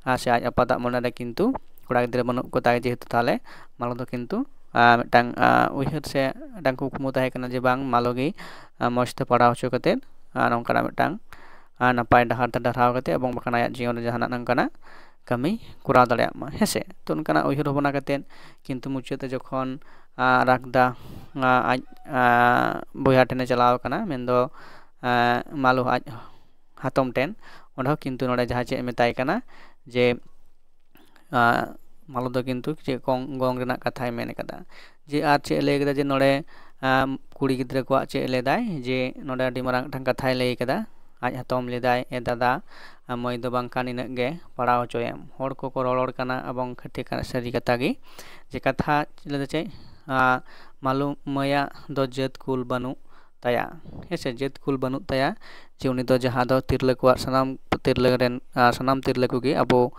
ᱟᱨ ᱥᱮ ᱟᱡ ᱟᱯᱟᱛᱟᱜ ᱢᱚᱱᱮ ᱨᱮ ᱠᱤᱱᱛᱩ ᱠᱚᱲᱟ ᱜᱤᱫᱽᱨᱟᱹ ᱵᱟᱹᱱᱩᱜ ᱠᱚ ᱛᱟᱭ, ᱡᱮᱦᱮᱛᱩ ᱛᱟᱦᱞᱮ ᱢᱟᱞᱚ ᱫᱚ ᱠᱤᱱᱛᱩ ᱟᱨ ᱢᱤᱫᱴᱟᱝ ᱟᱨ ᱩᱭᱦᱟᱹᱨ ᱥᱮ ᱢᱤᱫᱴᱟᱝ ᱠᱩᱠᱢᱩ ᱛᱟᱦᱮᱸ ᱠᱟᱱᱟ ᱡᱮ ᱵᱟᱝ ᱢᱟᱞᱚ ᱜᱮ ᱟᱨ ᱢᱚᱡᱽ ᱛᱮ ᱯᱟᱲᱦᱟᱣ ᱦᱚᱪᱚ ᱠᱟᱛᱮᱫ ᱟᱨ ᱱᱚᱝᱠᱟᱱᱟᱜ ᱢᱤᱫᱴᱟᱝ ᱟᱨ ᱱᱟᱯᱟᱭ ᱰᱟᱦᱟᱨ ᱛᱮ ᱰᱟᱨᱦᱟᱣ ᱠᱟᱛᱮᱫ ᱮᱵᱚᱝ ᱵᱟᱠᱷᱟᱱ ᱟᱭᱟᱜ ᱡᱤᱭᱚᱱ ᱨᱮ ᱡᱟᱦᱟᱱᱟᱜ ᱱᱚᱝᱠᱟᱱᱟᱜ ᱠᱟᱹᱢᱤ ᱠᱚᱨᱟᱣ ᱫᱟᱲᱮᱭᱟᱜ ᱢᱟ, ᱦᱮᱸᱥᱮ᱾ ᱛᱚ ᱚᱱᱠᱟᱱᱟᱜ ᱩᱭᱦᱟᱹᱨ ᱵᱷᱟᱵᱽᱱᱟ ᱠᱟᱛᱮᱫ ᱠᱤᱱᱛᱩ ᱢᱩᱪᱟᱹᱫ ᱨᱮ ᱡᱚᱠᱷᱚᱱ ᱟᱨ ᱨᱟᱜᱽᱫᱟ ᱟᱡ ᱵᱚᱭᱦᱟ ᱴᱷᱮᱱᱮ ᱪᱟᱞᱟᱣ ᱠᱟᱱᱟ, ᱢᱮᱱᱫᱚ ᱢᱟᱞᱚ ᱟᱡ ᱦᱟᱛᱚᱢ ᱴᱷᱮᱱ, ᱚᱸᱰᱮ ᱦᱚᱸ ᱠᱤᱱᱛᱩ ᱱᱚᱰᱮ ᱡᱟᱦᱟᱸ ᱪᱮᱫ ᱮ ᱢᱮᱛᱟᱭ ᱠᱟᱱᱟ ᱡᱮ ᱢᱟᱞᱚ ᱫᱚ ᱠᱤᱱᱛᱩ ᱪᱮᱫ ᱜᱚᱝ ᱨᱮᱱᱟᱜ ᱠᱟᱛᱷᱟᱭ ᱢᱮᱱ ᱠᱟᱫᱟ᱾ ᱡᱮ ᱟᱨ ᱪᱮᱫ ᱮ ᱞᱟᱹᱭ ᱠᱟᱫᱟ ᱡᱮ ᱱᱚᱰᱮ ᱠᱩᱲᱤ ᱜᱤᱫᱽᱨᱟᱹ ᱠᱚᱣᱟᱜ ᱪᱮᱫ ᱮ ᱞᱟᱹᱭ ᱫᱟᱭ ᱡᱮ ᱱᱚᱰᱮ ᱟᱹᱰᱤ ᱢᱟᱨᱟᱝ ᱢᱤᱫᱴᱟᱝ ᱠᱟᱛᱷᱟᱭ ᱞᱟᱹᱭ ᱠᱟᱫᱟ᱾ ᱟᱡ ᱦᱟᱛᱚᱢ ᱞᱟᱹᱭ ᱫᱟᱭ, "ᱮ ᱫᱟᱫᱟ, ᱢᱟᱹᱭ ᱫᱚ ᱵᱟᱝᱠᱷᱟᱱ ᱤᱱᱟᱹᱜ ᱜᱮ ᱯᱟᱲᱦᱟᱣ ᱦᱚᱪᱚᱭᱮᱢ᱾ ᱦᱚᱲ ᱠᱚᱠᱚ ᱨᱚᱨᱚᱲ ᱠᱟᱱᱟ ᱮᱵᱚᱝ ᱠᱷᱟᱹᱴᱤ ᱠᱟᱱᱟ ᱥᱟᱹᱨᱤ ᱠᱟᱛᱷᱟ ᱜᱮ ᱡᱮ ᱠᱟᱛᱷᱟ ᱞᱟᱹᱭ ᱫᱟ ᱪᱮᱫ, ᱢᱟᱞᱚ ᱢᱟᱹᱭᱟᱜ ᱫᱚ ᱡᱟᱹᱛ ᱠᱩᱞ ᱵᱟᱹᱱᱩᱜ ᱛᱟᱭᱟ, ᱦᱮᱸ ᱥᱮ, ᱡᱟᱹᱛ ᱠᱩᱞ ᱵᱟᱹᱱᱩᱜ ᱛᱟᱭᱟ ᱡᱮ ᱩᱱᱤ ᱫᱚ ᱡᱟᱦᱟᱸ ᱫᱚ ᱛᱤᱨᱞᱟᱹ ᱠᱚᱣᱟᱜ ᱥᱟᱱᱟᱢ ᱛᱤᱨᱞᱟᱹ ᱨᱮᱱ ᱥᱟᱱᱟᱢ ᱛᱤᱨᱞᱟᱹ ᱠᱚᱜᱮ ᱟᱵᱚ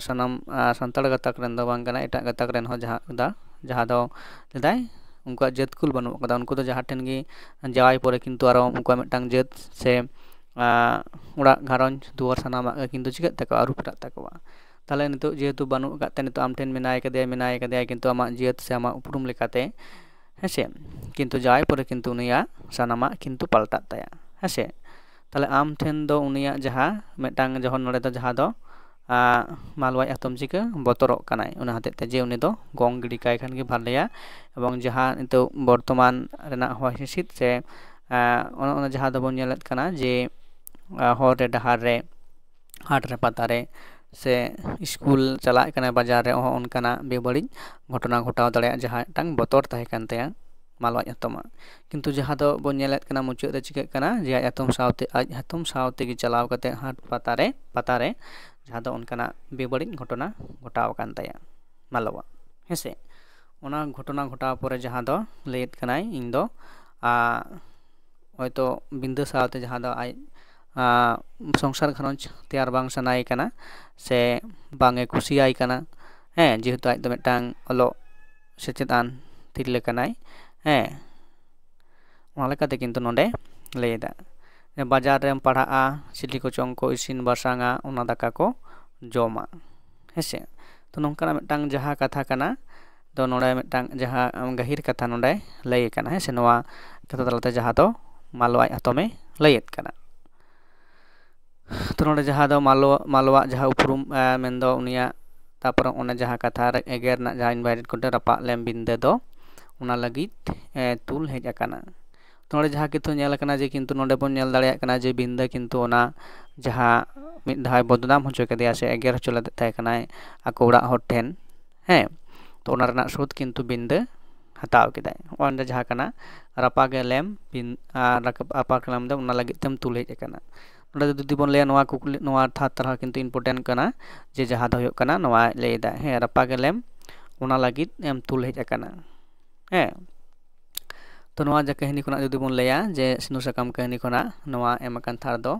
ᱥᱟᱱᱟᱢ ᱥᱟᱱᱛᱟᱲ ᱜᱟᱛᱟᱠ ᱨᱮᱱ ᱫᱚ ᱵᱟᱝ ᱠᱟᱱᱟ, ᱮᱴᱟᱜ ᱜᱟᱛᱟᱠ ᱨᱮᱱ ᱦᱚᱸ ᱡᱟᱦᱟᱸ ᱡᱟᱦᱟᱸ ᱫᱚ ᱞᱮᱫᱟᱭ ᱩᱱᱠᱩᱣᱟᱜ ᱡᱟᱹᱛ ᱠᱩᱞ ᱵᱟᱹᱱᱩᱜ ᱟᱠᱟᱫᱟ᱾ ᱩᱱᱠᱩ ᱫᱚ ᱡᱟᱦᱟᱸ ᱴᱷᱮᱱ ᱜᱮ ᱡᱟᱶᱟᱭ ᱯᱚᱨᱮ ᱠᱤᱱᱛᱩ ᱟᱨᱚ ᱩᱱᱠᱩᱣᱟᱜ ᱢᱤᱫᱴᱟᱝ ᱡᱟᱹᱛ ᱥᱮ ᱚᱲᱟᱜ ᱜᱷᱟᱨᱚᱸᱡᱽ ᱫᱩᱣᱟᱹᱨ ᱥᱟᱱᱟᱢᱟᱜ ᱜᱮ ᱠᱤᱱᱛᱩ ᱪᱤᱠᱟᱹᱜ ᱛᱟᱠᱚᱣᱟ, ᱟᱹᱨᱩ ᱯᱷᱮᱨᱟᱜ ᱛᱟᱠᱚᱣᱟ᱾ ᱛᱟᱦᱚᱞᱮ ᱱᱤᱛᱚᱜ ᱡᱮᱦᱮᱛᱩ ᱵᱟᱹᱱᱩᱜ ᱟᱠᱟᱫ ᱛᱮ ᱱᱤᱛᱚᱜ ᱟᱢ ᱴᱷᱮᱱ ᱢᱮᱱᱟᱭ ᱠᱟᱫᱮᱭᱟ, ᱢᱮᱱᱟᱭ ᱠᱟᱫᱮᱭᱟ ᱠᱤᱱᱛᱩ ᱟᱢᱟᱜ ᱡᱟᱹᱛ ᱥᱮ ᱟᱢᱟᱜ ᱩᱯᱨᱩᱢ ᱞᱮᱠᱟᱛᱮ, ᱦᱮᱸᱥᱮ, ᱠᱤᱱᱛᱩ ᱡᱟᱶᱟᱭ ᱯᱚᱨᱮ ᱠᱤᱱᱛᱩ ᱩᱱᱤᱭᱟᱜ ᱥᱟᱱᱟᱢᱟᱜ ᱠᱤᱱᱛᱩ ᱯᱟᱞᱴᱟᱜ ᱛᱟᱭᱟ, ᱦᱮᱸᱥᱮ᱾ ᱛᱟᱦᱚᱞᱮ ᱟᱢ ᱴᱷᱮᱱ ᱫᱚ ᱩᱱᱤᱭᱟᱜ ᱡᱟᱦᱟᱸ ᱢᱤᱫᱴᱟᱝ ᱡᱚᱠᱷᱚᱱ ᱱᱚᱰᱮ ᱫᱚ ᱡᱟᱦᱟᱸ ᱫᱚ ᱢᱟᱞᱚ ᱟᱡ ᱦᱟᱛᱚᱢ ᱪᱤᱠᱟᱹ ᱵᱚᱛᱚᱨᱚᱜ ᱠᱟᱱᱟᱭ, ᱚᱱᱟ ᱦᱚᱛᱮᱡ ᱛᱮ ᱡᱮ ᱩᱱᱤ ᱫᱚ ᱜᱚᱝ ᱜᱤᱰᱤ ᱠᱟᱭ ᱠᱷᱟᱱ ᱜᱮ ᱵᱷᱟᱞᱮᱭᱟ᱾ ᱮᱵᱚᱝ ᱡᱟᱦᱟᱸ ᱱᱤᱛᱚᱜ ᱵᱚᱨᱛᱚᱢᱟᱱ ᱨᱮᱱᱟᱜ ᱦᱚᱭ ᱦᱤᱸᱥᱤᱫ ᱥᱮ ᱚᱱᱮ ᱚᱱᱟ ᱡᱟᱦᱟᱸ ᱫᱚᱵᱚᱱ ᱧᱮᱞᱮᱫ ᱠᱟᱱᱟ ᱡᱮ ᱦᱚᱨ ᱨᱮ ᱰᱟᱦᱟᱨ ᱨᱮ ᱦᱟᱴ ᱨᱮ ᱯᱟᱛᱟ ᱨᱮ ᱥᱮ ᱥᱠᱩᱞ ᱪᱟᱞᱟᱜ ᱠᱟᱱᱟᱭ ᱵᱟᱡᱟᱨ ᱨᱮ, ᱚᱱᱠᱟᱱᱟᱜ ᱵᱮᱵᱟᱹᱲᱤᱡ ᱜᱷᱚᱴᱚᱱᱟ ᱜᱷᱚᱴᱟᱣ ᱫᱟᱲᱮᱭᱟᱜ ᱡᱟᱦᱟᱸ ᱢᱤᱫᱴᱟᱝ ᱵᱚᱛᱚᱨ ᱛᱟᱦᱮᱸ ᱠᱟᱱ ᱛᱟᱭᱟ ᱢᱟᱞᱚ ᱟᱡ ᱦᱟᱛᱚᱢᱟᱜ᱾ ᱠᱤᱱᱛᱩ ᱡᱟᱦᱟᱸ ᱫᱚ ᱵᱚᱱ ᱧᱮᱞᱮᱫ ᱠᱟᱱᱟ ᱢᱩᱪᱟᱹᱫ ᱨᱮ ᱪᱤᱠᱟᱹᱜ ᱠᱟᱱᱟ ᱡᱮ ᱟᱡ ᱦᱟᱛᱚᱢ ᱥᱟᱶᱛᱮ ᱟᱡ ᱦᱟᱛᱚᱢ ᱥᱟᱶ ᱛᱮᱜᱮ ᱪᱟᱞᱟᱣ ᱠᱟᱛᱮ ᱦᱟᱴ ᱯᱟᱛᱟ ᱨᱮ ᱯᱟᱛᱟ ᱨᱮ ᱡᱟᱦᱟᱸ ᱫᱚ ᱚᱱᱠᱟᱱᱟᱜ ᱵᱮᱵᱟᱹᱲᱤᱡ ᱜᱷᱚᱴᱚᱱᱟ ᱜᱷᱚᱴᱟᱣ ᱟᱠᱟᱱ ᱛᱟᱭᱟ᱾ ᱢᱟᱞᱚᱣᱟ, ᱦᱮᱸᱥᱮ᱾ ᱚᱱᱟ ᱜᱷᱚᱴᱚᱱᱟ ᱜᱷᱚᱴᱟᱣ ᱯᱚᱨᱮ ᱡᱟᱦᱟᱸ ᱫᱚ ᱞᱟᱹᱭᱮᱫ ᱠᱟᱱᱟᱭ, ᱤᱧ ᱫᱚ ᱟᱨ ᱦᱚᱭᱛᱳ ᱵᱤᱱᱫᱟᱹ ᱥᱟᱶᱛᱮ ᱡᱟᱦᱟᱸ ᱫᱚ ᱟᱡ ᱟᱨ ᱥᱚᱝᱥᱟᱨ ᱜᱷᱟᱨᱚᱸᱡᱽ ᱛᱮᱭᱟᱨ ᱵᱟᱝ ᱥᱟᱱᱟᱭᱮ ᱠᱟᱱᱟ ᱥᱮ ᱵᱟᱝ ᱮ ᱠᱩᱥᱤᱭᱟᱭ ᱠᱟᱱᱟ, ᱦᱮᱸ, ᱡᱮᱦᱮᱛᱩ ᱟᱡ ᱫᱚ ᱢᱤᱫᱴᱟᱝ ᱚᱞᱚᱜ ᱥᱮᱪᱮᱫ ᱟᱱ ᱛᱤᱨᱞᱟᱹ ᱠᱟᱱᱟᱭ, ᱦᱮᱸ, ᱚᱱᱟ ᱞᱮᱠᱟᱛᱮ ᱠᱤᱱᱛᱩ ᱱᱚᱰᱮ ᱞᱟᱹᱭ ᱮᱫᱟ, ᱵᱟᱡᱟᱨ ᱨᱮᱢ ᱯᱟᱲᱦᱟᱜᱼᱟ, ᱪᱤᱞᱤ ᱠᱚᱪᱚᱝ ᱠᱚ ᱤᱥᱤᱱ ᱵᱟᱥᱟᱝᱟ, ᱚᱱᱟ ᱫᱟᱠᱟ ᱠᱚ ᱡᱚᱢᱟ, ᱦᱮᱸᱥᱮ᱾ ᱛᱚ, ᱱᱚᱝᱠᱟᱱᱟᱜ ᱢᱤᱫᱴᱟᱝ ᱡᱟᱦᱟᱸ ᱠᱟᱛᱷᱟ ᱠᱟᱱᱟ, ᱛᱚ, ᱱᱚᱰᱮ ᱢᱤᱫᱴᱟᱝ ᱡᱟᱦᱟᱸ ᱜᱟᱹᱦᱤᱨ ᱠᱟᱛᱷᱟ ᱱᱚᱰᱮ ᱞᱟᱹᱭ ᱠᱟᱱᱟ, ᱦᱮᱸ ᱥᱮ, ᱱᱚᱣᱟ ᱠᱟᱛᱷᱟ ᱛᱟᱞᱟᱛᱮ ᱡᱟᱦᱟᱸ ᱫᱚ ᱢᱟᱞᱚ ᱟᱡ ᱦᱟᱛᱚᱢᱮ ᱞᱟᱹᱭᱮᱫ ᱠᱟᱱᱟ᱾ ᱛᱚ, ᱱᱚᱰᱮ ᱡᱟᱦᱟᱸ ᱫᱚ ᱢᱟᱞᱚ, ᱢᱟᱞᱚᱣᱟᱜ ᱡᱟᱦᱟᱸ ᱩᱯᱨᱩᱢ, ᱮ, ᱢᱮᱱᱫᱚ ᱩᱱᱤᱭᱟᱜ, ᱛᱟᱯᱚᱨᱮ ᱚᱱᱮ ᱡᱟᱦᱟᱸ ᱠᱟᱛᱷᱟ ᱨᱮ ᱮᱜᱮᱨ ᱨᱮᱱᱟᱜ ᱡᱟᱦᱟᱸ invited ᱠᱚᱴᱷᱮᱱ ᱨᱟᱯᱟᱜ ᱞᱮᱢ ᱵᱤᱱᱫᱟᱹ ᱫᱚ, ᱚᱱᱟ ᱞᱟᱹᱜᱤᱫ, ᱮ, ᱛᱩᱞ ᱦᱮᱡ ᱟᱠᱟᱱᱟ᱾ ᱛᱚ, ᱱᱚᱰᱮ ᱡᱟᱦᱟᱸ ᱠᱤᱱᱛᱩ ᱧᱮᱞ ᱟᱠᱟᱱᱟ ᱡᱮ ᱠᱤᱱᱛᱩ ᱱᱚᱰᱮ ᱵᱚᱱ ᱧᱮᱞ ᱫᱟᱲᱮᱭᱟᱜ ᱠᱟᱱᱟ ᱡᱮ ᱵᱤᱱᱫᱟᱹ ᱠᱤᱱᱛᱩ ᱚᱱᱟ ᱡᱟᱦᱟᱸ ᱢᱤᱫ ᱫᱷᱟᱣ ᱵᱚᱫᱱᱟᱢ ᱦᱚᱪᱚ ᱠᱮᱫᱮᱭᱟ ᱥᱮ ᱮᱜᱮᱨ ᱦᱚᱪᱚ ᱞᱮᱫᱮ ᱛᱟᱦᱮᱸ ᱠᱟᱱᱟᱭ ᱟᱠᱚ ᱚᱲᱟᱜ ᱦᱚᱲ ᱴᱷᱮᱱ, ᱦᱮᱸ, ᱛᱚ, ᱚᱱᱟ ᱨᱮᱱᱟᱜ ᱥᱩᱫ ᱠᱤᱱᱛᱩ ᱵᱤᱱᱫᱟᱹ ᱦᱟᱛᱟᱣ ᱠᱮᱫᱟᱭ᱾ ᱚᱸᱰᱮ ᱡᱟᱦᱟᱸ ᱠᱟᱱᱟ, ᱨᱟᱯᱟᱜᱮ ᱞᱮᱢ ᱵᱤᱱ-, ᱟᱨ ᱨᱟᱠᱟᱵ-, ᱨᱟᱯᱟᱜ ᱞᱮᱢ ᱫᱚ ᱚᱱᱟ ᱞᱟᱹᱜᱤᱫ ᱛᱮᱢ ᱛᱩᱞ ᱦᱮᱡ ᱟᱠᱟᱱᱟ᱾ ᱱᱚᱰᱮ ᱡᱩᱫᱤ ᱵᱚᱱ ᱞᱟᱹᱭᱟ, ᱱᱚᱣᱟ ᱠᱩᱠᱞᱤ, ᱱᱚᱣᱟ ᱛᱷᱟᱨ ᱛᱟᱨᱦᱟ ᱠᱤᱱᱛᱩ important ᱠᱟᱱᱟ, ᱡᱮ ᱡᱟᱦᱟᱸ ᱫᱚ ᱦᱩᱭᱩᱜ ᱠᱟᱱᱟ, ᱱᱚᱣᱟ ᱞᱟᱹᱭ ᱮᱫᱟ, ᱦᱮᱸ, ᱨᱟᱯᱟᱜᱮ ᱞᱮᱢ, ᱚᱱᱟ ᱞᱟᱹᱜᱤᱫ ᱮᱢ ᱛᱩᱞ ᱦᱮᱡ ᱟᱠᱟᱱᱟ, ᱦᱮᱸ᱾ ᱛᱚ, ᱱᱚᱣᱟ ᱡᱮ ᱠᱟᱹᱦᱱᱤ ᱠᱷᱚᱱᱟᱜ ᱡᱩᱫᱤ ᱵᱚᱱ ᱞᱟᱹᱭᱟ, ᱡᱮ ᱥᱤᱸᱫᱩᱨ ᱥᱟᱠᱟᱢ ᱠᱟᱹᱦᱱᱤ ᱠᱷᱚᱱᱟᱜ ᱱᱚᱣᱟ ᱮᱢ ᱟᱠᱟᱱ ᱛᱷᱟᱨ ᱫᱚ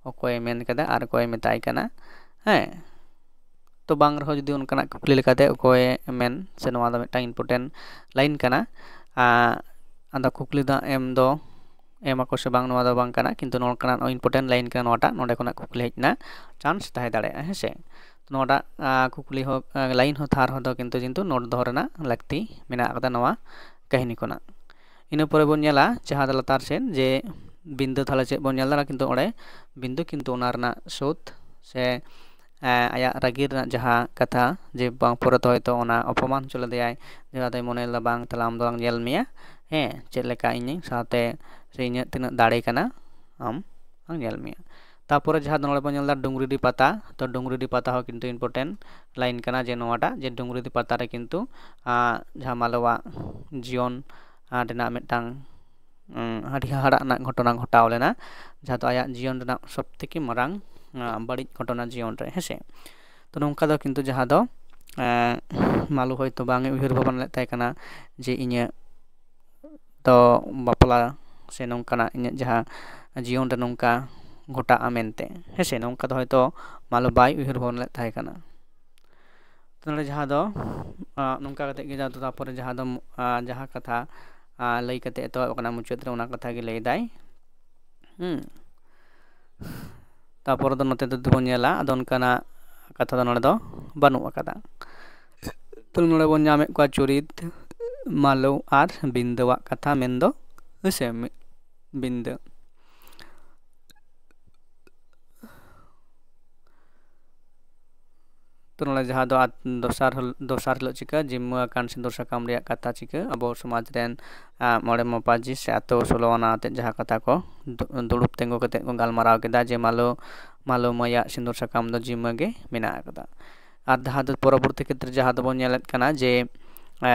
ᱚᱠᱚᱭᱮ ᱢᱮᱱ ᱠᱟᱫᱟ ᱟᱨ ᱚᱠᱚᱭᱮ ᱢᱮᱛᱟᱭ ᱠᱟᱱᱟ, ᱦᱮᱸ᱾ ᱛᱚ, ᱵᱟᱝ ᱨᱮᱦᱚᱸ ᱡᱩᱫᱤ ᱚᱱᱠᱟᱱᱟᱜ ᱠᱩᱠᱞᱤ ᱞᱮᱠᱟᱛᱮ ᱚᱠᱚᱭᱮ ᱢᱮᱱ, ᱥᱮ ᱱᱚᱣᱟ ᱫᱚ ᱢᱤᱫᱴᱟᱝ important line ᱠᱟᱱᱟ᱾ ᱟᱨ ᱟᱫᱚ ᱠᱩᱠᱞᱤ ᱫᱚ ᱮᱢ ᱫᱚ ᱮᱢ ᱟᱠᱚ ᱥᱮ ᱵᱟᱝ, ᱱᱚᱣᱟ ᱫᱚ ᱵᱟᱝ ᱠᱟᱱᱟ, ᱠᱤᱱᱛᱩ ᱱᱚᱝᱠᱟᱱᱟᱜ important line ᱠᱟᱱᱟ ᱱᱚᱣᱟᱴᱟᱜ, ᱱᱚᱰᱮ ᱠᱷᱚᱱᱟᱜ ᱠᱩᱠᱞᱤ ᱦᱮᱡ ᱨᱮᱱᱟᱜ chance ᱛᱟᱦᱮᱸ ᱫᱟᱲᱮᱭᱟᱜᱼᱟ, ᱦᱮᱸ ᱥᱮ᱾ ᱱᱚᱣᱟᱴᱟᱜ, ᱟᱸ, ᱠᱩᱠᱞᱤ ᱦᱚᱸ, ᱟᱸ, line ᱦᱚᱸ ᱛᱷᱟᱨ ᱦᱚᱸ ᱫᱚ ᱠᱤᱱᱛᱩ, ᱠᱤᱱᱛᱩ note ᱫᱚᱦᱚ ᱨᱮᱱᱟᱜ ᱞᱟᱹᱠᱛᱤ ᱢᱮᱱᱟᱜ ᱟᱠᱟᱫᱟ ᱱᱚᱣᱟ ᱠᱟᱹᱦᱱᱤ ᱠᱷᱚᱱᱟᱜ᱾ ᱤᱱᱟᱹ ᱯᱚᱨᱮ ᱵᱚᱱ ᱧᱮᱞᱟ ᱡᱟᱦᱟᱸ ᱫᱚ ᱞᱟᱛᱟᱨ ᱥᱮᱫ ᱡᱮ ᱵᱤᱱᱫᱟᱹ ᱛᱟᱦᱞᱮ ᱪᱮᱫ ᱵᱚᱱ ᱧᱮᱞ ᱫᱟᱲᱮᱭᱟᱜᱼᱟ, ᱠᱤᱱᱛᱩ ᱚᱸᱰᱮ ᱵᱤᱱᱫᱩ ᱠᱤᱱᱛᱩ ᱚᱱᱟ ᱨᱮᱱᱟᱜ ᱥᱳᱫᱷ ᱥᱮ, ᱮᱸ, ᱟᱭᱟᱜ ᱨᱟᱹᱜᱤ ᱨᱮᱱᱟᱜ ᱡᱟᱦᱟᱸ ᱠᱟᱛᱷᱟ ᱡᱮ ᱵᱟᱝ ᱯᱚᱨᱮᱛᱮ ᱦᱚᱭᱛᱳ ᱚᱱᱟ ᱚᱯᱚᱢᱟᱱ ᱦᱚᱪᱚ ᱞᱮᱫᱮᱭᱟᱭ, ᱡᱟᱦᱟᱸ ᱫᱚᱭ ᱢᱚᱱᱮ ᱞᱮᱫᱟ ᱵᱟᱝ ᱛᱟᱦᱞᱮ ᱟᱢ ᱫᱚ ᱵᱟᱝ ᱧᱮᱞ ᱢᱮᱭᱟ, ᱦᱮᱸ, ᱪᱮᱫ ᱞᱮᱠᱟ ᱤᱧ ᱥᱟᱶᱛᱮ ᱥᱮ ᱤᱧᱟᱹᱜ ᱛᱤᱱᱟᱹᱜ ᱫᱟᱲᱮ ᱠᱟᱱᱟ ᱟᱢ ᱵᱟᱝ ᱧᱮᱞ ᱢᱮᱭᱟ᱾ ᱛᱟᱯᱚᱨᱮ ᱡᱟᱦᱟᱸ ᱫᱚ ᱱᱚᱰᱮ ᱵᱚᱱ ᱧᱮᱞ ᱮᱫᱟ ᱰᱩᱝᱨᱤᱰᱤ ᱯᱟᱛᱟ, ᱛᱚ ᱰᱩᱝᱨᱤᱰᱤ ᱯᱟᱛᱟ ᱦᱚᱸ ᱠᱤᱱᱛᱩ important line ᱠᱟᱱᱟ ᱡᱮ ᱱᱚᱣᱟᱴᱟᱜ ᱡᱮ ᱰᱩᱝᱨᱤᱰᱤ ᱯᱟᱛᱟ ᱨᱮ ᱠᱤᱱᱛᱩ, ᱟᱸ, ᱡᱟᱦᱟᱸ ᱢᱟᱞᱚᱣᱟᱜ ᱡᱤᱭᱚᱱ, ᱟᱸ, ᱨᱮᱱᱟᱜ ᱢᱤᱫᱴᱟᱝ, ᱩᱸ, ᱟᱹᱰᱤ ᱦᱟᱦᱟᱲᱟᱜ ᱨᱮᱱᱟᱜ ᱜᱷᱚᱴᱚᱱᱟ ᱜᱷᱚᱴᱟᱣ ᱞᱮᱱᱟ, ᱡᱟᱦᱟᱸ ᱫᱚ ᱟᱭᱟᱜ ᱡᱤᱭᱚᱱ ᱨᱮᱱᱟᱜ ᱥᱚᱵ ᱛᱷᱮᱠᱮ ᱢᱟᱨᱟᱝ, ᱟᱸ, ᱵᱟᱹᱲᱤᱡ ᱜᱷᱚᱴᱚᱱᱟ ᱡᱤᱭᱚᱱ ᱨᱮ, ᱦᱮᱸᱥᱮ᱾ ᱛᱚ ᱱᱚᱝᱠᱟ ᱫᱚ ᱠᱤᱱᱛᱩ ᱡᱟᱦᱟᱸ ᱫᱚ ᱢᱟᱞᱚ ᱦᱚᱭᱛᱳ ᱵᱟᱝ ᱮ ᱩᱭᱦᱟᱹᱨ ᱵᱷᱟᱵᱽᱱᱟ ᱞᱮᱫ ᱛᱟᱦᱮᱸ ᱠᱟᱱᱟ ᱡᱮ ᱤᱧᱟᱹᱜ ᱫᱚ ᱵᱟᱯᱞᱟ ᱥᱮ ᱱᱚᱝᱠᱟᱱᱟᱜ ᱤᱧᱟᱹᱜ ᱡᱟᱦᱟᱸ ᱡᱤᱭᱚᱱ ᱨᱮ ᱱᱚᱝᱠᱟ ᱜᱷᱚᱴᱟᱜᱼᱟ ᱢᱮᱱᱛᱮ, ᱦᱮᱸ ᱥᱮ? ᱱᱚᱝᱠᱟ ᱫᱚ ᱦᱚᱭᱛᱳ ᱢᱟᱞᱚ ᱵᱟᱭ ᱩᱭᱦᱟᱹᱨ ᱵᱷᱟᱵᱽᱱᱟ ᱞᱮᱫ ᱛᱟᱦᱮᱸ ᱠᱟᱱᱟ᱾ ᱛᱚ ᱱᱚᱰᱮ ᱡᱟᱦᱟᱸ ᱫᱚ ᱱᱚᱝᱠᱟ ᱠᱟᱛᱮ ᱜᱮ ᱛᱟᱨᱯᱚᱨᱮ ᱡᱟᱦᱟᱸ ᱫᱚ ᱡᱟᱦᱟᱸ ᱠᱟᱛᱷᱟ ᱞᱟᱹᱭ ᱠᱟᱛᱮ ᱮᱛᱚᱦᱚᱵ ᱟᱠᱟᱱᱟ ᱢᱩᱪᱟᱹᱫ ᱨᱮ, ᱚᱱᱟ ᱠᱟᱛᱷᱟ ᱜᱮ ᱞᱟᱹᱭ ᱫᱟᱭ᱾ ᱦᱩᱸ᱾ ᱛᱟᱨᱯᱚᱨ ᱫᱚ ᱱᱚᱛᱮ ᱫᱚ ᱵᱚᱱ ᱧᱮᱞᱟ, ᱟᱫᱚ ᱚᱱᱠᱟᱱᱟᱜ ᱠᱟᱛᱷᱟ ᱫᱚ ᱱᱚᱰᱮ ᱫᱚ ᱵᱟᱹᱱᱩᱜ ᱟᱠᱟᱫᱟ᱾ ᱛᱚ ᱱᱚᱰᱮ ᱵᱚᱱ ᱧᱟᱢᱮᱫ ᱠᱚᱣᱟ ᱪᱩᱨᱤᱛ, ᱢᱟᱞᱚ ᱟᱨ ᱵᱤᱱᱫᱟᱹᱣᱟᱜ ᱠᱟᱛᱷᱟ, ᱢᱮᱱᱫᱚ ᱦᱮᱸ ᱥᱮ, ᱢᱤ-, ᱵᱤᱱᱫᱟᱹ᱾ ᱛᱚ ᱱᱚᱰᱮ ᱡᱟᱦᱟᱸ ᱫᱚ ᱟᱛ-, ᱫᱚᱥᱟᱨ ᱦᱤᱞ-, ᱫᱚᱥᱟᱨ ᱦᱤᱞᱳᱜ ᱪᱤᱠᱟᱹ ᱡᱤᱢᱢᱟᱹ ᱟᱠᱟᱱ ᱥᱤᱸᱫᱩᱨ ᱥᱟᱠᱟᱢ ᱨᱮᱭᱟᱜ ᱠᱟᱛᱷᱟ ᱪᱤᱠᱟᱹ ᱟᱵᱚ ᱥᱚᱢᱟᱡᱽ ᱨᱮᱱ, ᱟ, ᱢᱚᱬᱮ ᱢᱟᱯᱟᱡᱤ ᱥᱮ ᱟᱛᱳ ᱥᱳᱞᱳ ᱟᱱᱟ ᱟᱛᱮᱫ ᱡᱟᱦᱟᱸ ᱠᱟᱛᱷᱟ ᱠᱚ ᱫᱩ-, ᱫᱩᱲᱩᱵ ᱛᱤᱸᱜᱩ ᱠᱟᱛᱮᱫ ᱠᱚ ᱜᱟᱞᱢᱟᱨᱟᱣ ᱠᱮᱫᱟ ᱡᱮ ᱢᱟᱞᱚ, ᱢᱟᱞᱚ ᱢᱟᱹᱭᱟᱜ ᱥᱤᱸᱫᱩᱨ ᱥᱟᱠᱟᱢ ᱫᱚ ᱡᱤᱢᱢᱟᱹ ᱜᱮ ᱢᱮᱱᱟᱜ ᱟᱠᱟᱫᱟ᱾ ᱟᱨ ᱡᱟᱦᱟᱸ ᱫᱚ ᱯᱚᱨᱚᱵᱚᱨᱛᱤ ᱠᱷᱮᱛᱨᱮ ᱡᱟᱦᱟᱸ ᱫᱚᱵᱚᱱ ᱧᱮᱞᱮᱫ ᱠᱟᱱᱟ ᱡᱮ, ᱮ,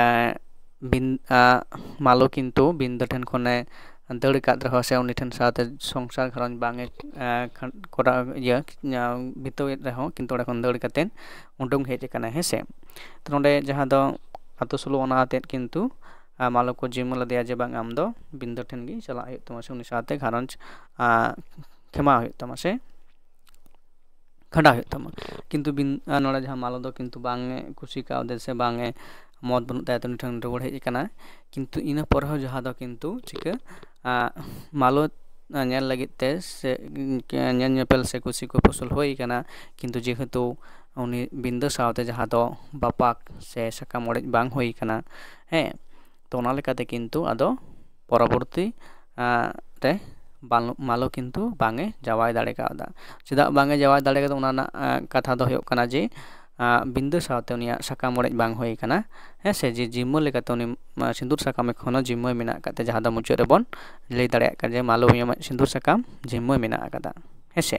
ᱵᱤᱱ-, ᱟ, ᱢᱟᱞᱚ ᱠᱤᱱᱛᱩ ᱵᱤᱱᱫᱟᱹ ᱴᱷᱮᱱ ᱠᱷᱚᱱᱮ ᱫᱟᱹᱲ ᱟᱠᱟᱫ ᱨᱮᱦᱚᱸ ᱥᱮ ᱩᱱᱤ ᱴᱷᱮᱱ ᱥᱟᱶᱛᱮ ᱥᱚᱝᱥᱟᱨ ᱜᱷᱟᱨᱚᱸᱡᱽ ᱵᱟᱝ ᱮ, ᱮ, ᱠᱷᱟᱱ-, ᱠᱚᱨᱟᱣ, ᱤᱭᱟᱹ, ᱵᱤᱛᱟᱹᱣᱮᱫ ᱨᱮᱦᱚᱸ ᱠᱤᱱᱛᱩ ᱚᱸᱰᱮ ᱠᱷᱚᱱ ᱫᱟᱹᱲ ᱠᱟᱛᱮᱫ ᱩᱰᱩᱝ ᱦᱮᱡ ᱟᱠᱟᱱᱟᱭ, ᱦᱮᱸ ᱥᱮ᱾ ᱛᱚ ᱱᱚᱰᱮ ᱡᱟᱦᱟᱸ ᱫᱚ ᱟᱛᱳ ᱥᱳᱞᱳ ᱟᱱᱟ ᱟᱛᱮᱫ ᱠᱤᱱᱛᱩ, ᱟ, ᱢᱟᱞᱚ ᱠᱚ ᱡᱤᱢᱢᱟᱹ ᱞᱮᱫᱮᱭᱟ ᱡᱮ ᱵᱟᱝ ᱟᱢ ᱫᱚ ᱵᱤᱱᱫᱟᱹ ᱴᱷᱮᱱ ᱜᱮ ᱪᱟᱞᱟᱜ ᱦᱩᱭᱩᱜ ᱛᱟᱢᱟ ᱥᱮ ᱩᱱᱤ ᱥᱟᱶᱛᱮ ᱜᱷᱟᱨᱚᱸᱡᱽ, ᱟ, ᱠᱷᱮᱢᱟᱣ ᱦᱩᱭᱩᱜ ᱛᱟᱢᱟ ᱥᱮ ᱠᱷᱟᱸᱰᱟᱣ ᱦᱩᱭᱩᱜ ᱛᱟᱢᱟ᱾ ᱠᱤᱱᱛᱩ ᱵᱤᱱ-, ᱟ, ᱱᱚᱰᱮ ᱡᱟᱦᱟᱸ ᱢᱟᱞᱚ ᱫᱚ ᱠᱤᱱᱛᱩ ᱵᱟᱝ ᱮ ᱠᱩᱥᱤ ᱠᱟᱣᱫᱮ ᱥᱮ ᱵᱟᱝ ᱮ ᱢᱚᱛ ᱵᱟᱹᱱᱩᱜ ᱛᱟᱭᱟ, ᱛᱚ ᱩᱱᱤ ᱴᱷᱮᱱ ᱨᱩᱣᱟᱹᱲ ᱦᱮᱡ ᱟᱠᱟᱱᱟ᱾ ᱠᱤᱱᱛᱩ ᱤᱱᱟᱹ ᱯᱚᱨᱮ ᱦᱚᱸ ᱡᱟᱦᱟᱸ ᱫᱚ ᱠᱤᱱᱛᱩ ᱪᱤᱠᱟᱹ, ᱟ, ᱢᱟᱞᱚ ᱧᱮᱞ ᱞᱟᱹᱜᱤᱫ ᱛᱮ ᱥᱮ ᱧᱮᱞ ᱧᱮᱯᱮᱞ ᱥᱮ ᱠᱩᱥᱤ ᱠᱚ ᱯᱷᱚᱥᱚᱞ ᱦᱩᱭ ᱟᱠᱟᱱᱟ, ᱠᱤᱱᱛᱩ ᱡᱮᱦᱮᱛᱩ ᱩᱱᱤ ᱵᱤᱱᱫᱟᱹ ᱥᱟᱶᱛᱮ ᱡᱟᱦᱟᱸ ᱫᱚ ᱵᱟᱯᱟᱠ ᱥᱮ ᱥᱟᱠᱟᱢ ᱚᱲᱮᱡ ᱵᱟᱝ ᱦᱩᱭ ᱟᱠᱟᱱᱟ, ᱦᱮᱸ, ᱛᱚ ᱚᱱᱟ ᱞᱮᱠᱟᱛᱮ ᱠᱤᱱᱛᱩ ᱟᱫᱚ ᱯᱚᱨᱚᱵᱚᱨᱛᱤ, ᱟ, ᱨᱮ ᱵᱟᱞᱚ-, ᱢᱟᱞᱚ ᱠᱤᱱᱛᱩ ᱵᱟᱝ ᱮ ᱡᱟᱶᱟᱭ ᱫᱟᱲᱮ ᱠᱟᱣᱫᱟ᱾ ᱪᱮᱫᱟᱜ ᱵᱟᱝ ᱮ ᱡᱟᱶᱟᱭ ᱫᱟᱲᱮ ᱠᱟᱣᱫᱟ, ᱚᱱᱟ ᱨᱮᱱᱟᱜ, ᱟ, ᱠᱟᱛᱷᱟ ᱫᱚ ᱦᱩᱭᱩᱜ ᱠᱟᱱᱟ ᱡᱮ, ᱟ, ᱵᱤᱱᱫᱟᱹ ᱥᱟᱶᱛᱮ ᱩᱱᱤᱭᱟᱜ ᱥᱟᱠᱟᱢ ᱚᱲᱮᱡ ᱵᱟᱝ ᱦᱩᱭ ᱟᱠᱟᱱᱟ, ᱦᱮᱸ ᱥᱮ, ᱡᱮ ᱡᱤᱢᱢᱟᱹ ᱞᱮᱠᱟᱛᱮ ᱩᱱᱤ, ᱟ, ᱥᱤᱸᱫᱩᱨ ᱥᱟᱠᱟᱢ ᱮᱠᱷᱚᱱᱳ ᱡᱤᱢᱢᱟᱹ ᱢᱮᱱᱟᱜ ᱟᱠᱟᱫ ᱛᱟᱭᱟ, ᱡᱟᱦᱟᱸ ᱫᱚ ᱢᱩᱪᱟᱹᱫ ᱨᱮᱵᱚᱱ ᱞᱟᱹᱭ ᱫᱟᱲᱮᱭᱟᱜ ᱠᱟᱱᱟ ᱡᱮ ᱢᱟᱞᱚ ᱢᱟᱹᱭᱟᱜ ᱥᱤᱸᱫᱩᱨ ᱥᱟᱠᱟᱢ ᱡᱤᱢᱢᱟᱹ ᱢᱮᱱᱟᱜ ᱟᱠᱟᱫᱟ, ᱦᱮᱸ ᱥᱮ᱾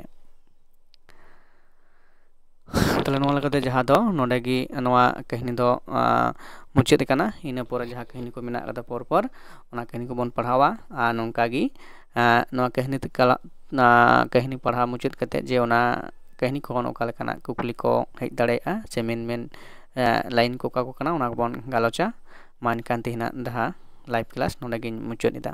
ᱛᱟᱦᱞᱮ ᱱᱚᱣᱟ ᱞᱮᱠᱟᱛᱮ ᱡᱟᱦᱟᱸ ᱫᱚ ᱱᱚᱰᱮ ᱜᱮ ᱱᱚᱣᱟ ᱠᱟᱹᱦᱱᱤ ᱫᱚ, ᱟ, ᱢᱩᱪᱟᱹᱫ ᱟᱠᱟᱱᱟ᱾ ᱤᱱᱟᱹ ᱯᱚᱨᱮ ᱡᱟᱦᱟᱸ ᱠᱟᱹᱦᱱᱤ ᱠᱚ ᱢᱮᱱᱟᱜ ᱟᱠᱟᱫᱟ ᱯᱚᱨ ᱯᱚᱨ, ᱚᱱᱟ ᱠᱟᱹᱦᱱᱤ ᱠᱚᱵᱚᱱ ᱯᱟᱲᱦᱟᱣᱟ᱾ ᱟᱨ ᱱᱚᱝᱠᱟ ᱜᱮ, ᱟ, ᱱᱚᱣᱟ ᱠᱟᱹᱦᱱᱤ ᱛᱮ ᱠᱟᱞᱟ-, ᱟ, ᱠᱟᱹᱦᱱᱤ ᱯᱟᱲᱦᱟᱣ ᱢᱩᱪᱟᱹᱫ ᱠᱟᱛᱮᱫ ᱡᱮ ᱚᱱᱟ ᱠᱟᱹᱦᱱᱤ ᱠᱷᱚᱱ ᱚᱠᱟ ᱞᱮᱠᱟᱱᱟᱜ ᱠᱩᱠᱞᱤ ᱠᱚ ᱦᱮᱡ ᱫᱟᱲᱮᱭᱟᱜᱼᱟ ᱥᱮ ᱢᱮᱱ ᱢᱮᱱ ᱞᱟᱭᱤᱱ ᱠᱚ ᱚᱠᱟ ᱠᱚ ᱠᱟᱱᱟ, ᱚᱱᱟ ᱠᱚᱵᱚᱱ ᱜᱟᱞᱚᱪᱟ᱾ ᱢᱟ ᱮᱱᱠᱷᱟᱱ ᱛᱮᱦᱮᱧᱟᱜ ᱡᱟᱦᱟᱸ live class ᱱᱚᱰᱮ ᱜᱤᱧ ᱢᱩᱪᱟᱹᱫ ᱮᱫᱟ᱾